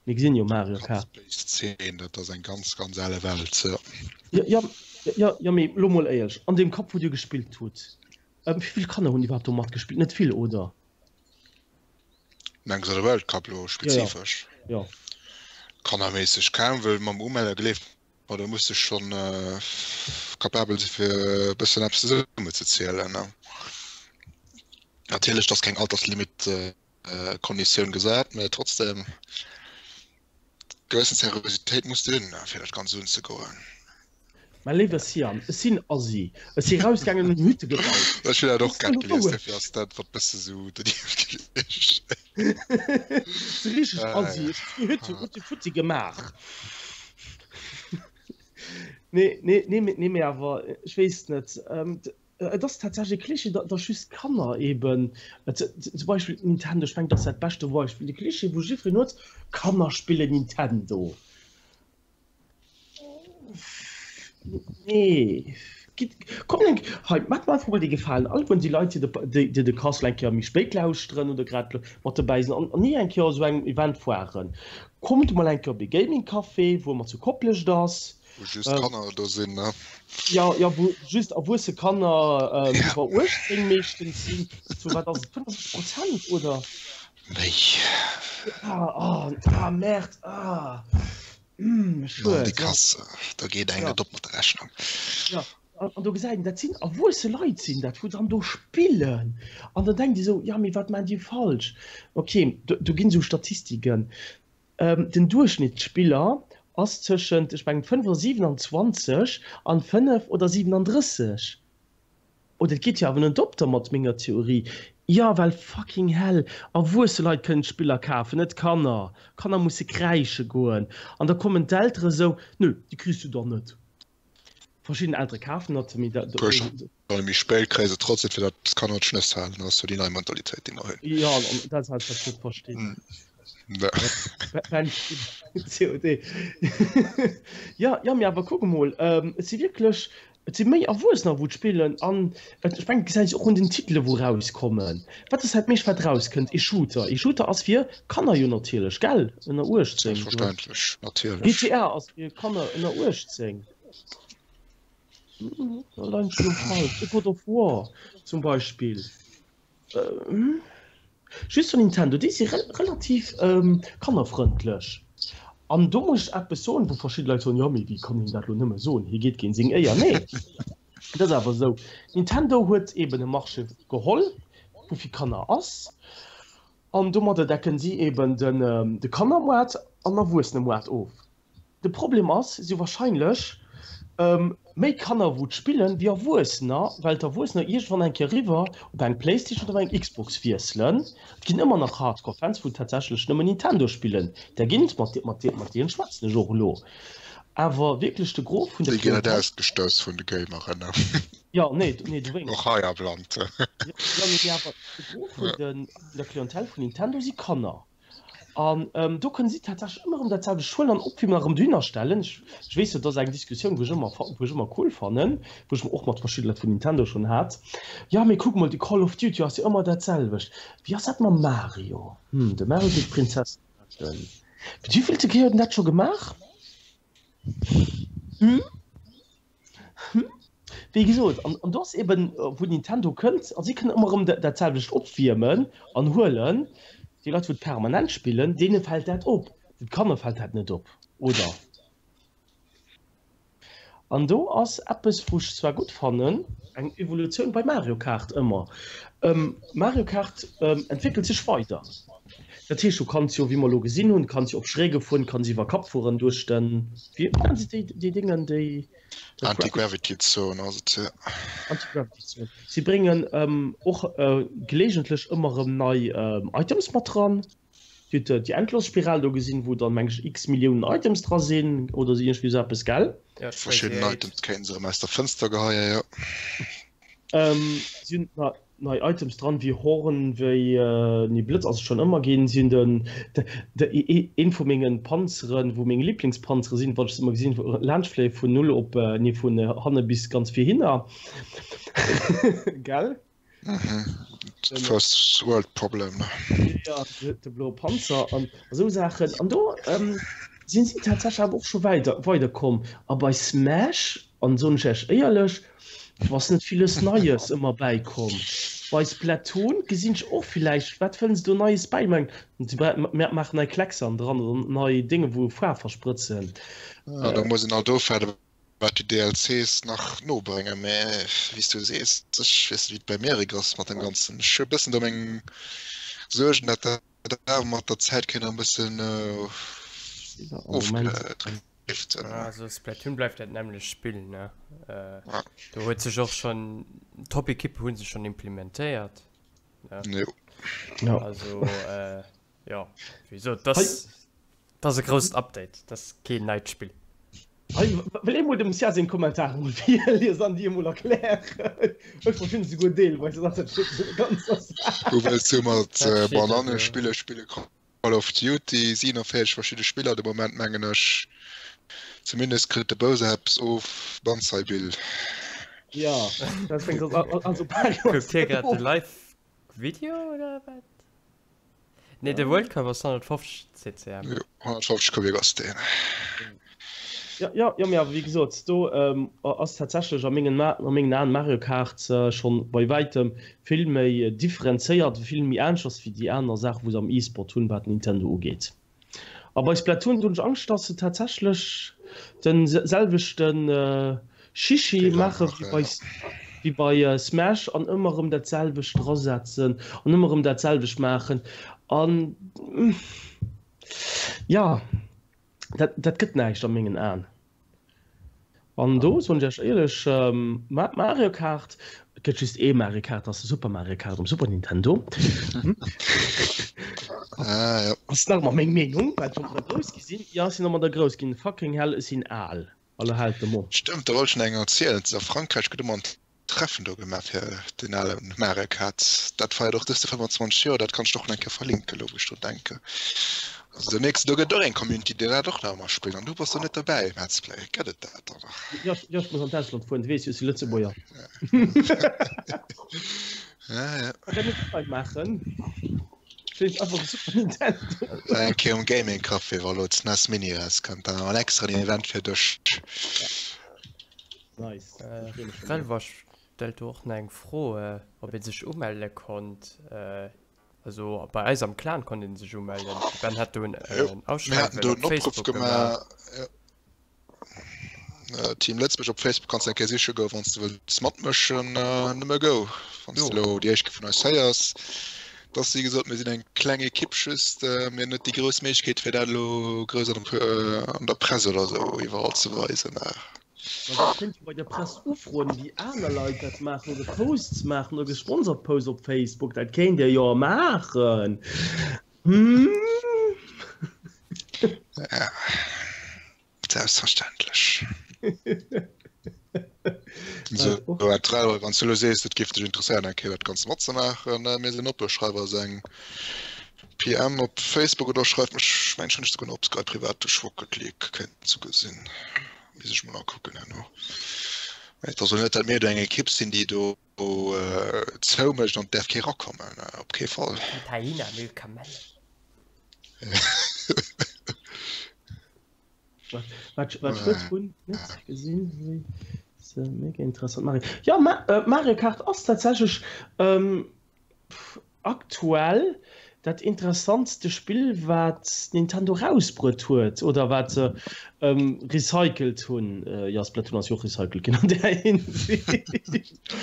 [SPEAKER 1] Mir gesinn jo Mario Kart.
[SPEAKER 3] Ganz béis Zeen, dat ass eng ganz, ganz ale Welt, jo.
[SPEAKER 1] Jo, jo, jo, jo, mee lo mol éierlech, an deem Kapp wou dir gespillt hutt, wéi vill Kanner hunn iwwerhaapt do matgespillt? Net vill, oder?
[SPEAKER 3] Mengs de World Cup lo spezifesch?
[SPEAKER 1] Jo, jo.
[SPEAKER 3] Kannerméisseg kaum, wëll mam Umelle gleeft mer, do muss de schonn capabel si fir e bëssen eppes zesummen ze zielen. Natierlech, et ass keng Alterslimit Konditioun gesat, mä trotzdem gewëssen Seriositéit muss de hunn, fir dat Ganzt unzegoen.
[SPEAKER 1] Mäi léiwe Sian, ech sinn Assi. Ech si rausgaangen an hunn Hütte gebaut.
[SPEAKER 3] Ech hunn dat och grad gelies, dofir ass dat wat bësse sou donieft gewiescht.
[SPEAKER 1] Ech si richteg Assi. Ech hunn Hütte Hutti Futti gemaach. Nee, nee, nee, nee, mee awer ech weess net. Et ass tatsächlech e Klischee, datt just Kanner eben, zum Beispill Nintendo, ech mengen, dat ass dat beschte Beispill, de Klischee, wou jiddwereen huet, Kanner spillen Nintendo. Nee, gitt, kommt eng, hei, maacht mer einfach mol dee Gefalen, alleguerten déi Leit, déi de, déi de Castle eng Kéier méi spéit lauschteren oder grad mat dobäi sinn an ni eng Kéier esou engem Event waren, kommt mol eng Kéier op ee Gaming Café, wou ëmmer zu Koplescht ass.
[SPEAKER 3] Wou just Kanner do sinn, ne?
[SPEAKER 1] Jo, jo, wou just erwuesse Kanner iwwer 18 meeschtens sinn. Zu wat ass et, 75 Prozent, oder?
[SPEAKER 3] Méi.
[SPEAKER 1] Ah, ah, ah, Merde, ah. Mm,
[SPEAKER 3] schued. Déi Kass, da geet eng net op mat der Rechnung.
[SPEAKER 1] Ja, an do gesäit een, dat sinn erwuesse Leit sinn dat, wou dann do spillen. An dann denkt ee sou, ja, mee wat maachen déi falsch? Okay, do, do ginn esou Statistiken. Den Duerchschnittsspiller ass tëschent, ech mengen, 5 27 an 5 oder 37. Oh, dat geet jo awer net op da mat menger Theorie. Jo, well fucking hell, erwuesse Leit kënnen d'Spiller kafen, net Kanner. Kanner musse kräische goen. An da kommen d'Eltere sou, Nö, déi kriss du dann net. Verschidden Eltere kafen dat, mee dat.
[SPEAKER 3] Puer Stonne méi spéit kréie se trotzdem, fir datt d'Kanner d'Schnëss halen. Dat ass jo déi nei Mentalitéit, déi mer hunn.
[SPEAKER 1] Jo, an dat ass halt, wat ech net verstinn. COD. Jo, jo, mee awer kuck emol, et si wierklech, et si méi Erwuessener, wou d'spillen an ech mengen, et gesäit sech och un den Titele wou erauskommen. Wat ass dat meescht wat erauskënnt? E Shooter. E Shooter ass fir Kanner jo natierlech, gell? Ënner 18.
[SPEAKER 3] Selbstverständlech, natierlech.
[SPEAKER 1] GTA ass fir Kanner ënner 18. Da leien ech elo falsch. E God of War zum Beispill. Just vun Nintendo, déi si relativ kannerfrëndlech. An do muss ech eppes soen, wou verschidde Leit soen, jo mee wéi kann hien dat elo nëmme soen, hie geet géint seng Éier. Nee, et ass awer esou, Nintendo huet eeben e Marché geholl, wou fir Kanner ass, an domadder decken si eeben de Kannermoart an Erwuessenemoart of. De Problem ass, si hu wahrscheinlech méi Kanner wou d'spillen wéi Erwuessener, well d'Erwuessener iergendwann eng Kéier eriwwer op eng Playstation oder op eng Xbox wiesselen. Et ginn ëmmer nach Hardcore Fans wou tatsächlech nëmmen Nintendo spillen, där ginn et, mat mat deenen schwätzen ech och elo, awer wierklech de Gros vun der
[SPEAKER 3] Déi ginn net ausgestouss vun de Gameren, ne?
[SPEAKER 1] Jo, nee, nee, dowéinst.
[SPEAKER 3] Och hei am Land.
[SPEAKER 1] Jo, mee awer de Gros vun der Clientèle vun Nintendo si Kanner. An do kënne si tatsächlech ëmmer erëm dat selwecht huelen an op wéi mer erëm dohinner stellen. Ech weess jo, dat ass eng Diskussioun, wou ech ëmmer, wou ech ëmmer cool fannen, wou ech och mat verschidde Leit vun Nintendo schonn hat, Jo, mee kuck mol, de Call of Duty ass jo ëmmer dat selwecht. Wéi ass dat mam Mario? Hm, de Mario geet d'Prinzessin retten. Fir d'wéivillte Kéier huet en dat scho gemaach? Hm? Hm? Wéi gesot, an, an do ass eben, wou Nintendo kënnt, a si kënnen ëmmer erëm dat selwecht opwiermen an huelen. Déi Leit, wou et permanent spillen, deene fält dat op. De Kanner fält dat net op, oder? An do ass eppes, wou ech zwar gutt fannen, eng Evolutioun bei Mario Kart ëmmer. Mario Kart entwéckelt sech weider. Dat heescht, du kanns jo, wéi mer elo gesinn hunn, kanns jo op Schräge fueren, kanns iwwer Kapp fueren duerch den, wéi nennen se déi, déi Déngen, déi.
[SPEAKER 3] Anti-Gravity Zone ass et, jo.
[SPEAKER 1] Anti-Gravity Zone. Si bréngen och gelegentlech ëmmer erëm nei Items mat dran. Dir hutt déi Endlosspiral do gesinn, wou dann, meng ech, x Milliounen Items dra sinn oder esou iergendwéi esou eppes, gell?
[SPEAKER 3] Ja, Verschidden Items kéinte se erëm aus der Fënster geheien, jo.
[SPEAKER 1] Si hunn nei Items dran, wéi Horn, wéi, nee Blëtz ass et schonn ëmmer ginn. Si hunn den, de, een vu mengen Panzeren, wou meng Lieblingspanzere sinn, wann ech se ëmmer gesinn, laanschtfléie vun null op, nee vun hanne bis ganz vir hinner, gell?
[SPEAKER 3] First World Problem.
[SPEAKER 1] Ja, de bloe Panzer an esou Saachen. An do sinn si tatsächlech awer och scho weider weiderkomm. A bei Smash, an soen ech Iech éierlech, do ass net villes Neies ëmmer bäikomm. Bei Splatoon gesinn ech och villäicht, wat wëllen se do Neies bäibréngen? Si maachen nei Klecksan dran oder nei Dénge wou Faarf versprëtzen.
[SPEAKER 3] Ja, do muss een alt ofwaarden, wat déi DLCs nach nobréngen, mä wéi s du sees, ech weess net wéi et beim Eric ass mat dem Ganzen, ech hu e bëssen do meng Suergen, datt dat awer mat der Zäit kéint e bëssen ofdréinen.
[SPEAKER 2] Also Splatoon bleift dat nämmlecht Spill, ne? Do huet sech och schonn, Top-Ekippe hu sech schonn implementéiert.
[SPEAKER 3] Jo.
[SPEAKER 2] Ja. Also, jo, wéi gesot, dat ass e grousst Update, dat ass keen neit Spill.
[SPEAKER 1] Hei wëll ee mol dem Sia seng Kommentare mol virliesen an déi emol erklären. Ech verstinn se souguer deelweis, dat ass dat Schlëmmst un der ganzer
[SPEAKER 3] Saach. Du wëlls jo mat Bananne spille, spille Call of Duty, 47 verschidde Spiller de Moment mengen ech. Zumindest kritt de Bowser eppes of, Banzai Bill.
[SPEAKER 1] Jo, dat fänkt
[SPEAKER 2] also Kuckt hie grad de Live Video oder wat? Nee, de World Cup ass 150 CCM.
[SPEAKER 3] Jo, 150 Kubik ass deen.
[SPEAKER 1] Jo, jo, jo, mee awer wéi gesot, do ass tatsächlech a mengen, a mengen Aen Mario Kart schonn bei wäitem vill méi differenzéiert, vill méi aneschters wéi déi aner Saachen, wou se am E-Sport hunn, wat Nintendo ugeet. A bei Splatoon hunn ech Angscht, dass se tatsächlech de selwechte Chichi maache wéi bei Smash an ëmmer erëm dat selwecht drasetzen an ëmmer erëm dat selwecht maachen. An jo, dat, dat gëtt näischt a mengen Aen. An do soen ech Iech éierlech, Mario Kart, et gëtt just ee Mario Kart, dat ass de Super Mario Kart um Super Nintendo.
[SPEAKER 3] Ah, ja.
[SPEAKER 1] Ass nach ëmmer meng Meenung, well ech domadder grouss gi sinn. Jo, ech sinn domadder grouss ginn. Fucking hell, ech sinn al. Allo, haalt de Mond.
[SPEAKER 3] Stëmmt, da wollt ech nach eng erzielen. A Frankräich gëtt ëmmer en Treffen do gemaach fir den ale Mario Kart. Dat feiert och dëst 25 Joer. Dat kann ech och nach eng Kéier verlinken, elo wou ech drun denken. Also den nächsten, do gëtt och eng Community, déi dat och nach ëmmer spillt. An du bass do net derbäi, Metzplay. Gëtt et dat dann nach?
[SPEAKER 1] Jo, jo, ech muss an d'Ausland fueren, du weess jo, ech si Lëtzebuerger.
[SPEAKER 3] Ja, ja.
[SPEAKER 1] Wat kann ech hei maachen? Ech einfach de Super Nintendo.
[SPEAKER 3] Eng Kéier um Gaming Café, wa lo d'SNES Mini erauskënnt, dann en extra Event fir dech.
[SPEAKER 1] Nice.
[SPEAKER 2] Relva stellt do och nach eng Fro, ob ee sech umelle konnt. Also bei eis am Clan konnt ee sech umellen. De Ben hat do en
[SPEAKER 3] Ausschreiwen op Facebook gemaach. Team Lëtzebuerg op Facebook kanns de eng Kéier siche goen, wann s de wëlls matmëschen. Nëmme go, wann s de elo déi éischt Kéier vun eis héiers. Et ass wéi gesot, mir sinn eng kleng Ekipp just, mir hunn net déi grouss Méiglechkeet fir dat elo grouss an der Press oder esou iwwerall ze weisen.
[SPEAKER 1] Ma dat kéint jo bei der Press ufroen, wéi aner Leit dat maachen oder Posts maachen oder gesponsert Posts op Facebook. Dat kéint Dir jo maachen. Hm?
[SPEAKER 3] Ja, selbstverständlech. So, wann du lo sees, dat géif dech interesséieren, eng Kéier dat Ganzt matzemaachen, mir sinn oppe, schreif eis eng PM op Facebook oder schreif mech, ech mengen, ech hunn dech souguer nach op Skype privat duerch Rocket League kéint ze gesinn. Misst ech mol akucken herno. Mä et ass elo net, datt mir do eng Ekipp sinn, déi do zoumécht an et däerf kee rakommen, op kee Fall.
[SPEAKER 2] D'Hyena will Kamellen.
[SPEAKER 1] Wat wat ech net hunn net gesinn wéi se mega interessant Mario. Ja Ma äh, Mario Kart ass tatsächlech ähm, aktuell dat interessantste Spill wat Nintendo rausbruet huet oder wat se ähm, recycelt hunn. Äh, ja Splatoon ass jo och recycelt ginn an där Hinsicht.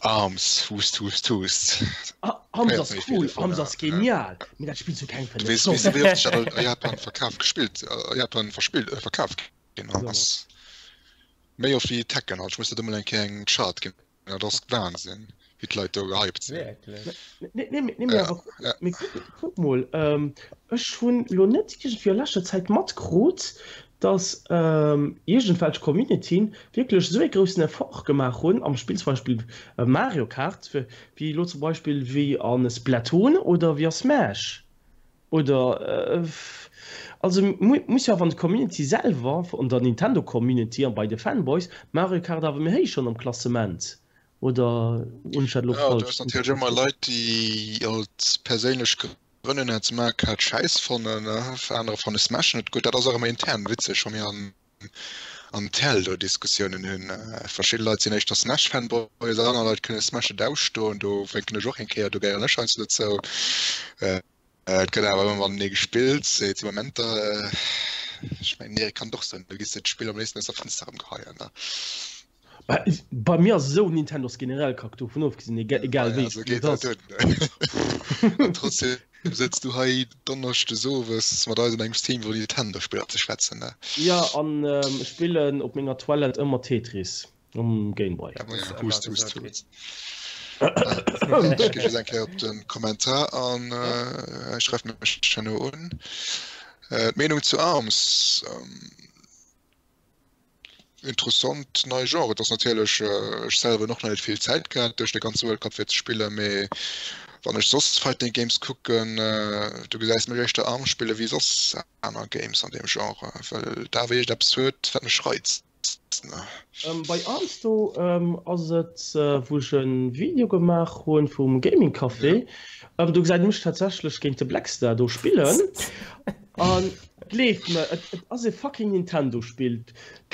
[SPEAKER 3] Arms, hust, hust, hust.
[SPEAKER 1] Ah, Arms ass cool, Arms ass genial, mee dat spills du keng
[SPEAKER 3] 5 Wees wéi oft dat a Japan verkaf gespillt, a Japan verspillt, äh, verkaf ginn ass. Méi oft wéi Tekken halt. Ech muss der do mol eng Kéier eng Chart ginn. Dat ass Wahnsinn, wéi d'Leit do gehypt sinn.
[SPEAKER 2] Wierklech?
[SPEAKER 1] Nee, nee, nee, mee awer mee kuck mol, ech hunn lo net iergendwéi a leschter Zäit matkrut, dass iergendwelch Communityen wierklech esou ee groussen Effort gemaach hunn am Spill, zum Beispill Mario Kart, wéi elo zum Beispill wéi a Splatoon oder wéi a Smash oder also muss jo awer an der Community selwer, an der Nintendo Community an bei de Fanboys, Mario Kart awer méi héich schonn am Klassement oder hunn ech dat elo
[SPEAKER 3] falsch? Jo,
[SPEAKER 1] du
[SPEAKER 3] hues natierlech ëmmer Leit, déi alt perséinlech Grënn hunn hätt Mario Kart schäiss fannen, anerer fanne Smash net gutt. Dat ass och ëmmer intern witzeg, wa mir an an TL do Diskussiounen hunn. Verschidde Leit sinn éischter Smash Fanboys, aner Leit kënne Smash net ausstoen. Do wénken ech och eng Kéier, do gehéieren ech heiansdo dozou. Et gëtt awer ëmmer matenee gespillt. Et si Momenter, ech mengen den Eric kann et och soen, do giss de d'Spill am léifsten aus der Fënster erëm geheien.
[SPEAKER 1] Bei mir ass esou, Nintendo ass generell kack, dovun ofgesinn, egal wéi
[SPEAKER 3] Spill et ass. Trotzdem. Du sëtz du hei Donneschdes owes mat eis an engem Stream iwwer Nintendo-Spiller ze schwätzen, ne?
[SPEAKER 1] Jo, an ech spillen op menger Toilette ëmmer Tetris um Gameboy.
[SPEAKER 2] Dat muss
[SPEAKER 3] Ja,
[SPEAKER 2] ëmmer
[SPEAKER 3] hust, hust,
[SPEAKER 2] gesot ginn.
[SPEAKER 3] hust. Ech gi just eng Kéier op de Kommentar an, ech schreift mech herno un. D'Meenung zu Arms. Interessant neie Genre. Et ass natierlech, ech selwer hunn och nach net vill Zäit gehat duerch de ganze World Cup fir ze spillen, mee wann ech soss Fighting Games kucken, du gesäis mech éischter Arms spille wéi soss aner Games an deem Genre, well et awer iergendeppes huet wat mech reizt.
[SPEAKER 1] Bei Arms do ass et wou ech e Video gemaach hunn vum Gaming Café, do gesäit ee mech tatsächlech géint de Blackstar do spillen an Gleeft mer, et ass e fucking Nintendo Spill.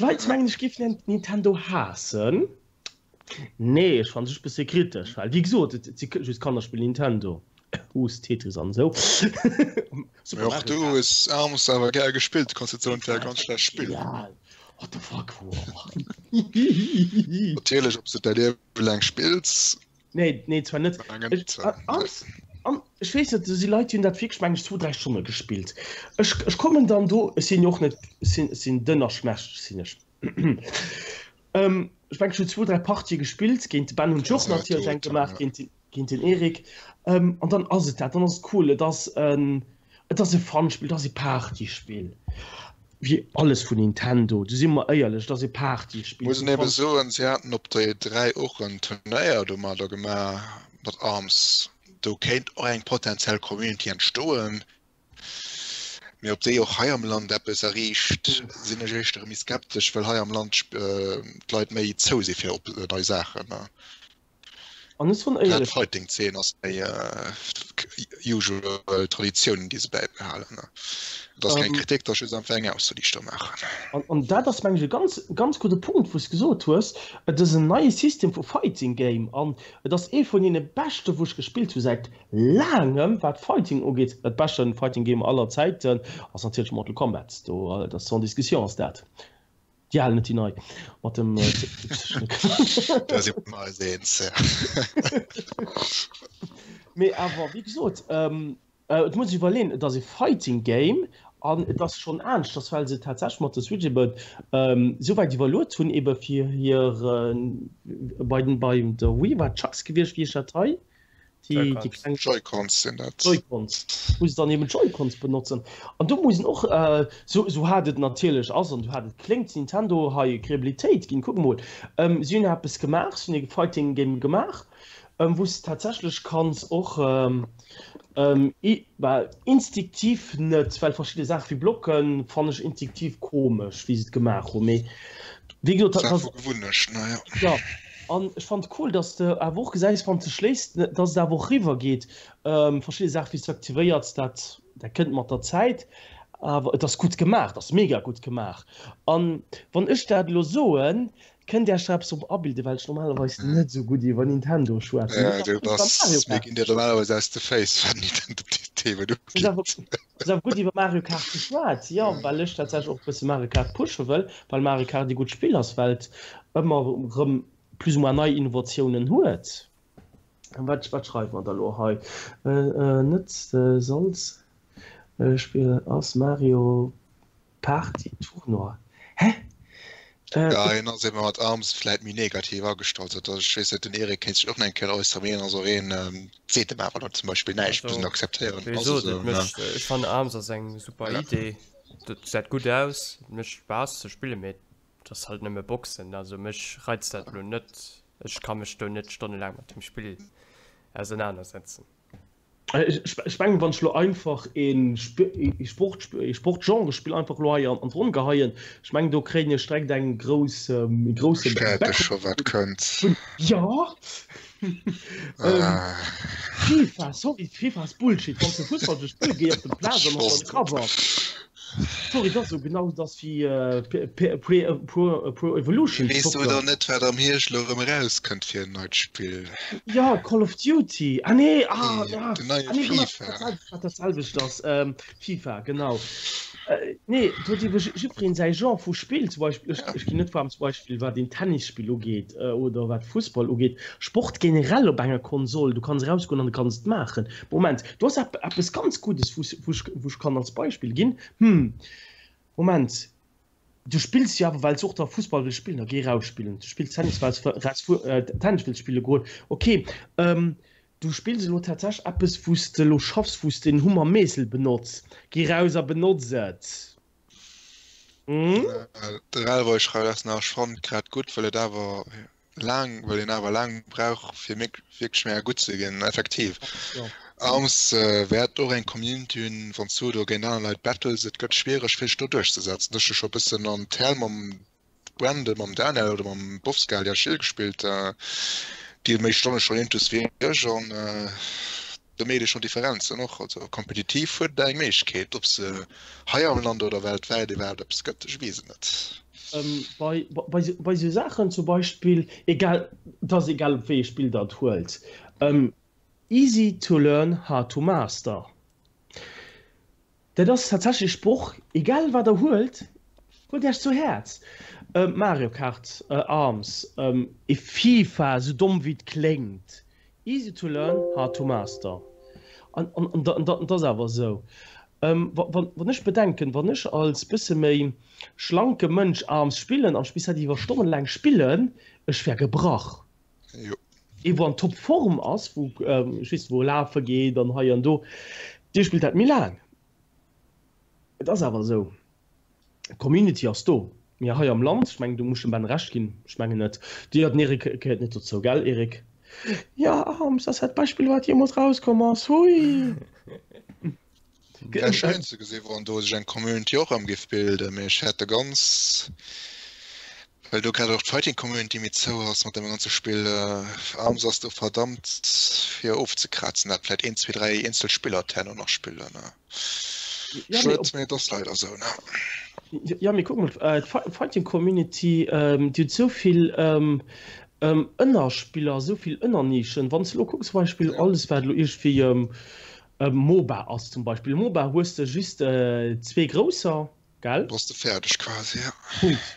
[SPEAKER 1] D'Leit mengen ech géif Nintendo haassen. Nee, ech fannen se just bësse kritesch, well wéi gesot, et si just Kannerspill Nintendo. Hust, Tetris an esou.
[SPEAKER 3] Super Mario Du hues Arms awer gär gespillt, du kanns et soen, et wär e ganz schlecht Spill.
[SPEAKER 1] Ja, what the fuck.
[SPEAKER 3] Natierlech, ob s de et däi Liewe laang spills.
[SPEAKER 1] Nee, nee, zwar net. Ech, Arms, an ech weess net, do si Leit, déi hunn dat wierklech, meng ech, zwou, dräi Stonne gespillt. Ech, ech kommen dann do, ech sinn jo och net, ech sinn, ech sinn dënn a schmächteg sinn ech. Ähm, ech meng, ech hunn zwou, dräi Partië gespillt, géint de Ben hunn ech och natierlech eng gemaach, géint den, géint den Eric. Ähm, an dann ass et dat, dann ass et cool. Et ass en, Et ass e Fun-Spill, et ass e Partyspill, wéi alles vun Nintendo, do si mer éierlech, et ass e Partyspill.
[SPEAKER 3] Muss een ebe soen, si haten op der E3 och en Turnéier domadder gemaach, mat Arms. Do kéint och eng potentiell Community entstoen, mee ob déi och hei am Land eppes erreecht, sinn ech éischter méi skeptesch, well hei am Land d'Leit méi zou si fir op nei Saachen.
[SPEAKER 1] An ech soen éierlech.
[SPEAKER 3] D'Fighting Zeen ass méi usual Traditiounen déi se bäibehalen. Et ass keng Kritik, et ass just einfach eng Ausso déi ech do maachen.
[SPEAKER 1] An dat ass mengen ech e ganz ganz gudde Punkt wou s gesot hues, et ass en neie System vu Fighting Game an et ass ee vun deene beschte wou ech gespillt hu säit laangem wat Fighting ugeet. Dat beschte Fighting Game aller Zäiten ass natierlech Mortal Kombat, do dat ass sans discussion ass dat. Déi al, net déi nei. Mat dem
[SPEAKER 3] Da si mer eis eens.
[SPEAKER 1] Mee awer wéi gesot, et muss ee iwwerleeën, et ass e Fighting Game an et ass schonn aneschters, well se tatsächlech mat der Switch ebe souwäit iwwerluet hunn, ebe fir hir bei den, bei der Wii war et Chucks gewiescht, wéi heescht dat hei? Déi, déi kleng
[SPEAKER 3] Joy-Cons sinn dat.
[SPEAKER 1] Joy-Cons, wou se dann eben Joy-Cons benotzen. An do muss een och, sou, sou haart et natierlech ass an sou haart et kléngt, Nintendo hei Kreabilitéit ginn. Kuck emol, si hunn eppes gemaach, si hunn e Fighting Game gemaach, wou s de tatsächlech kanns och, bah, instinktiv net, well verschidde Saache wéi Blocken fannen ech instinktiv komesch, wéi se et gemaach hunn, mee wéi gesot, dat
[SPEAKER 3] Saach
[SPEAKER 1] ass.
[SPEAKER 3] vu Gewunnecht, naja.
[SPEAKER 1] Jo. An ech fannen et cool, dass de awer och gesäis, wann s de schléiss, dass et awer och riwwer geet. Verschidde Saache wéi s de aktivéiers, dat dat kënnt mat der Zäit, awer et ass gutt gemaach, et ass mega gutt gemaach. An wann ech dat elo soen, kënnt Iech der eppes drop abilden, well ech normalerweis net esou gutt iwwer Nintendo schwätzen.
[SPEAKER 3] Ja, du bass, mir ginn dir normalerweis aus de Féiss, wat Nintendo-Themen ugeet.
[SPEAKER 1] Ass awer gutt iwwer Mario Kart geschwat, jo, well ech tatsächlech och e bësse Mario Kart pushe wëll, well Mario Kart ee gutt Spill ass, well et ëmmer erëm plus ou moins nei Innovatiounen huet. Wat, wat schreiwe mer da lo hei? Net Salz Spill ass Mario Party Tournoi. Hä?
[SPEAKER 3] Ja, hien ass ebe mat Arms vläit méi negativ agestallt. Dat ass, ech weess net, den Eric kéint sech och nach eng Kéier äusseren, mee hien ass och een, seet em awer dann zum Beispill näischt, muss en akzeptéieren,
[SPEAKER 2] Wéi
[SPEAKER 3] ass
[SPEAKER 2] gesot,
[SPEAKER 3] esou,
[SPEAKER 2] et
[SPEAKER 3] ne?
[SPEAKER 2] mécht, ech fannen Arms ass eng super
[SPEAKER 3] Ja.
[SPEAKER 2] Idee, dat gesäit gutt aus, et mécht Spaass ze spillen, mee et ass halt nëmme Boxen, also mech reizt dat elo net, ech ka mech do net stonnelaang mat dem Spill ausenanersetzen.
[SPEAKER 1] Ech mengen, wann ech elo einfach ee Sport, ee Sportgenrespill einfach elo hei an d'Ronn geheien, ech mengen, do kréien ech direkt eng grouss, e grousse
[SPEAKER 3] Ech fäerte scho wat kënnt.
[SPEAKER 1] Jo! FIFA, sorry, FIFA ass Bullshit. Wann s de Fussball spille géi op de Plaz an op den Cover. Sorry, dat ass esou genau dass wéi Pro Evolution
[SPEAKER 3] Weess du
[SPEAKER 1] Soccer.
[SPEAKER 3] dann net wat am Hierscht elo erëm erauskënnt fir en neit Spill?
[SPEAKER 1] Jo, Call of Duty. Ah nee, ah,
[SPEAKER 3] Nee,
[SPEAKER 1] ah,
[SPEAKER 3] den neie
[SPEAKER 1] ah nee, genau,
[SPEAKER 3] FIFA.
[SPEAKER 1] wat dat selwecht ass. Ähm, FIFA, genau. Nee, et huet iwwer jiddwereen säi Genre vu Spill. Zum Beispill, ech, ech ginn net waarm zum Beispill wat een Tennisspill ugeet oder wat Fussball ugeet. Sport generell op enger Konsol, du kanns erausgoen an du kanns et maachen. Moment, do ass eppes ganz Guddes, wou ech, wou ech kann als Beispill ginn. Hm, Moment, du spills jo awer, well s och da Fussball wëlls spillen, da géi eraus spillen. Du spills Tennis, well s eraus Tennis wëlls spille goen. Okay, Du spills elo tatsächlech eppes wou s de elo schaffs, wou s de en Hummer Meessel benotz. Gi raus a benotz et.
[SPEAKER 3] Hm? De Railroy schreift eis nach, Ech fannen et grad gutt, well et awer laang, well een awer laang brauch fir wierklech mega gutt ze ginn. Effektiv, Arms wäert och eng Community hunn, wann s du do géint aner Leit battles, et gëtt schwiereg fir sech do duerchzesetzen. Ech hu scho bëssen an Term mam Brandon, mam Daniel oder mam Bofsgal ja Schill gespillt, déi hu méi Stonne schonn intus wéi ech an do mierkt ee schonn Differenzen och. Also kompetitiv huet et eng Méiglechkeet, ob se hei am Land oder weltwäit iwwerhaapt eppes gëtt, ech weess et net.
[SPEAKER 1] Bei bei esou Saachen zum Beispill, egal, et ass egal op wéi ee Spill der et huelt, easy to learn, hard to master. Dat ass tatsächlech Sproch, egal wat der huelt, huelt Iech zu Häerz. Mario Kart, Arms, e FIFA, sou domm wéi et kléngt, easy to learn, hard to master. An dat ass awer esou. Wann ech bedenken, wann ech als bësse méi schlanke Mënsch Arms spillen an ech bis hätt iwwer stonnelaang spillen, ech wär gebrach. Ee wou an Top Form ass, wou ech weess wou lafe geet an hei an do, dee spillt dat méi laang. Et ass awer esou, d'Community ass do, mee hei am Land, ech mengen do muss ech dem Ben Recht ginn, ech mengen net, Dir, den Eric gehéiert net dozou, gell Eric? Jo, Arms ass dat bescht Spill wat jeemools rauskomm ass, hui!
[SPEAKER 3] Wär schéin ze gesinn, wann do sech eng Community och erëm géif bilden, mee ech fäerte ganz, well do grad och d'Fighting Community méi zou ass mat deem ganze Spill. Arms ass do verdammt fir ofzekrazen, dat vläit een, zwee, dräi eenzel Spiller d'herno nach spillen. Schued, mee et ass leider esou, ne?
[SPEAKER 1] Jo, mee kuck mol, d'Fighting Community, déi huet esou vill Ënnerspiller, esou vill Ënnernischen. Wann s de elo kucks, zum Beispill alles wat elo iergendwéi MOBA ass zum Beispill. MOBA hues de just zwee grousser, gell?
[SPEAKER 3] Bass de fäerdeg quasi, ja.
[SPEAKER 1] Punkt.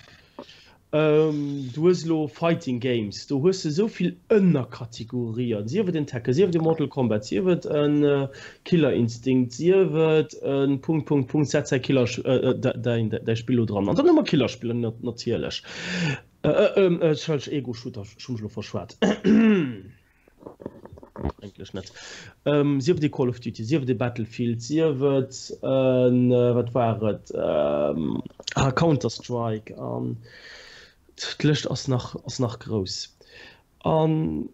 [SPEAKER 1] Du hues elo Fighting Games, do hues de esou vill Ënnerkategorien, sief et en Tekken, sief et e Mortal Kombat, sief et e Killer Instinct, sief et e Punkt, Punkt, Punkt, setz däi Killer, däin, däi Spill elo dran. An dann hu mer Killerspiller natierlech. Entschëllegt, Ego-Shooter, ech hu mech elo verschwat. Eigentlech net. Ähm, sief et ee Call of Duty, sief et ee Battlefield, sief et en, äh, wat war et, ähm, ah, Counter-Strike an d'Lëscht ass nach, ass nach grouss. An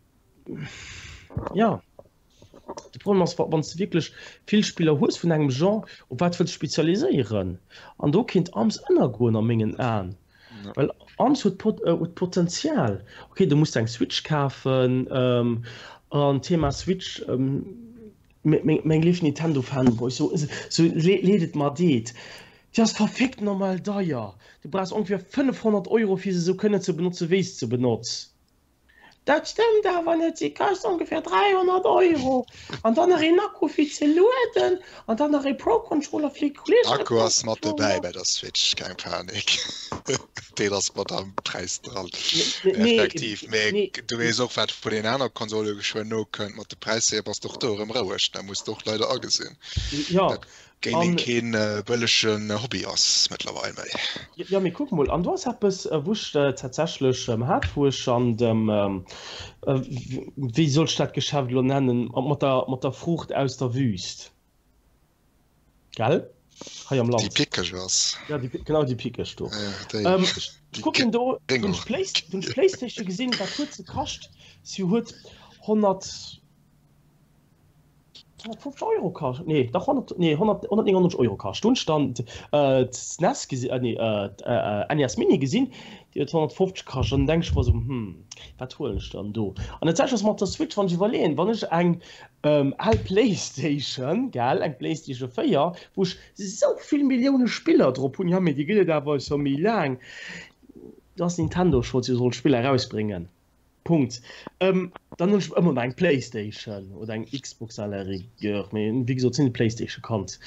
[SPEAKER 1] ja, de Problem ass, wann s de wierklech vill Spiller hues vun engem Genre, op wat wëlls de spezialiséieren? An do kéint Arms ënnergoen a mengen Aen. Well Arms huet huet Potenzial. Ok, du muss eng Switch kafen an Thema Switch, meng léif Nintendo Fanboys, sou sou leed et mer deet, déi ass verfickt normal deier. Du brauchs ongeféier 500 Euro fir se sou kënnen ze benotze wéi s de se benotz. Dat stëmmt awer net, si kascht ongeféier 300 Euro an dann nach een Akku fir ze lueden an dann nach ee Pro Controller fir
[SPEAKER 3] Kolleegen. Akku ass mat dobäi bei der Switch, keng Panik, deen ass mat am Präis dran. Effektiv, mee du weess och wat vun den aner Konsole geschwënn nokënnt mat de Präisser, bass de och do erëm roueg, dat muss de och leider agesinn.
[SPEAKER 1] Jo,
[SPEAKER 3] Gaming keen bëllegen Hobby ass mëttlerweil méi.
[SPEAKER 1] Jo mee kuck mol, an do ass eppes wou ech tatsächlech hat, wou ech an dem, wéi soll ech dat Geschäft elo nennen, mat der mat der Fruucht aus der Wüst, gell, hei am Land.
[SPEAKER 3] Déi pickeg ass.
[SPEAKER 1] Ja déi, genau déi pickeg do. Ech kucken do, hunn ech d'Playstation gesinn, wat huet se kascht? Si huet 100. 150 Euro kascht, nee, dach 100, nee, 100, 199 Euro kascht. Dunn stand äh, d'SNES gesi, äh, nee, äh, äh, NES Mini gesinn, déi huet 150 kascht. An dann denk ech mer sou, hm, wat huelen ech dann do? An dat selwecht ass mat der Switch, wann ech iwwerleeën, wann ech eng ähm, al Playstation, gell, eng Playstation 4, wou ech sou vill Millioune Spiller drop hunn, ja, mee déi gëtt et awer scho méi laang, do ass Nintendo schold, si soll Spiller erausbréngen. Punkt. Dann hunn ech ëmmer nach eng Playstation oder eng Xbox à la rigueur, mee wéi gesot sinn e Playstation Kand.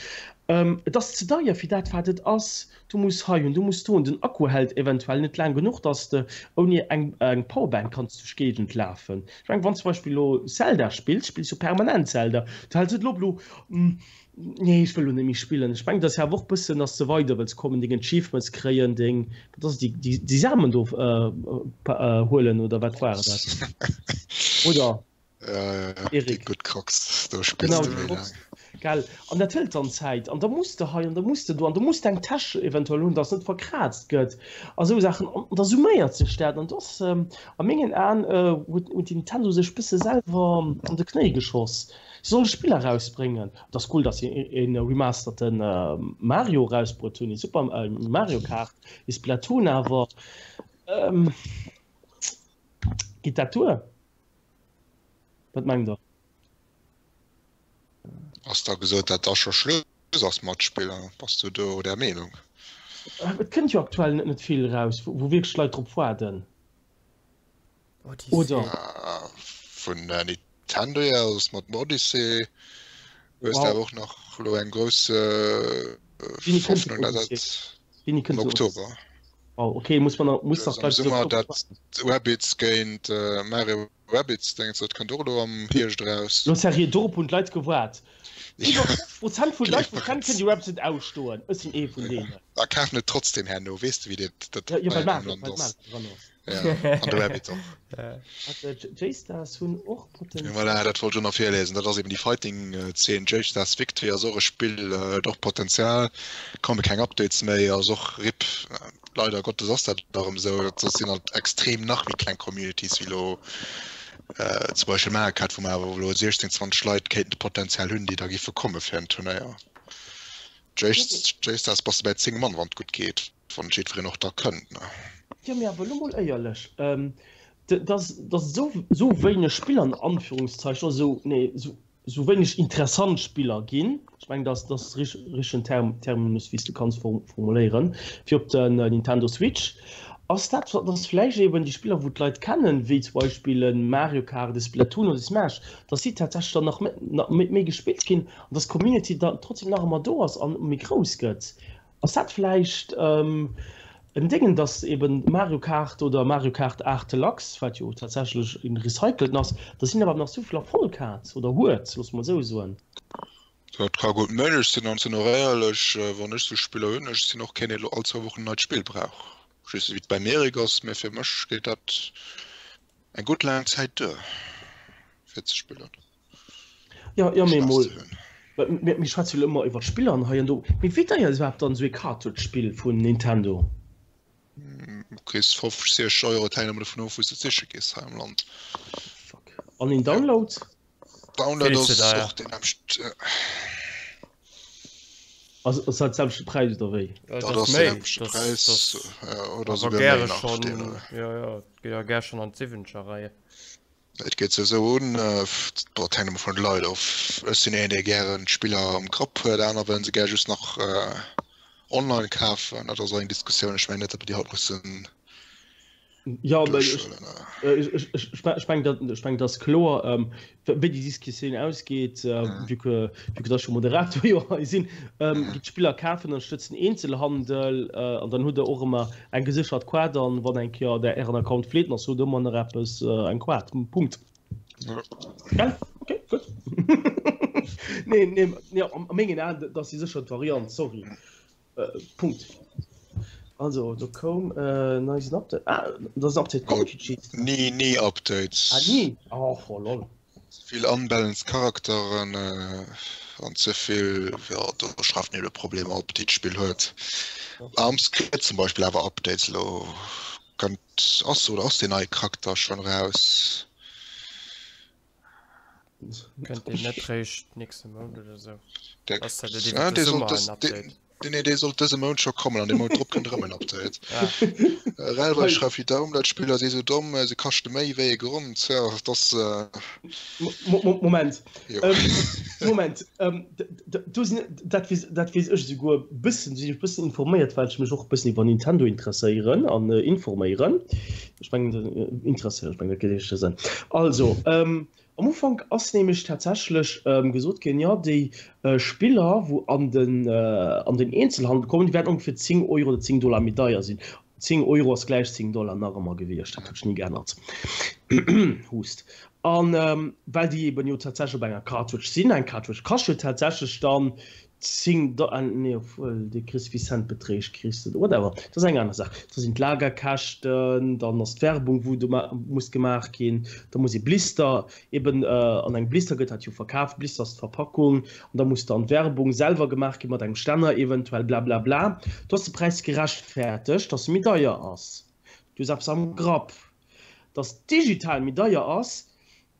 [SPEAKER 1] Et ass ze deier fir dat wat et ass. Du muss hei hunn, du muss do hunn. Den Akku hält eventuell net laang genuch, dass de ouni eng Powerbank kanns duerch d'Géigend lafen. Ech mengen, wann s zum Beispill elo Zelda spills, spills du permanent Zelda. Du häls net elo op elo, nee ech wëll elo net méi spillen. Ech mengen, dat ass jo awer och bëssen, dass de weider wëlls kommen, deng Achievements kréien, deng, wat ass et, déi, déi Samen do huelen oder wat war dat? Oder?
[SPEAKER 3] Ja, ja, ja. Erik. Gutt Crocs, do spills
[SPEAKER 1] genau, de méi laang. Gell, an dat hëlt dann Zäit. An da muss de hei an da muss de do an du muss eng Täsch eventuell hunn, dass net verkraazt gëtt a sou Saachen. An da summéiert sech dat. An dass ähm, a mengen Aen äh, huet, huet Nintendo sech bësse selwer an de Knéi geschoss. Si solle Spiller erausbréngen. Et ass cool, dass si e remasterten äh, Mario erausbruet hunn, e Super äh, Mario Kart, e Splatoon awer. Ähm, geet dat duer? Wat mengt der?
[SPEAKER 3] Ass da gesot dat da scho Schluss ass mat Spiller? Bass du do der Meenung?
[SPEAKER 1] Et kënnt jo aktuell net net vill eraus, wou wierklech Leit drop waarden. Oder?
[SPEAKER 3] Vun Nintendo hier ass mat dem Odyssey hues de awer och nach elo eng grouss Hoffnung dat dat am Oktober.
[SPEAKER 1] Oh, okay, muss man muss
[SPEAKER 3] nach am Summer dat Rabbids géint Mario Rabbids denkt dat kënnt och elo am Hierscht eraus.
[SPEAKER 1] Lo seriö, dorop hunn d'Leit gewaart. Iwwer 50 Prozent vun Leit wou kennen kënnen déi Rabbids net ausstoen. Ech sinn ee vun deenen.
[SPEAKER 3] A kafen et trotzdem herno, weess de wéi dat
[SPEAKER 1] dat Ja, well Mario, well Mario dran ass.
[SPEAKER 3] Ja, an de Rabbit och.
[SPEAKER 1] J-Stars hunn och
[SPEAKER 3] Potenzial. Voilà, dat wollt ech och nach virlesen. Dat ass eben déi Fighting-Zeen. J-Stars Victory ass och e Spill, huet och Potenzial. Komme keng Updates méi, ass och rip. Leider Gottes ass dat erëm esou. Dat sinn halt extrem nach méi kleng Communities wéi elo zum Beispill Mario Kart, wou mer awer elo 16, 20 Leit kéinten de Potenzial hunn, déi da géife komme fir en Turnéier. J-Stars bass de bäi 10 Mann, wann et gutt geet. Wann jiddwereen och da kënnt, ne?
[SPEAKER 1] Jo, mee awer elo mol éierlech, dass dass et esou esou wéineg Spiller an Anführungszeichen, oder esou, nee, esou esou wéineg interessant Spiller ginn, ech mengen, dass dass de richtegen Term Terminus, wéi s de kanns formuléieren, fir op den Nintendo Switch, ass dat, dass vläicht eben déi Spiller, wou d'Leit kennen, wéi zum Beispill e Mario Kart, e Splatoon oder e Smash, dass si tatsächlech dann nach nach méi gespillt ginn an dass d'Community dann trotzdem nach ëmmer do ass an méi grouss gëtt. Ass dat vläicht en Déngen, dass eben Mario Kart oder Mario Kart 8 Deluxe, wat jo tatsächlech en recycelten ass, dass hien awer nach souvill Erfolg hat oder huet, loosse mer esou soen?
[SPEAKER 3] Dat ka gutt méiglech sinn an sinn och éierlech, wann ech sou Spiller hunn, ech sinn och keen deen elo all zwou Wochen en neit Spill brauch. Ech weess net wéi et beim Eric ass, mä fir mech geet dat eng gutt laang Zäit duer fir ze spillen.
[SPEAKER 1] Ja, ja, mee mol, mir schwätze jo ëmmer iwwer d'Spiller an hei an do. Mee wéi deier ass iwwerhaapt dann esou ee Cartridge-Spill vun Nintendo?
[SPEAKER 3] Du kriss 50, 60 Euro, et hänkt ëmmer dovun of, wou s de et siche gees hei am Land.
[SPEAKER 1] Fuck. An een Download?
[SPEAKER 3] Download ass och deen nämmlecht.
[SPEAKER 1] Ass ass dat selwechte Präis oder wéi?
[SPEAKER 3] Dat ass deen nämmlechte Präis, oder esouguer méi nach.
[SPEAKER 2] Jo, jo, et geet jo gär schonn an d'Siwwenzegerreihe.
[SPEAKER 3] Et geet sech esou un, bon, et hänkt ëmmer vun de Leit of. Ech sinn een, dee gären d'Spiller am Grapp huet, aner wëllen se gär just nach online kafen. Dat ass och eng Diskussioun, ech mengen net, datt mer déi haut mussen
[SPEAKER 1] Jo, mä ech, ech mengen, dat, ech mengen, dat ass kloer, wéi déi Diskussioun ausgeet, vu que, vu que dass ech jo Moderator jo hei sinn. Gitt d'Spiller kafen, ënnerstëtzt den Eenzelhandel an dann hutt Der och ëmmer Eng geséchert Quad an wann eng Kéier der ären Account fleet, ass huet ëmmer nach eppes eng Quad. Punkt. Gell? Okay, gutt. Nee, nee, nee, a mengen Aen, dat ass déi séchert Variant, sorry. Punkt. Also, do koum en neisen Update. Ah, dat ass en Update komm fir
[SPEAKER 3] d'Cheats. Ni, ni Updates.
[SPEAKER 1] Ah, ni? Oh, oh lol.
[SPEAKER 3] Ze vill unbalanced Charakteren an ze vill, jo do schreift een elo Problemer op déi d'Spill huet. Arms kritt zum Beispill awer Updates elo kënnt ass oder ass deen neie Charakter schonn eraus?
[SPEAKER 2] Kënnt deen net réischt nächste Mount oder sou?
[SPEAKER 3] Ass dat net iwwer de Summer en Update? Nee, dee sollt dëse Mount scho kommen an de Mount drop kënnt erëm en Update. Ah. Railway schreift wéi domm, dat Spiller si sou domm, se kaschte méi wéi e Grond. Ja, dat ass.
[SPEAKER 1] Moment. Moment. Do sinn, dat weess, dat weess ech esouguer e bëssen, do sinn ech e bëssen informéiert, well ech mech och e bëssen iwwer Nintendo interesséieren an informéieren. Ech mengen, interesséieren, ech mengen, dat geet éischter Sënn. Also. Am Ufank ass nämlech tatsächlech gesot ginn, jo déi Spiller wou an den an den Eenzelhandel kommen, déi wäerten ongeféier 10 Euro oder 10 Dollar méi deier sinn. 10 Euro ass gläich 10 Dollar nach ëmmer gewiescht, dat huet sech ni geännert. Hust. An well déi eben jo tatsächlech op enger Cartridge sinn, eng Cartridge kascht jo tatsächlech dann 10 Dollar, nee obwuel, dee kriss wéi Centbeträg kriss de, whatever, dat ass eng aner Saach. Da sinn d'Lagerkäschten, dann ass d'Werbung wou do muss gemaach ginn, da muss ee Blister eben, an engem Blister gëtt dat jo verkaf, Blister ass d'Verpackung, an da muss dann d'Werbung selwer gemaach ginn mat engem Stänner eventuell, blablabla. Do ass de Präis gerechtfertegt, dass e méi deier ass. Du hues eppes am Grapp. Dass digital méi deier ass,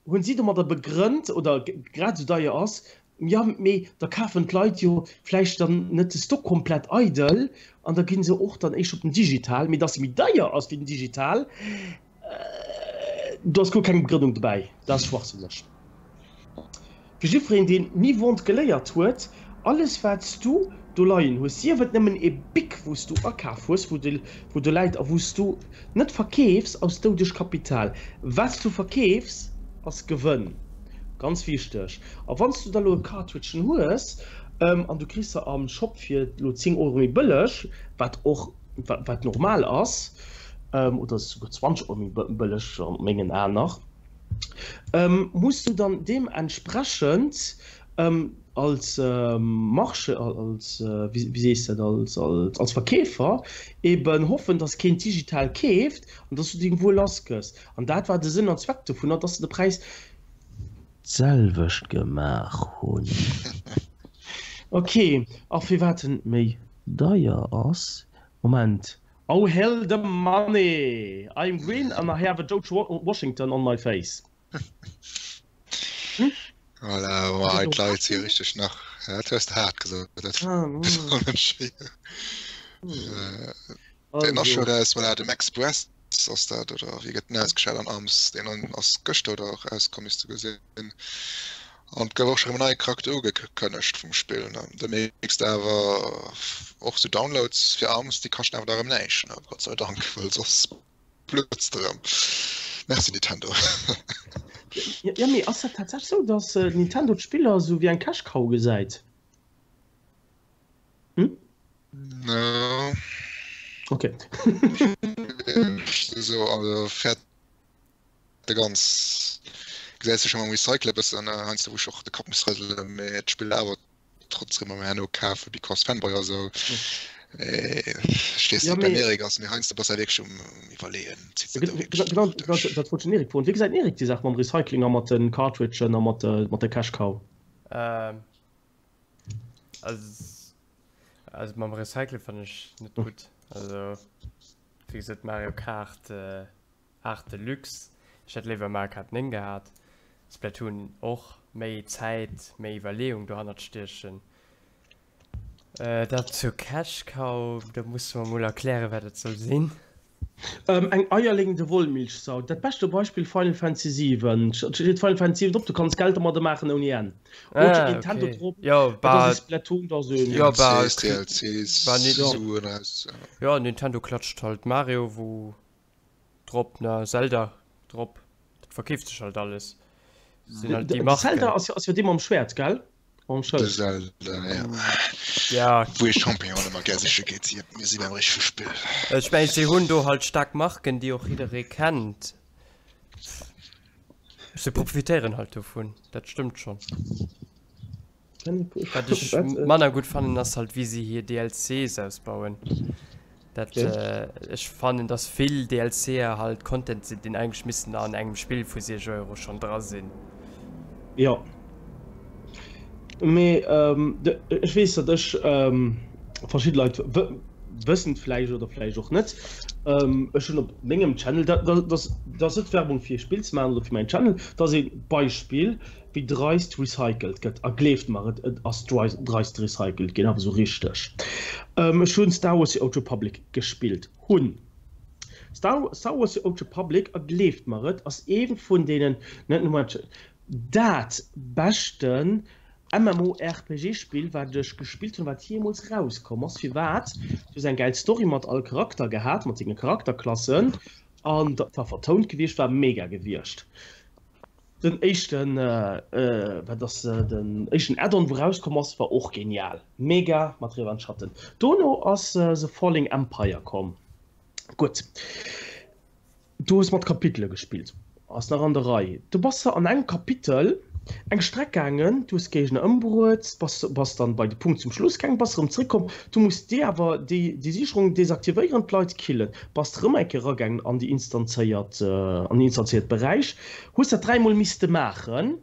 [SPEAKER 1] Hunn si domadder begrënnt, oder grad esou deier ass, jo mee da kafen d'Leit jo vläicht dann net de Stock komplett eidel an da gi se och dann éischter op den Digital. Mee dass se méi deier ass wéi den Digital, do ass guer keng Begrënnung dobäi. Dat ass schwachsinneg. Fir jiddwereen, deen ni Vente geléiert huet, alles wat s du do leien hues, sief et nëmmen e Bic wou s du akaf hues, wou do läit a wou s du net verkeefs, ass doudegt Kapital. Wat s du verkeefs, ass Gewënn. Ganz wichteg. A wann s du da lo e Cartridgen hues an du kriss se am Shop fir lo 10 Euro méi bëlleg, wat och wat normal ass, oder souguer 20 Euro méi bëlleg an mengen Aen nach, Muss du dann deementsprechend als Marche, als, wéi sees de dat, als Verkeefer eben hoffen, dass keen digital keeft an dass du deng Wuer lass gëss. An dat war de Sënn an Zweck dovunner, dass se de Präis d'selwecht gemaach hunn. Ok, a firwat en méi deier ass? Moment. Oh hell the money! I'm green and I have a George Washington on my face.
[SPEAKER 3] Hm? Voilà, ma hei d'Leit si richteg nach. Ja, dat hues de haart gesot. Dat war net schéin. Deen ass scho raus, voilà, dem Express ass dat, oder wéi gëtt den ausgeschat an Arms? Deen ass gëschter oder och rauskomm, misst du gesinn. An et gouf och scho rëm en neie Charakter ugekënnegt vum Spill, ne? Demnächst awer och sou Downloads fir Arms, déi kaschten awer da rëm näischt, ne? Gott sei Dank, well soss blutz de rëm. Merci Nintendo.
[SPEAKER 1] Jo, mee ass dat tatsächlech sou, dass Nintendo d'Spiller sou wéi eng Cash Cow gesäit? Hm?
[SPEAKER 3] No.
[SPEAKER 1] Okay.
[SPEAKER 3] So, also fäert de ganz gesäis de schon mam Recycle e bëssen heiansdo wou ech och de Kapp muss rëselen, mee d'Spill awer trotzdem ëmmer herno kafe because Fanboy a sou. Ech weess
[SPEAKER 1] Ja,
[SPEAKER 3] net, beim
[SPEAKER 1] mee
[SPEAKER 3] Erik ass, mee heiansdo bass de wierklech um iwwerleeën, zitt se do wierklech
[SPEAKER 1] genau
[SPEAKER 3] duerch.
[SPEAKER 1] dat dat wollt ech den Erik froen. Wéi gesäit den Erik déi Saach mam Recycling a mat de Cartridgen a mat mat der Cash Cow?
[SPEAKER 2] Ähm, also, also mam Recycle fannen ech net gutt. Also wéi gesot Mario Kart 8 Deluxe, ech hätt léiwer Mario Kart 9 gehat, Splatoon och, méi Zäit, méi Iwwerleeung dohannert stiechen. Dat zur Cash Cow, do muss de mer mol erklären, wat dat soll sinn.
[SPEAKER 1] Eng eierlegende Wollmilchsau. Dat beschte Beispill, Final Fantasy 7. Steet Final Fantasy 7 drop, du kanns Geld domadder maachen ouni Enn. Oder steet
[SPEAKER 2] Ah,
[SPEAKER 1] Nintendo
[SPEAKER 2] okay.
[SPEAKER 1] drop,
[SPEAKER 2] Jo,
[SPEAKER 1] et ass
[SPEAKER 2] bah,
[SPEAKER 1] e Splatoon, dat ass en.
[SPEAKER 2] jo, bah,
[SPEAKER 3] DLCs, DLCs,
[SPEAKER 2] bah, Ni-
[SPEAKER 1] Ja.
[SPEAKER 3] Suen aus.
[SPEAKER 2] jo, Nintendo klatscht halt Mario wou drop, ne, Zelda drop, dat verkeeft sech halt alles. Sinn halt déi
[SPEAKER 1] De Zelda
[SPEAKER 2] Marken.
[SPEAKER 1] ass jo, ass jo dee mam Schwäert, gell? Mam
[SPEAKER 3] De
[SPEAKER 1] Schëld.
[SPEAKER 3] Zelda, ja.
[SPEAKER 2] Ja.
[SPEAKER 3] Wou ee Champignon ëmmer gär siche geet. Jep, mir si beim richtege Spill.
[SPEAKER 2] Ech mengen, si hunn do halt staark Marken, déi och jidderee kennt. Se profitéieren halt dovun, dat stëmmt schonn. Wat ech manner gutt fannen ass halt wéi se hir DLCs ausbauen. Dat ech fannen dass vill DLCer halt Content sinn deen eigentlech missten an engem Spill vu 6 Euro schonn dra sinn.
[SPEAKER 1] Jo mee ech weess dat ech verschidde Leit wëssen et vläicht oder vläicht och net, ech hunn op mengem Channel, dat ass net Werbung fir e Spill ze maachen oder fir mäin Channel, dat ass ee Beispill wéi dreist recycelt gëtt, a gleeft mer et, et ass dreist recycelt ginn, awer esou richteg. Ech hunn Star Wars The Old Republic gespillt, hunn Star Wars The Old Republic, a gleeft mer et ass ee vun deenen, net nëmmen dat beschten MMORPG-Spill wat ech gespillt hunn, wat jeemools rauskomm ass. Firwat? Du hues eng gäil Story mat all Charakter gehat, mat senge Charakterklassen, an dat war vertount gewiescht, war mega gewiescht. Den éischten, wat ass den éischten Add-on wou rauskomm ass, war och genial, mega mat Revan Schatten. Dono ass The Falling Empire komm, gutt do hues mat Kapitele gespillt, ass nach an der Rei. Du bass se an engem Kapitel eng Streck gaangen, du hues Géigner ëmbruet, bass bass dann bei de Punkt zum Schluss gaangen, bass erëm zréckkomm, du muss déi awer déi déi Sicherung desaktivéieren, d'Leit killen, bass erëm eng Kéier eragaangen an déi instanzéiert an den instanzéiert Beräich, Hues dat dräimol misste maachen,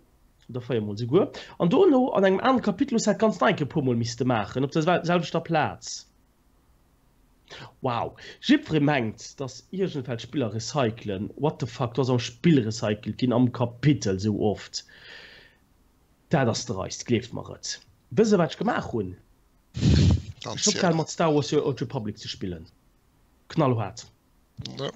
[SPEAKER 1] oder véiermol souguer, an dono an engem anere Kapitel hues dat Ganzt nach eng Kéier e puermol misste maachen, op der selwechter Plaz. Wow. Jiddweree mengt, dass iergendwelch Spiller recyclen. What the fuck, do ass am Spill recycelt ginn, am Kapitel sou oft. Dat ass dreist, gleeft mer et. Wësst der, wat ech gemaach hunn? Ech hunn opgehal mat Star Wars The Old Republic ze spillen. Knallhaart.
[SPEAKER 3] Ja.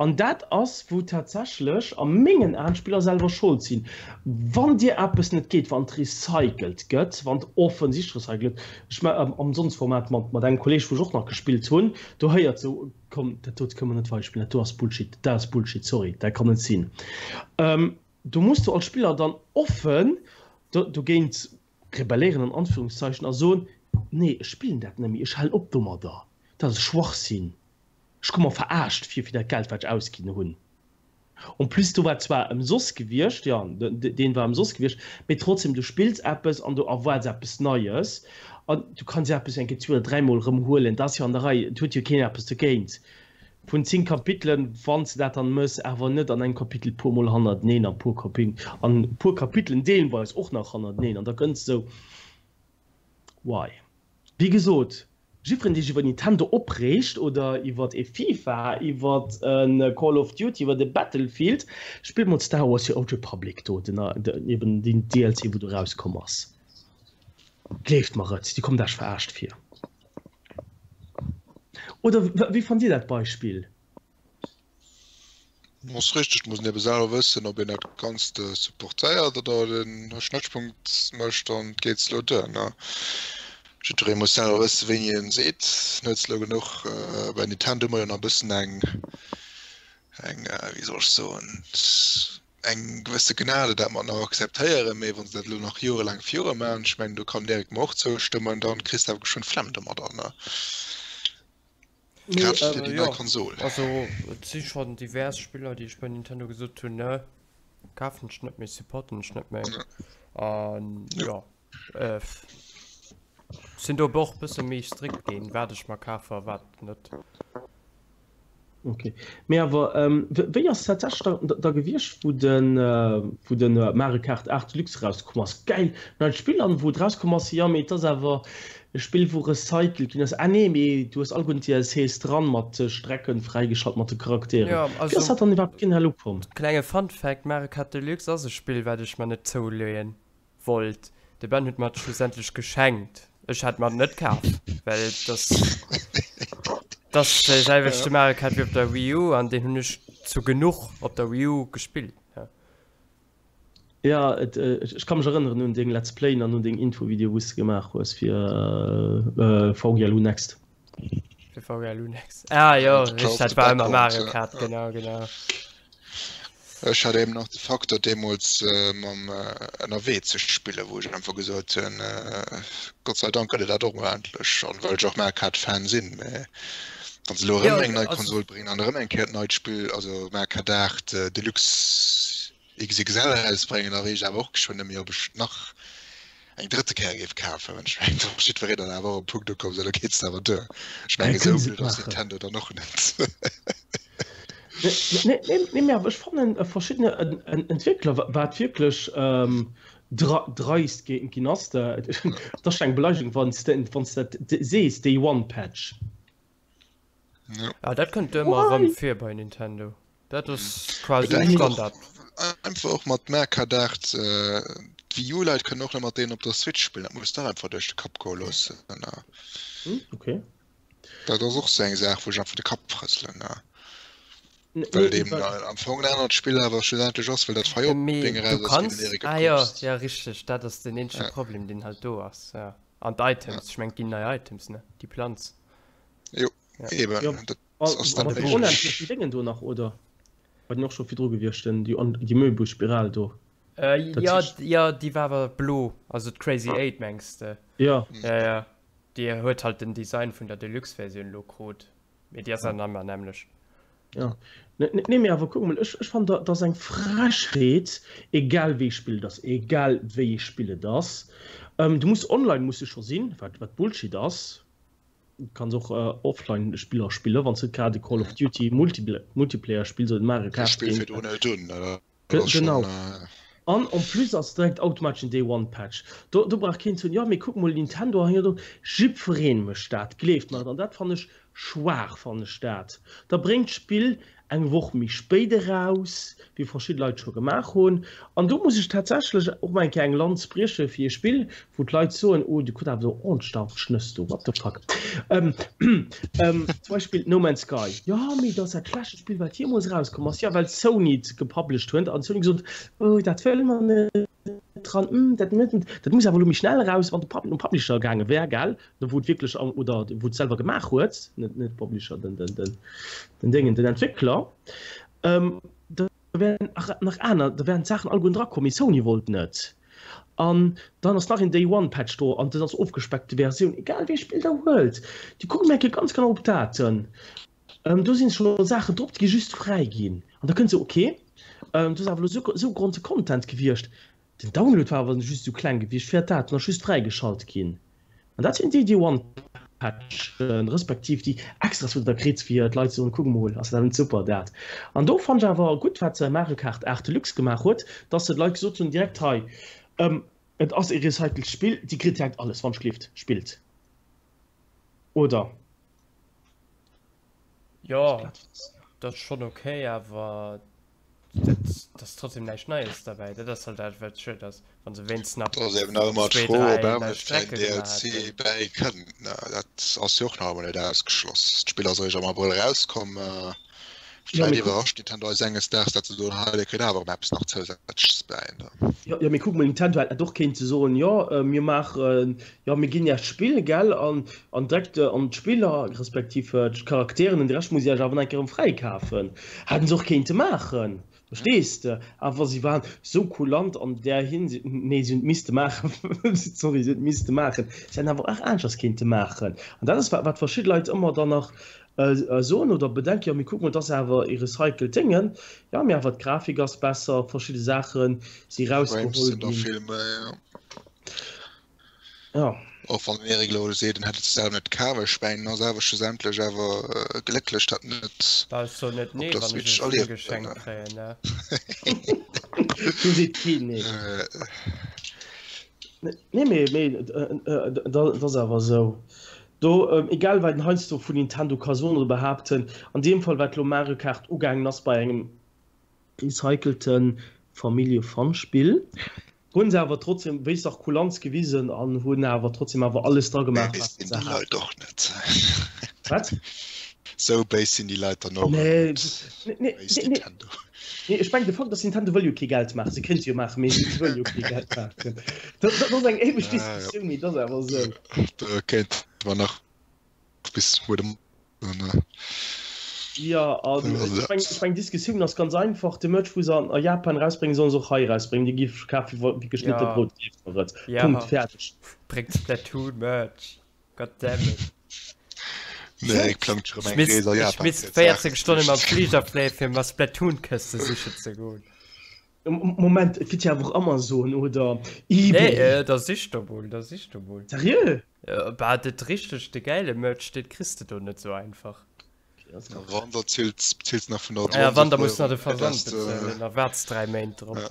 [SPEAKER 1] An dat ass, wou tatsächlech a mengen Aen d'Spiller selwer Schold sinn. Wann dir eppes net geet, wann et recycelt gëtt, wann et offensichtlech recycelt gëtt, ech ma am Sonstformat mat, mat engem Kolleeg, wou ech och nach gespillt hunn, do héiert sou, komm, dat dote kënne mer net weiderspillen, dat do ass Bullshit, dat ass Bullshit, sorry, dat kann net sinn. Do muss du als Spiller dann offen dogéint rebelléieren an Anführungszeichen a soen, nee ech spillen dat net méi, ech halen op domadder, dat ass Schwachsinn, ech komme mer verarscht vir fir dat Geld wat ech ausginn hunn. En plus do war zwar ëmsoss gewiescht, jo deen war ëmsoss gewiescht, mee trotzdem du spills eppes an du erwaards eppes Neies an du kanns jo eppes eng Kéier zwee oder dräimol erëm huelen, dat ass jo an der Rei, et huet jo keen eppes dogéint. Vun 10 Kapitelen, wann s de dat dann mëss, awer net an engem Kapitel puer mol hannerteneen a puer an puer Kapitelen deelweis och nach hannerteneen an da kënns de sou why? Wéi gesot, jiddwereen dee sech iwwer Nintendo opreegt oder iwwer e FIFA, iwwer e Call of Duty, iwwer e Battlefield, spillt mol Star Wars The Old Republic do, den eben deen DLC wou do rauskomm ass. Gleeft mer et, dir kommt Iech verarscht vir. Oder wéi fannt Dir dat Beispill?
[SPEAKER 3] Ass richteg, et muss een ebe selwer wëssen, ob een dat Ganzt supportéiert oder den Schnëttpunkt mécht an et geet elo duer. Ne? Jiddweree muss selwer wëssen, wéini en seet, en huet elo genuch. Bei Nintendo hu mer jo nach e bëssen eng, eng, wéi soll ech soen, eng gewësse Gnade, dat mer nach akzeptéieren, mee wa se dat elo nach jorelaang viru maachen, ech mengen, do kann den Eric mer och zoustëmmen, dann kriss de awer geschwënn d'Flemm domadder, ne?
[SPEAKER 2] Grad fir déi nei Konsol. Also et si schonn divers Spiller, déi ech bei Nintendo gesot hunn, ne, kafen ech net méi, supporten ech net méi. An jo, sinn do och e bësse méi strikt ginn, wat ech mer kafe a wat net.
[SPEAKER 1] Ok, mee awer wéi ass tatsächlech da da gewiescht wou den wou den Mario Kart 8 Deluxe erauskomm ass? Geil, neit Spill an wou et erauskomm ass, jo mee et ass awer e Spill wou recycelt ginn ass. Ah nee, mee du hues alleguerten d'DLCs dran mat Strecken fräigeschalt mat de Charakteren.
[SPEAKER 2] Jo,
[SPEAKER 1] Wéi ass
[SPEAKER 2] also
[SPEAKER 1] dat dann iwwerhaapt generell ukomm?
[SPEAKER 2] Klenge Fun Fact, Mario Kart Deluxe ass e Spill wat ech mer net zouleeën Wollt. De Ben huet mer et schlussendlech geschenkt. Ech hat mer et net kaf, well et ass et ass de selwechte Mario Kart wéi op der Wii U an deen hunn ech zu genuch op der Wii U gespillt. Ja.
[SPEAKER 1] Ja, et, ech ka mech erënneren un deng Let's Playen an un deng Infovideo wou s de gemaach hues fir VGLU Next.
[SPEAKER 2] Fir VGLU Next. Ah jo, richtig, dat war ëmmer Mario Kart, genau, genau.
[SPEAKER 3] Ech hat eben nach de Faktor deemools mam ënnerwee ze spillen, wou ech einfach gesot hunn, Gott sei Dank gëtt et dat och mol endlech, an well ech och Mario Kart Fan sinn. Mä wann se elo erëm eng nei Konsol bréngen an erëm eng Kéier d'neit Spill, also Mario Kart 8 Deluxe XXL erausbréngen, da weess ech awer och geschwënn net méi, ob ech nach eng drëtte Kéier géif kafen. Well ech mengen, do ass jiddwereen dann awer och um Punkt ukomm, esou elo geet et awer duer. Ech mengen, esou blöd ass Nintendo dann och net.
[SPEAKER 1] Nee, nee, mee awer ech fannen verschiddene Entwéckler, wat wierklech dreist ginn ass, dat ass schon eng Beleidigung, wann s de dat sees, Day One Patch.
[SPEAKER 2] Ja, dat kënnt ëmmer erëm vir bei Nintendo. Dat ass quasi Standard.
[SPEAKER 3] Einfach och mat Merkaart, d'Wii U-Leit kënnen och net mat deenen op der Switch spillen. Dat muss der einfach duerch de Kapp goe loossen.
[SPEAKER 1] Okay.
[SPEAKER 3] Dat ass och sou eng Saach, wou ech einfach de Kapp rëselen. Well et eben am Fong en anert Spill awer schlussendlech ass, well dat Fire-Ding
[SPEAKER 2] eraus ass, wéi den Erik et Ah jo, ja richteg, dat ass den eenzege Problem, deen halt do ass. Ja. An d'Items, ech mengen, et ginn nei Items, ne? Déi Planz.
[SPEAKER 3] Jo, eben.
[SPEAKER 1] Dat ass dann méiglech. Onendlechen Déngen do nach, oder? War den och scho virdru gewiescht, den déi on déi Möbius-Spiral do?
[SPEAKER 2] Äh, Dat ja, heescht- ja, déi war awer blo. Also d'Crazy 8 mengs de?
[SPEAKER 1] Ja.
[SPEAKER 2] Ja, ja. Déi huet halt den Design vun der Deluxe-Versioun lo krut. Mee déi ass awer ëmmer nämlech.
[SPEAKER 1] Ja. Nee, mee awer kuck mol, ech, ech fannen, dat ass eng Frechheet, egal wéi ee Spill et ass, egal wéi ee Spill et ass. Ähm, du muss online muss du scho sinn, wat, wat Bullshit ass. Du kanns och äh, offline Spiller spillen, wann s du net grad e Call of Duty Multiple Multiplayer spills oder Mario
[SPEAKER 3] Kart. Spill virdrun net un, dat ass
[SPEAKER 1] schon, Genau. Äh, An en plus ass direkt automatesch en Day One Patch. Do, do brauch keen ze soen, jo mee kuck mol Nintendo hei do. Jiddwereen mécht dat, gleeft mer et. An dat fannen ech schwaach, fannen ech dat. Da bréngt d'Spill eng Woch méi spéit eraus, wéi verschidde Leit scho gemaach hunn. An do muss ech tatsächlech och mol eng Kéier eng Lanz brieche fir ee Spill, wou d'Leit soen, oh dir krut awer do ordentlech da op d'Schnëss do, what the fuck. Zum Beispill No Man's Sky, jo mee dat ass dat schlechtest Spill wat jeemools erauskomm ass, jo well Sony et gepublished huet an Sony gesot, oh dat wëlle mer net dran, dat net, dat muss awer elo méi schnell eraus, wann de Pub nom Publisher gaange wär, gell, do wou et wierklech an oder wou et selwer gemaach huet, net net Publisher, den den den den Déngen, den Entwéckler, da wären nach aner, da wären d'Saachen allegueren drakomm, mee Sony wollt net. An dann ass nach een Day One Patch do an dat ass ofgespeckte Versioun. Egal wéi ee Spill der huelt, déi kucken eng Kéier ganz genau op d'Daten. Do sinn scho Saachen drop, déi gi just fräi ginn. An da kënnt se, ok, do ass awer elo esou esou gronze Content gewiescht, den Download war awer just esou kleng gewiescht, fir d'Daten ass just fräigeschalt ginn. An dat sinn déi Day One Patchen, respektiv déi Extras wou de da kritt fir d'Leit ze soen, kuck mol, ass dat net super dat. An do fannen ech awer gutt wat se Mario Kart 8 Deluxe gemaach huet, dass se de Leit gesot hunn direkt hei, et ass e recycelt Spill, dir kritt direkt alles wann d'Schlift spillt, oder?
[SPEAKER 2] Jo, dat ass schonn ok, awer dat ass trotzdem näischt Neies derbäi. Dat ass halt dat, wat schued ass, wann se wéinst nach
[SPEAKER 3] Dat ass eben nach ëmmer
[SPEAKER 2] zwee,
[SPEAKER 3] d'Fro, ob
[SPEAKER 2] dräi
[SPEAKER 3] awer
[SPEAKER 2] nei
[SPEAKER 3] net vläicht
[SPEAKER 2] Strecke
[SPEAKER 3] en
[SPEAKER 2] gemaach
[SPEAKER 3] DLC
[SPEAKER 2] hätten.
[SPEAKER 3] bäi kënnt. Ne, dat ass jo och nach ëmmer net ausgeschloss. D'Spill ass eréischt am Abrëll erauskomm.
[SPEAKER 1] Ja,
[SPEAKER 3] Vläicht
[SPEAKER 1] mee kuck,
[SPEAKER 3] iwwerrascht Nintendo eis enges Daags, datt se soen, hei, dir kritt awer erëm eppes nach zousätzleches bäi. Ne?
[SPEAKER 1] jo, jo, mee kuck mol, Nintendo hätt net och kéinte soen, jo, mir maachen, jo, mir ginn Iech d'Spill, gell, an, an direkt an d'Spiller, respektiv d'Charakteren, an de Rescht musst Dir Iech awer nach eng Kéier erëm fräikafen. Hätten se och kéinte maachen. Verstees de? Awer si waren esou kulant an där Hinsicht, nee, si hunn et misste maachen, sorry, si hunn et misste maachen, si hätten awer och aneschters kéinte maachen. An dat ass, wat verschidde Leit ëmmer dann nach soen oder bedenken, jo, mee kuck mol, dat ass awer e recycelt Déngen, jo, mee awer d'Grafik ass besser, verschidde Saache si
[SPEAKER 3] Frames
[SPEAKER 1] rausgeholl
[SPEAKER 3] sinn der
[SPEAKER 1] ginn.
[SPEAKER 3] vill méi, jo.
[SPEAKER 1] Ja.
[SPEAKER 3] Och wann den Eric elo seet, en hätt et selwer net kaf, ech mengen, en ass awer schlussendlech awer glécklech, dat net
[SPEAKER 2] Bah, ech soen net
[SPEAKER 3] op
[SPEAKER 2] nee,
[SPEAKER 3] der
[SPEAKER 2] wann ech e
[SPEAKER 3] Switch
[SPEAKER 2] Spill
[SPEAKER 3] erliewen
[SPEAKER 2] geschenkt kréien, ne?
[SPEAKER 1] Do seet keen nee. Nee, mee, mee dat ass awer esou. Do, egal wat een heiansdo vun Nintendo ka soen oder behaapten, an deem Fall wat elo Mario Kart ugaangen ass bei engem recycelten Famillje-Fun-Spill, Hunn se awer trotzdem wéi sach Kulanz gewisen an hunn awer trotzdem awer alles dra gemaach
[SPEAKER 3] Béis
[SPEAKER 1] wat
[SPEAKER 3] sinn
[SPEAKER 1] se
[SPEAKER 3] déi Leit
[SPEAKER 1] haten.
[SPEAKER 3] och net.
[SPEAKER 1] Wat?
[SPEAKER 3] Sou béis sinn déi Leit dann och
[SPEAKER 1] Nee,
[SPEAKER 3] net.
[SPEAKER 1] nee, nee,
[SPEAKER 3] Béis
[SPEAKER 1] nee.
[SPEAKER 3] Nintendo.
[SPEAKER 1] Nee, ech mengen de Fakt ass Nintendo wëll jo kee Geld maachen. Se kéinte jo maachen, mee se wëlle jo kee Geld maachen. Dat dat ass eng éiweg
[SPEAKER 3] Ah, jo.
[SPEAKER 1] Diskussioun, mee dat ass awer esou.
[SPEAKER 3] Do kéinte mer nach bis muer de Moien.
[SPEAKER 1] Jo, an ech meng, ech meng Diskussioun ass ganz einfach, de Merch wou se an a Japan erausbréngen, sollen se och hei erausbréngen, dee gi verkaf wéi wéi geschnitte
[SPEAKER 2] Ja.
[SPEAKER 1] Brout, gleeft mer et.
[SPEAKER 2] Ja.
[SPEAKER 1] Punkt, fäerdeg.
[SPEAKER 2] Bréngt Splatoon Merch, goddammit.
[SPEAKER 3] Nee, ik plangt schon
[SPEAKER 2] Ech
[SPEAKER 3] eng
[SPEAKER 2] misst,
[SPEAKER 3] Rees a
[SPEAKER 2] ech
[SPEAKER 3] Japan
[SPEAKER 2] misst
[SPEAKER 3] fir
[SPEAKER 2] 14
[SPEAKER 3] d'Saachen
[SPEAKER 2] Stonne mam
[SPEAKER 3] ze
[SPEAKER 2] Fliger fléien, fir mer Splatoon-Këste sichen ze goen.
[SPEAKER 1] Moment, et gëtt jo awer och Amazon oder
[SPEAKER 2] Nee,
[SPEAKER 1] eBay.
[SPEAKER 2] äh, da sich do mol, da sich do mol.
[SPEAKER 1] Seriö?
[SPEAKER 2] Äh, bah, dat richteg, de gäile Merch, deen kriss de do net sou einfach.
[SPEAKER 3] Wann, da ziels, ziels nach vun der
[SPEAKER 2] Ja, wann, da muss
[SPEAKER 3] Euro,
[SPEAKER 2] nach de Versand
[SPEAKER 3] dass de-
[SPEAKER 2] bezuelen, da waarts 3 Méint drop.
[SPEAKER 3] Ja.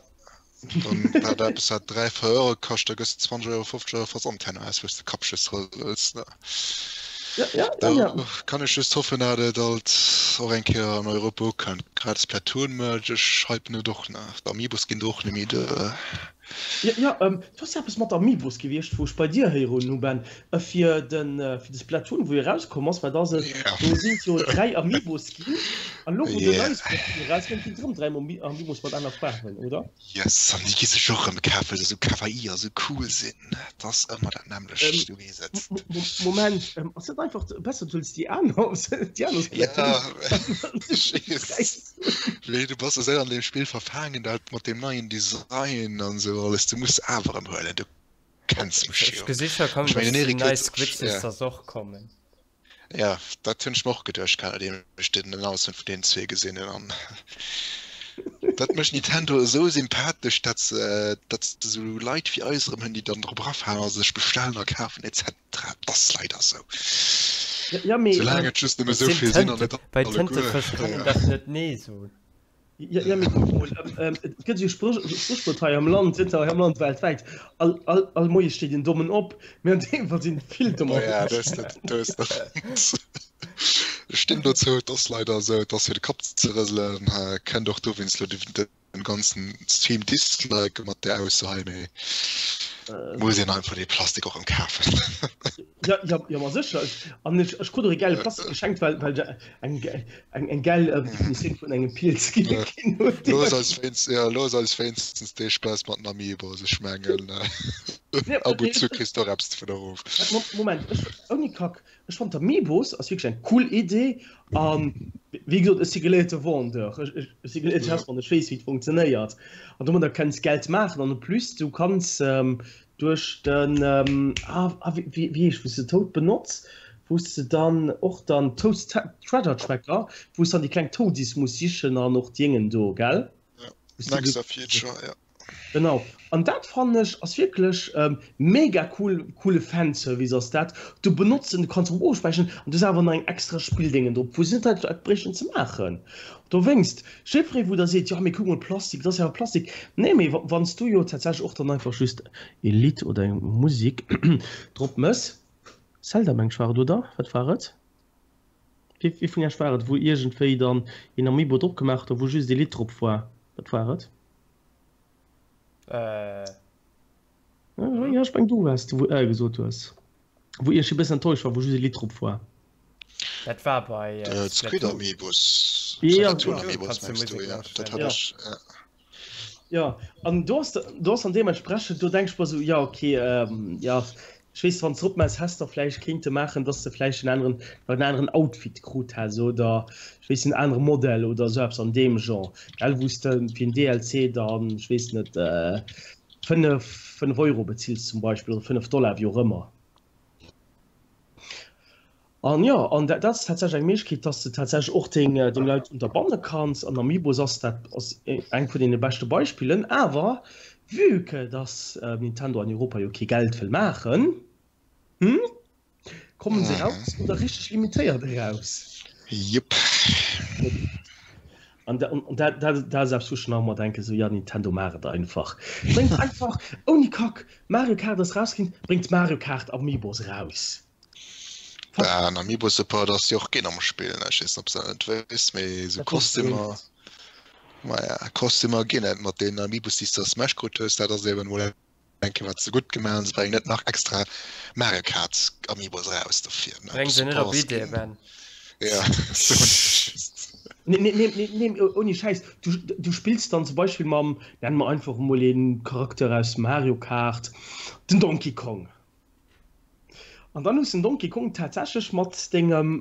[SPEAKER 3] Dann wat eppes wat 3, 4 Euro kascht, da gëss de 20 Euro, 50 Euro Versand herno aus, wou s de Kappschëss wëlls. Ne?
[SPEAKER 1] Ja, ja, ja,
[SPEAKER 3] Da
[SPEAKER 1] ja.
[SPEAKER 3] kann ech just hoffen, dat et alt och eng Kéier an Europa ukënnt. Grad Splatoon-Merch, ech hypen et och nach. D'Amiibos ginn do och net méi duer.
[SPEAKER 1] Jo, jo, do ass eppes mat Amiibos gewiescht, wou ech bei dir héieren hu, Ben, fir de fir de Splatoon, wou erauskomm ass, wat ass et, do sinn et jo 3 Amiibos ginn, an elo wou den neie Splatoon erauskënnt, ginn et erëm 3 Amiibos mat aner Faarwen, oder?
[SPEAKER 3] Yes, an déi gi sech och erëm kaf, well se esou kawaii a sou cool sinn. Et ass ëmmer dat nämmlecht, du weess et.
[SPEAKER 1] Moment, ass dat einfach besser, du huels déi aner, déi aner
[SPEAKER 3] Splatoon? Ja, nee, du bass esou an deem Spill verfaangen, dat mat deem neien Design an esou alles, du muss awer erëm huelen, du kenns mech
[SPEAKER 2] jo. Ech gesi scho kommen,
[SPEAKER 3] Ech mengen,
[SPEAKER 2] dass
[SPEAKER 3] den
[SPEAKER 2] déi
[SPEAKER 3] Eric
[SPEAKER 2] nei
[SPEAKER 3] huet och,
[SPEAKER 2] Squidsies
[SPEAKER 3] ja.
[SPEAKER 2] dass och kommen.
[SPEAKER 3] Ja, dat hunn ech mer och geduecht gehat, nodeem ech den Announcement vun deenen zwee gesinn hunn. An dat mécht Nintendo esou sympathesch, dat se, dat se esou Leit wéi eis erëm hunn, déi dann drop erafalen a sech bestellen a kafen etc. Dat ass leider esou.
[SPEAKER 1] Ja, mee,
[SPEAKER 3] Soulaang et just nëmme
[SPEAKER 2] Dat
[SPEAKER 3] esou
[SPEAKER 2] sinn
[SPEAKER 3] vill sinn an
[SPEAKER 2] Tënte,
[SPEAKER 3] net
[SPEAKER 2] bei
[SPEAKER 3] alleguer.
[SPEAKER 2] Tëntefësch kann een
[SPEAKER 3] Ja.
[SPEAKER 2] dach net nee soen.
[SPEAKER 1] Ja, ja, mee kuck mol, et gëtt jo Spréch, Spréchwuert hei am Land, net hei am Land, weltwäit, all, all, all Moie steet een Dommen op, mee an deem Fall sinn et vill
[SPEAKER 3] Oh
[SPEAKER 1] Dommer
[SPEAKER 3] ja, do hues de, do hues de Recht. Ech stinn dozou, et ass leider esou, et ass fir de Kapp ze rëselen, kënnt och dowéinst elo de, den ganzen Stream dislike mat där Ausso hei, mee muss een einfach dee Plastik och erëm kafen.
[SPEAKER 1] Ja, ja, ja, ma sécher. An ech, ech krut och e gäile Plastik geschenkt, well, well ech eng, eng, eng gäil Definitioun vun engem Pilz gi
[SPEAKER 3] Ja.
[SPEAKER 1] ginn huet.
[SPEAKER 3] Looss eis wéinst, ja, looss eis wéinstens dee Spaass mat den Amiibos, ech mengen,
[SPEAKER 1] Nee,
[SPEAKER 3] ab und
[SPEAKER 1] nee,
[SPEAKER 3] zu kriss de och eppes dovun erof.
[SPEAKER 1] Moment, ech, ouni Kack, Ech fand d'Amiibos ass wierklech eng cool Idee an wéi gesot ech si geléierte Vendeur, ech si geléierte Chefsmann, ech weess wéi et funktionéiert an domadder kenns Geld maachen an en plus du kanns duerch den ah wéi heescht wou s de Toad benotz, wou s de dann och dann Toads Treasure Tracker, wou s dann déi kleng Toadies muss sichen an och d'Jéngen do gell?
[SPEAKER 3] Next Future, ja.
[SPEAKER 1] Genau, an dat fannen ech ass wierklech mega cool, coole Fanservice ass dat. Du benotz en, du kanns erop ofspäicheren an du hues awer nach eng extra Spilldéngen drop, wou se net dat bréichten ze maachen. Dowéinst, jiddweree wou da seet, jo mee kuck mol Plastik, dat ass jo awer Plastik. Nee, mee wann s du jo tatsächlech och dann einfach just e Lidd oder eng Musek drop mëss, Zelda meng ech war et, oder wat war et? Wéi vun Iech war et, wou iergendwéi dann een Amiibo drop gemaach huet a wou just ee Lidd drop war? Wat war et?
[SPEAKER 2] Äh.
[SPEAKER 1] Ja, ech meng du waars de, wou äh gesot hues. Wou iech e bëssen enttäuscht war, wou just e Lidd drop war.
[SPEAKER 2] Dat war bei
[SPEAKER 3] äh,
[SPEAKER 2] Squid
[SPEAKER 3] Amiibos.
[SPEAKER 1] Ja,
[SPEAKER 3] Splatoon Amiibos mengst du, ja. Dat hat
[SPEAKER 1] ja.
[SPEAKER 3] ech, ja.
[SPEAKER 1] Ja, an do ass, do ass an deementsprechend, do denk ech mer sou, ja okay, ähm, ja, ech weess, wann s drop mess, häss der vläicht kéinte maachen, dass de vläicht en aneren, en aneren Outfit krut häss oder ech weess en anere Modell oder esou eppes an deem Genre, gell, wou s de fir en DLC dann, ech weess net, 5, 5 Euro bezills zum Beispill oder 5 Dollar, wéi och ëmmer. An jo, an dat ass tatsächlech eng Méiglechkeet, dass de tatsächlech och deng, deng Leit unterbanne kanns. An Amiibos ass dat ass eng vun deene beschte Beispillen. Awer vue que dass Nintendo an Europa jo kee Geld wëll maachen, hm, kommen se raus oder richteg limitéiert eraus.
[SPEAKER 3] Jupp.
[SPEAKER 1] An dat, dat, dat ass eppes, wou ech nach ëmmer denken, esou, ja Nintendo, maach et einfach. Bréngt einfach, ouni Kack, Mario Kart ass rausginn, bréngt Mario Kart Amiibos raus.
[SPEAKER 3] Bah, en Amiibo Support ass jo och ginn am Spill, ne? Ech weess net, ob s de dat net wéisst, mee esou Kostümer, maja, Kostümer ginn et mat deenen Amiibos, déi s de a Smash krut hues. Dat ass eben emol eng Kéier wat se gutt gemaach hunn, se bréngen net nach extra Mario Kart Amiibos eraus dofir, ne?
[SPEAKER 2] Bréng se net op
[SPEAKER 3] Support ass
[SPEAKER 2] Idee,
[SPEAKER 3] ginn.
[SPEAKER 2] Ben.
[SPEAKER 3] Ja, soen ech just.
[SPEAKER 1] Nee, nee, nee, nee, nee, ouni Schäiss, du, du spills dann zum Beispill mam, nenne mer einfach emol een Charakter aus Mario Kart, den Donkey Kong. An dann hues den Donkey Kong tatsächlech mat dengem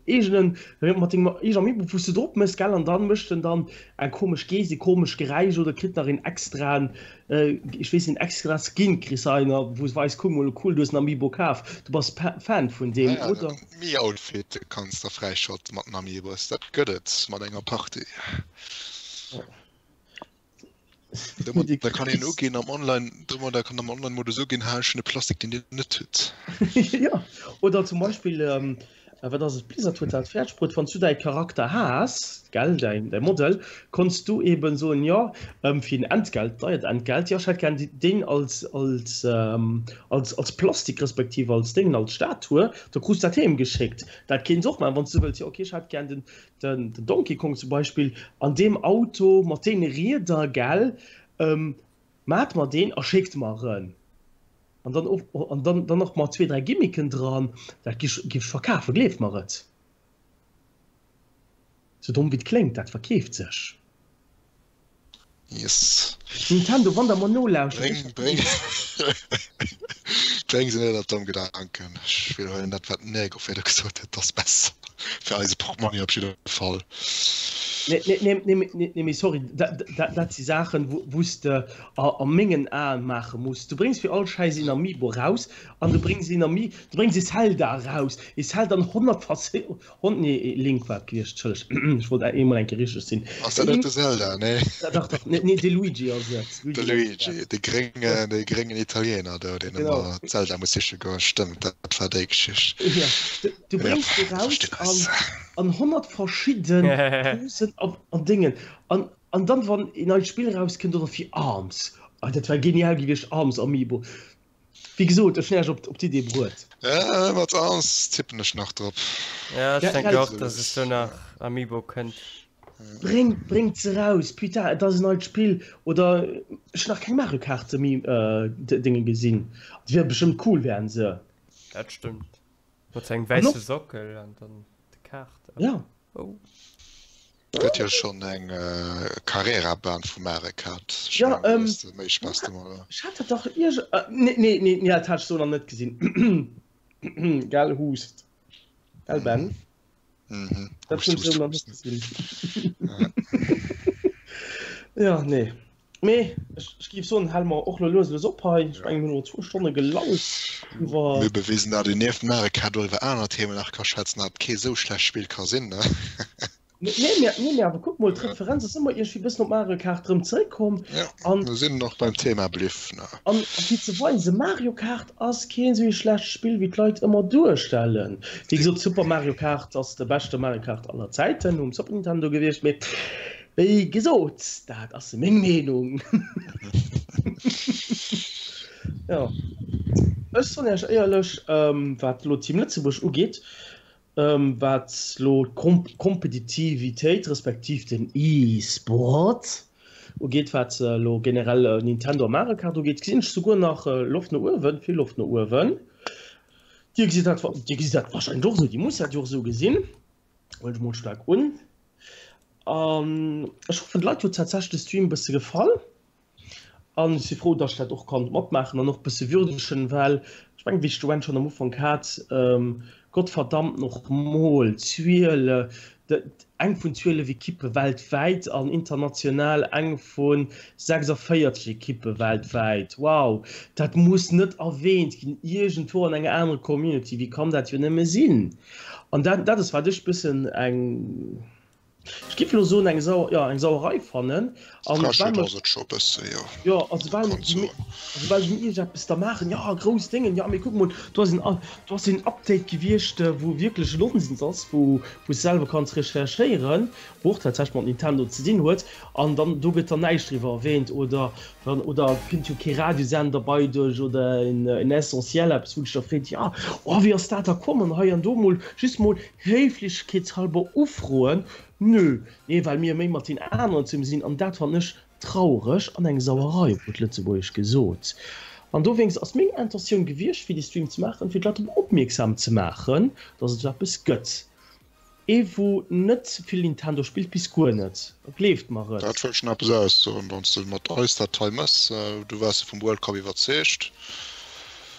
[SPEAKER 1] eegenen, mat dengem eegenen Amiibo, wou s de drop mëss, gell, an dann mécht en dann eng komesch Gest, e komescht Geräisch oder kritt nach een extraen, ech weess net, extra Skin kriss de einer, wou s weis, kuck mol, cool, du hues en Amiibo kaf, du bass Fan vun deem,
[SPEAKER 3] Ah ja,
[SPEAKER 1] oder?
[SPEAKER 3] den Mii-Outfit kanns de fräischalte mat den Amiibos, dat gëtt et mat enger Partie. Domadder kann een uginn am Online, domadder kann am Online-Modus uginn, ha ech hunn e Plastik, deen Dir net hutt.
[SPEAKER 1] Ja, oder zum Beispill, ähm, wat ass et, Blizzard huet dat fäerdeg bruet, wann s du däi Charakter has, gell, däin, däi Model, konns du eben soen, jo, ähm, fir en Entgelt, deiert Entgelt, jo, ech hätt gär deen als, als, ähm, als, als Plastik respektiv als Déngen, als Statue, da krus du dat heem geschéckt. Dat kéints och maachen, wann s du wëlls, jo, okay, ech hätt gär den, Den Donkey Kong zum Beispill an deem Auto mat deene Rieder, gell? Maacht mer deen a schéckt mer en. An dann och, an dann, dann och mat zwee, dräi Gimmicken dran. Dat giff, giff ech verkafen, gleeft mer et. Sou domm wéi et kléngt, dat verkeeft sech.
[SPEAKER 3] Yes.
[SPEAKER 1] Nintendo, wann der mer nolauschtert,
[SPEAKER 3] Bréng, bréng, bréng se net op domm Gedanken. Ech widderhuelen dat, wat den Nico virdu gesot huet, dat ass besser fir eise Portmonni op jidder Fall.
[SPEAKER 1] Nee, nee, nee, nee, nee, nee, mee sorry, dat, dat, dat si Saachen, wou, wou s de a, a mengen Aen maache muss. Du bréngs fir all Schäiss een Amiibo raus an du bréngs een Ami, du bréngs ee Zelda raus, ee Zelda an 100 Versi, Hond, nee, Link war et gewiescht, Entschëllegt, ech wollt eemol eng Kéier richteg sinn.
[SPEAKER 3] Ass dat net de Zelda, nee?
[SPEAKER 1] Dach, dach, nee, nee, de Luigi ass et.
[SPEAKER 3] De Luigi, de gréngen, de gréngen Italiener do, deen ëmmer d'Zelda muss siche goen, stëmmt, dat war déi Geschicht.
[SPEAKER 1] Ja, du bréngs dee raus an, an 100 verschidde Posen an Déngen. An, an dann, wann een neit Spill erauskënnt, oder fir Arms, oh, dat war genial gewiescht, Arms Amiibo. Wéi gesot, ech hunn Iech op d'Idee bruet.
[SPEAKER 3] Ja, mat Arms tippen ech nach drop.
[SPEAKER 2] Ja, ech denken och, dass es do nach Amiibo kënnt.
[SPEAKER 1] Bréngt, bréngt se raus, putain, et ass en neit Spill. Oder ech hunn nach keng Mario Kart Dinge gesinn. Déi wiere bestëmmt cool, wären se.
[SPEAKER 2] Dat stëmmt. Mat sou engem wäisse Sockel an dann de Kaart.
[SPEAKER 1] Ja.
[SPEAKER 2] Oh.
[SPEAKER 3] Gëtt jo schonn eng Carrera-Bahn vu Mario Kart. Ech
[SPEAKER 1] Ja,
[SPEAKER 3] mengen, do
[SPEAKER 1] ähm,
[SPEAKER 3] hues de méi Spaass domadder.
[SPEAKER 1] Ech hat dat dach ierg-, nee, nee, nee, nee, dat hat ech sou nach net gesinn. Gell, Hust. Gell, Ben?
[SPEAKER 3] Mhm.
[SPEAKER 1] Dat
[SPEAKER 3] Hust,
[SPEAKER 1] hunn ech
[SPEAKER 3] hust,
[SPEAKER 1] sou nach net
[SPEAKER 3] hust.
[SPEAKER 1] gesinn. Ja, nee. Mee ech, ech géif soen, hale mer och lo lues lues op hei. Ech mengen, mir hunn elo zwou Stonne gelaust
[SPEAKER 3] iwwer. Mir bewisen, datt een nieft Mario Kart och iwwer aner Themen nach ka schwätzen, datt et kee sou schlecht Spill ka sinn, ne?
[SPEAKER 1] Nee, mee, nee, mee awer kuck mol, d'Referenz ass ëmmer iergendwéi e bëssen op Mario Kart erëm zeréckkomm.
[SPEAKER 3] Ja,
[SPEAKER 1] An,
[SPEAKER 3] mir sinn och beim Thema bliff, ne?
[SPEAKER 1] an fir ze weisen, Mario Kart ass keen esou ee schlecht Spill, wéi d'Leit ëmmer duerstellen. Wéi gesot, Super Mario Kart ass de beschte Mario Kart aller Zäiten um Super Nintendo gewiescht, mee Wéi gesot, dat ass meng Meenung. Jo, ech soen Iech éierlech, wat elo Team Lëtzebuerg ugeet, wat elo d'Kompetitivitéit respektiv den E-Sport ugeet, wat elo generell Nintendo a Mario Kart ugeet, gesinn ech souguer nach Loft no uewen, vill Loft no uewen. Dir gesitt dat, Dir gesitt dat warscheinlech och esou, Dir musst dat jo och esou gesinn. Huelen ech mol staark un. An ech hoffen d'Leit huet tatsächlech de Stream bësse gefall. An ech si frou, dass ech dat och konnt matmaachen an och bësse würdegen, well ech mengen, wéi ech de Wend schonn am Ufank hat, Gottverdammt noch mol, 12, eng vun 12 Ekippe weltwäit an international eng vu 46 Ekippe weltwäit, wow, dat muss net erwähnt ginn iergendwou an enger anerer Community, wéi kann dat jo nëmme sinn? An dat, dat ass wat ech bëssen eng, ech giff elo soen eng Sau, jo eng Sauerei fannen.
[SPEAKER 3] An well mer, ass et scho bësse, jo.
[SPEAKER 1] Jo, also well, also well se iergendeppes da maachen, jo grouss Déngen, jo mee kuck mol, do ass en, do ass en Update gewiescht, wou wierklech en Onsens ass, wou, wou s de selwer kanns recherchéieren, wou och tatsächlech mat Nintendo ze dinn huet, an dann do gëtt dann näischt driwwer erwähnt oder wann oder et kënnt jo kee Radiosender bei duerch oder en en Essentiel eppes, wou dech da freet, jo oh wéi ass dat da komm an hei an do mol just mol héiflechkeetshalber ufroen, nö, nee well mir méi mat den aneren zesumme sinn an dat fannen ech traureg an eng Sauerei op gutt Lëtzebuergesch gesot. An dowéinst ass meng Intentioun gewiescht fir dee Stream ze maachen, fir d'Leit drop opmierksam ze maachen, dass et esou eppes gëtt. Ee wou net vill Nintendo spillt, bis guer net, gleeft mer et.
[SPEAKER 3] Dat wëll schon eppes aussoen, wann s de mat eis dat hei mëss. Du waars jo vum World Cup iwwerzeegt.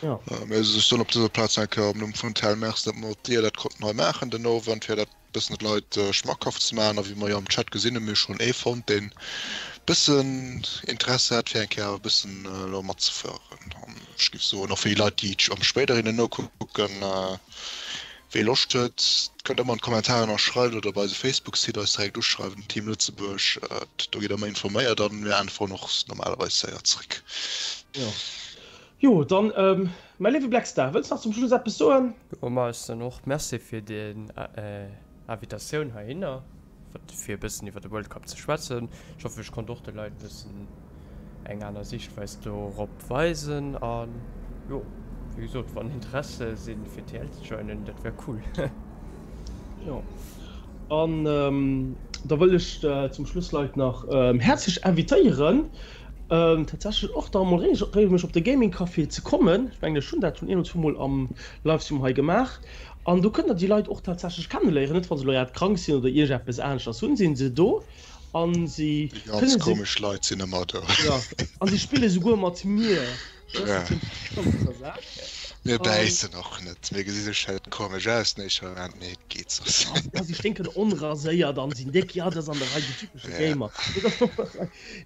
[SPEAKER 1] Jo.
[SPEAKER 3] Mee ech soen op dëser Plaz eng Kéier am Numm vun Tel Merci, datt mer mat dir dat konnten hei maachen den Owend, fir dat bëssen de Leit schmackhaft ze maachen. A wéi mer jo am Chat gesinn hunn, mir hu schon ee fonnt, deen bëssen Interesse hat, fir eng Kéier e bëssen elo matzefueren. An ech géif soen, och fir déi Leit, déi am spéiderhin nokucken, Wee Loscht huet, kënnt ëmmer an d'Kommentaren a schreift oder op eise Facebook-Site eis direkt uschreiwen, Team Lëtzebuerg. Do gitt der ëmmer informéiert an mir äntweren och normalerweis séier zréck.
[SPEAKER 1] Jo, jo dann mäi léiwe Blackstar, wëlls nach zum Schluss eppes soen?
[SPEAKER 2] Jo, ma ech soen och Merci fir déi Invitatioun heihinner. Fir e bëssen iwwer de World Cup ze schwätzen. Ech hoffen, ech konnt och de Leit e bëssen eng aner Siichtweis dorop weisen. A jo, wéi gesot, wann Interesse sinn, fir TL ze joinen, dat wär cool.
[SPEAKER 1] Jo, an da wëll ech zum Schluss Leit nach häerzlech invitéieren. Tatsächlech och da mol regelméisseg op de Gaming Café ze kommen. Ech mengen ech hunn dat schonn een oder zweemol am Livestream hei gemaach. An do kënnt der déi Leit och tatsächlech kenneléieren. Net wa se elo grad krank sinn oder iergeppes aneschters hunn, sinn se do an si
[SPEAKER 3] Déi ganz kënne se. komesch Leit sinn ëmmer do.
[SPEAKER 1] Jo, an si spille souguer mat mir.
[SPEAKER 3] Dat ass natierlech eng ganz aner Saach. Mir bäissen och net. Mir gesi sécher komesch aus, den éischten Moment, mee et geet
[SPEAKER 1] soss. Ja, si sténken onraséiert an sinn déck. Ja, dat ass an der Rei, de typesche Gamer.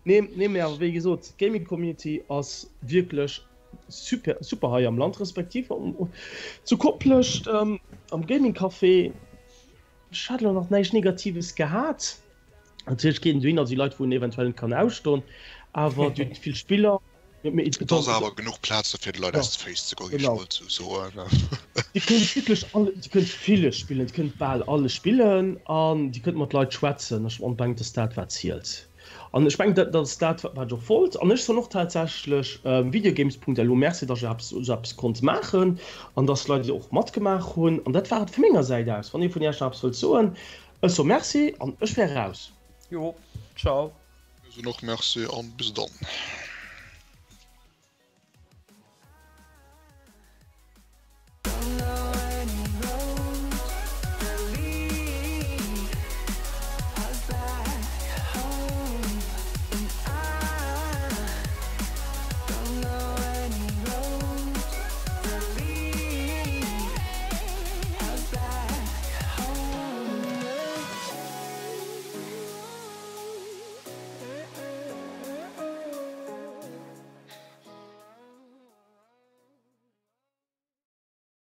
[SPEAKER 1] Nee, nee, mee awer wéi gesot, d'Gaming Community ass wierklech super, super hei am Land, respektiv zu Koplescht am Gaming Café. Ech hat elo nach näischt Negatives gehat. Natierlech geet een dohinner, si Leit, wou een eventuell net kann ausstoen, awer dir hutt vill Spiller.
[SPEAKER 3] Et ass awer genuch Plaz do fir de Leit aus de Féiss ze goen, géif ech mol sou soen.
[SPEAKER 1] Dir kënnt wierklech all, dir kënnt villes spillen, dir kënnt bal alles spillen an dir kënnt mat Leit schwätzen. Ech mengen, dass dat wat zielt. An ech mengen, dat ass dat, wat ech och wollt. An ech soen och tatsächlech Videogames.lu Merci, datt ech eppes, esou eppes konnt maachen an datt Leit och matgemaach hunn. An dat war et vu menger Säit aus. Wann ee vun Iech nach eppes wëllt soen, ech soe Merci an ech wär raus.
[SPEAKER 2] Jo, ciao.
[SPEAKER 3] Mir soen och Merci an bis dann.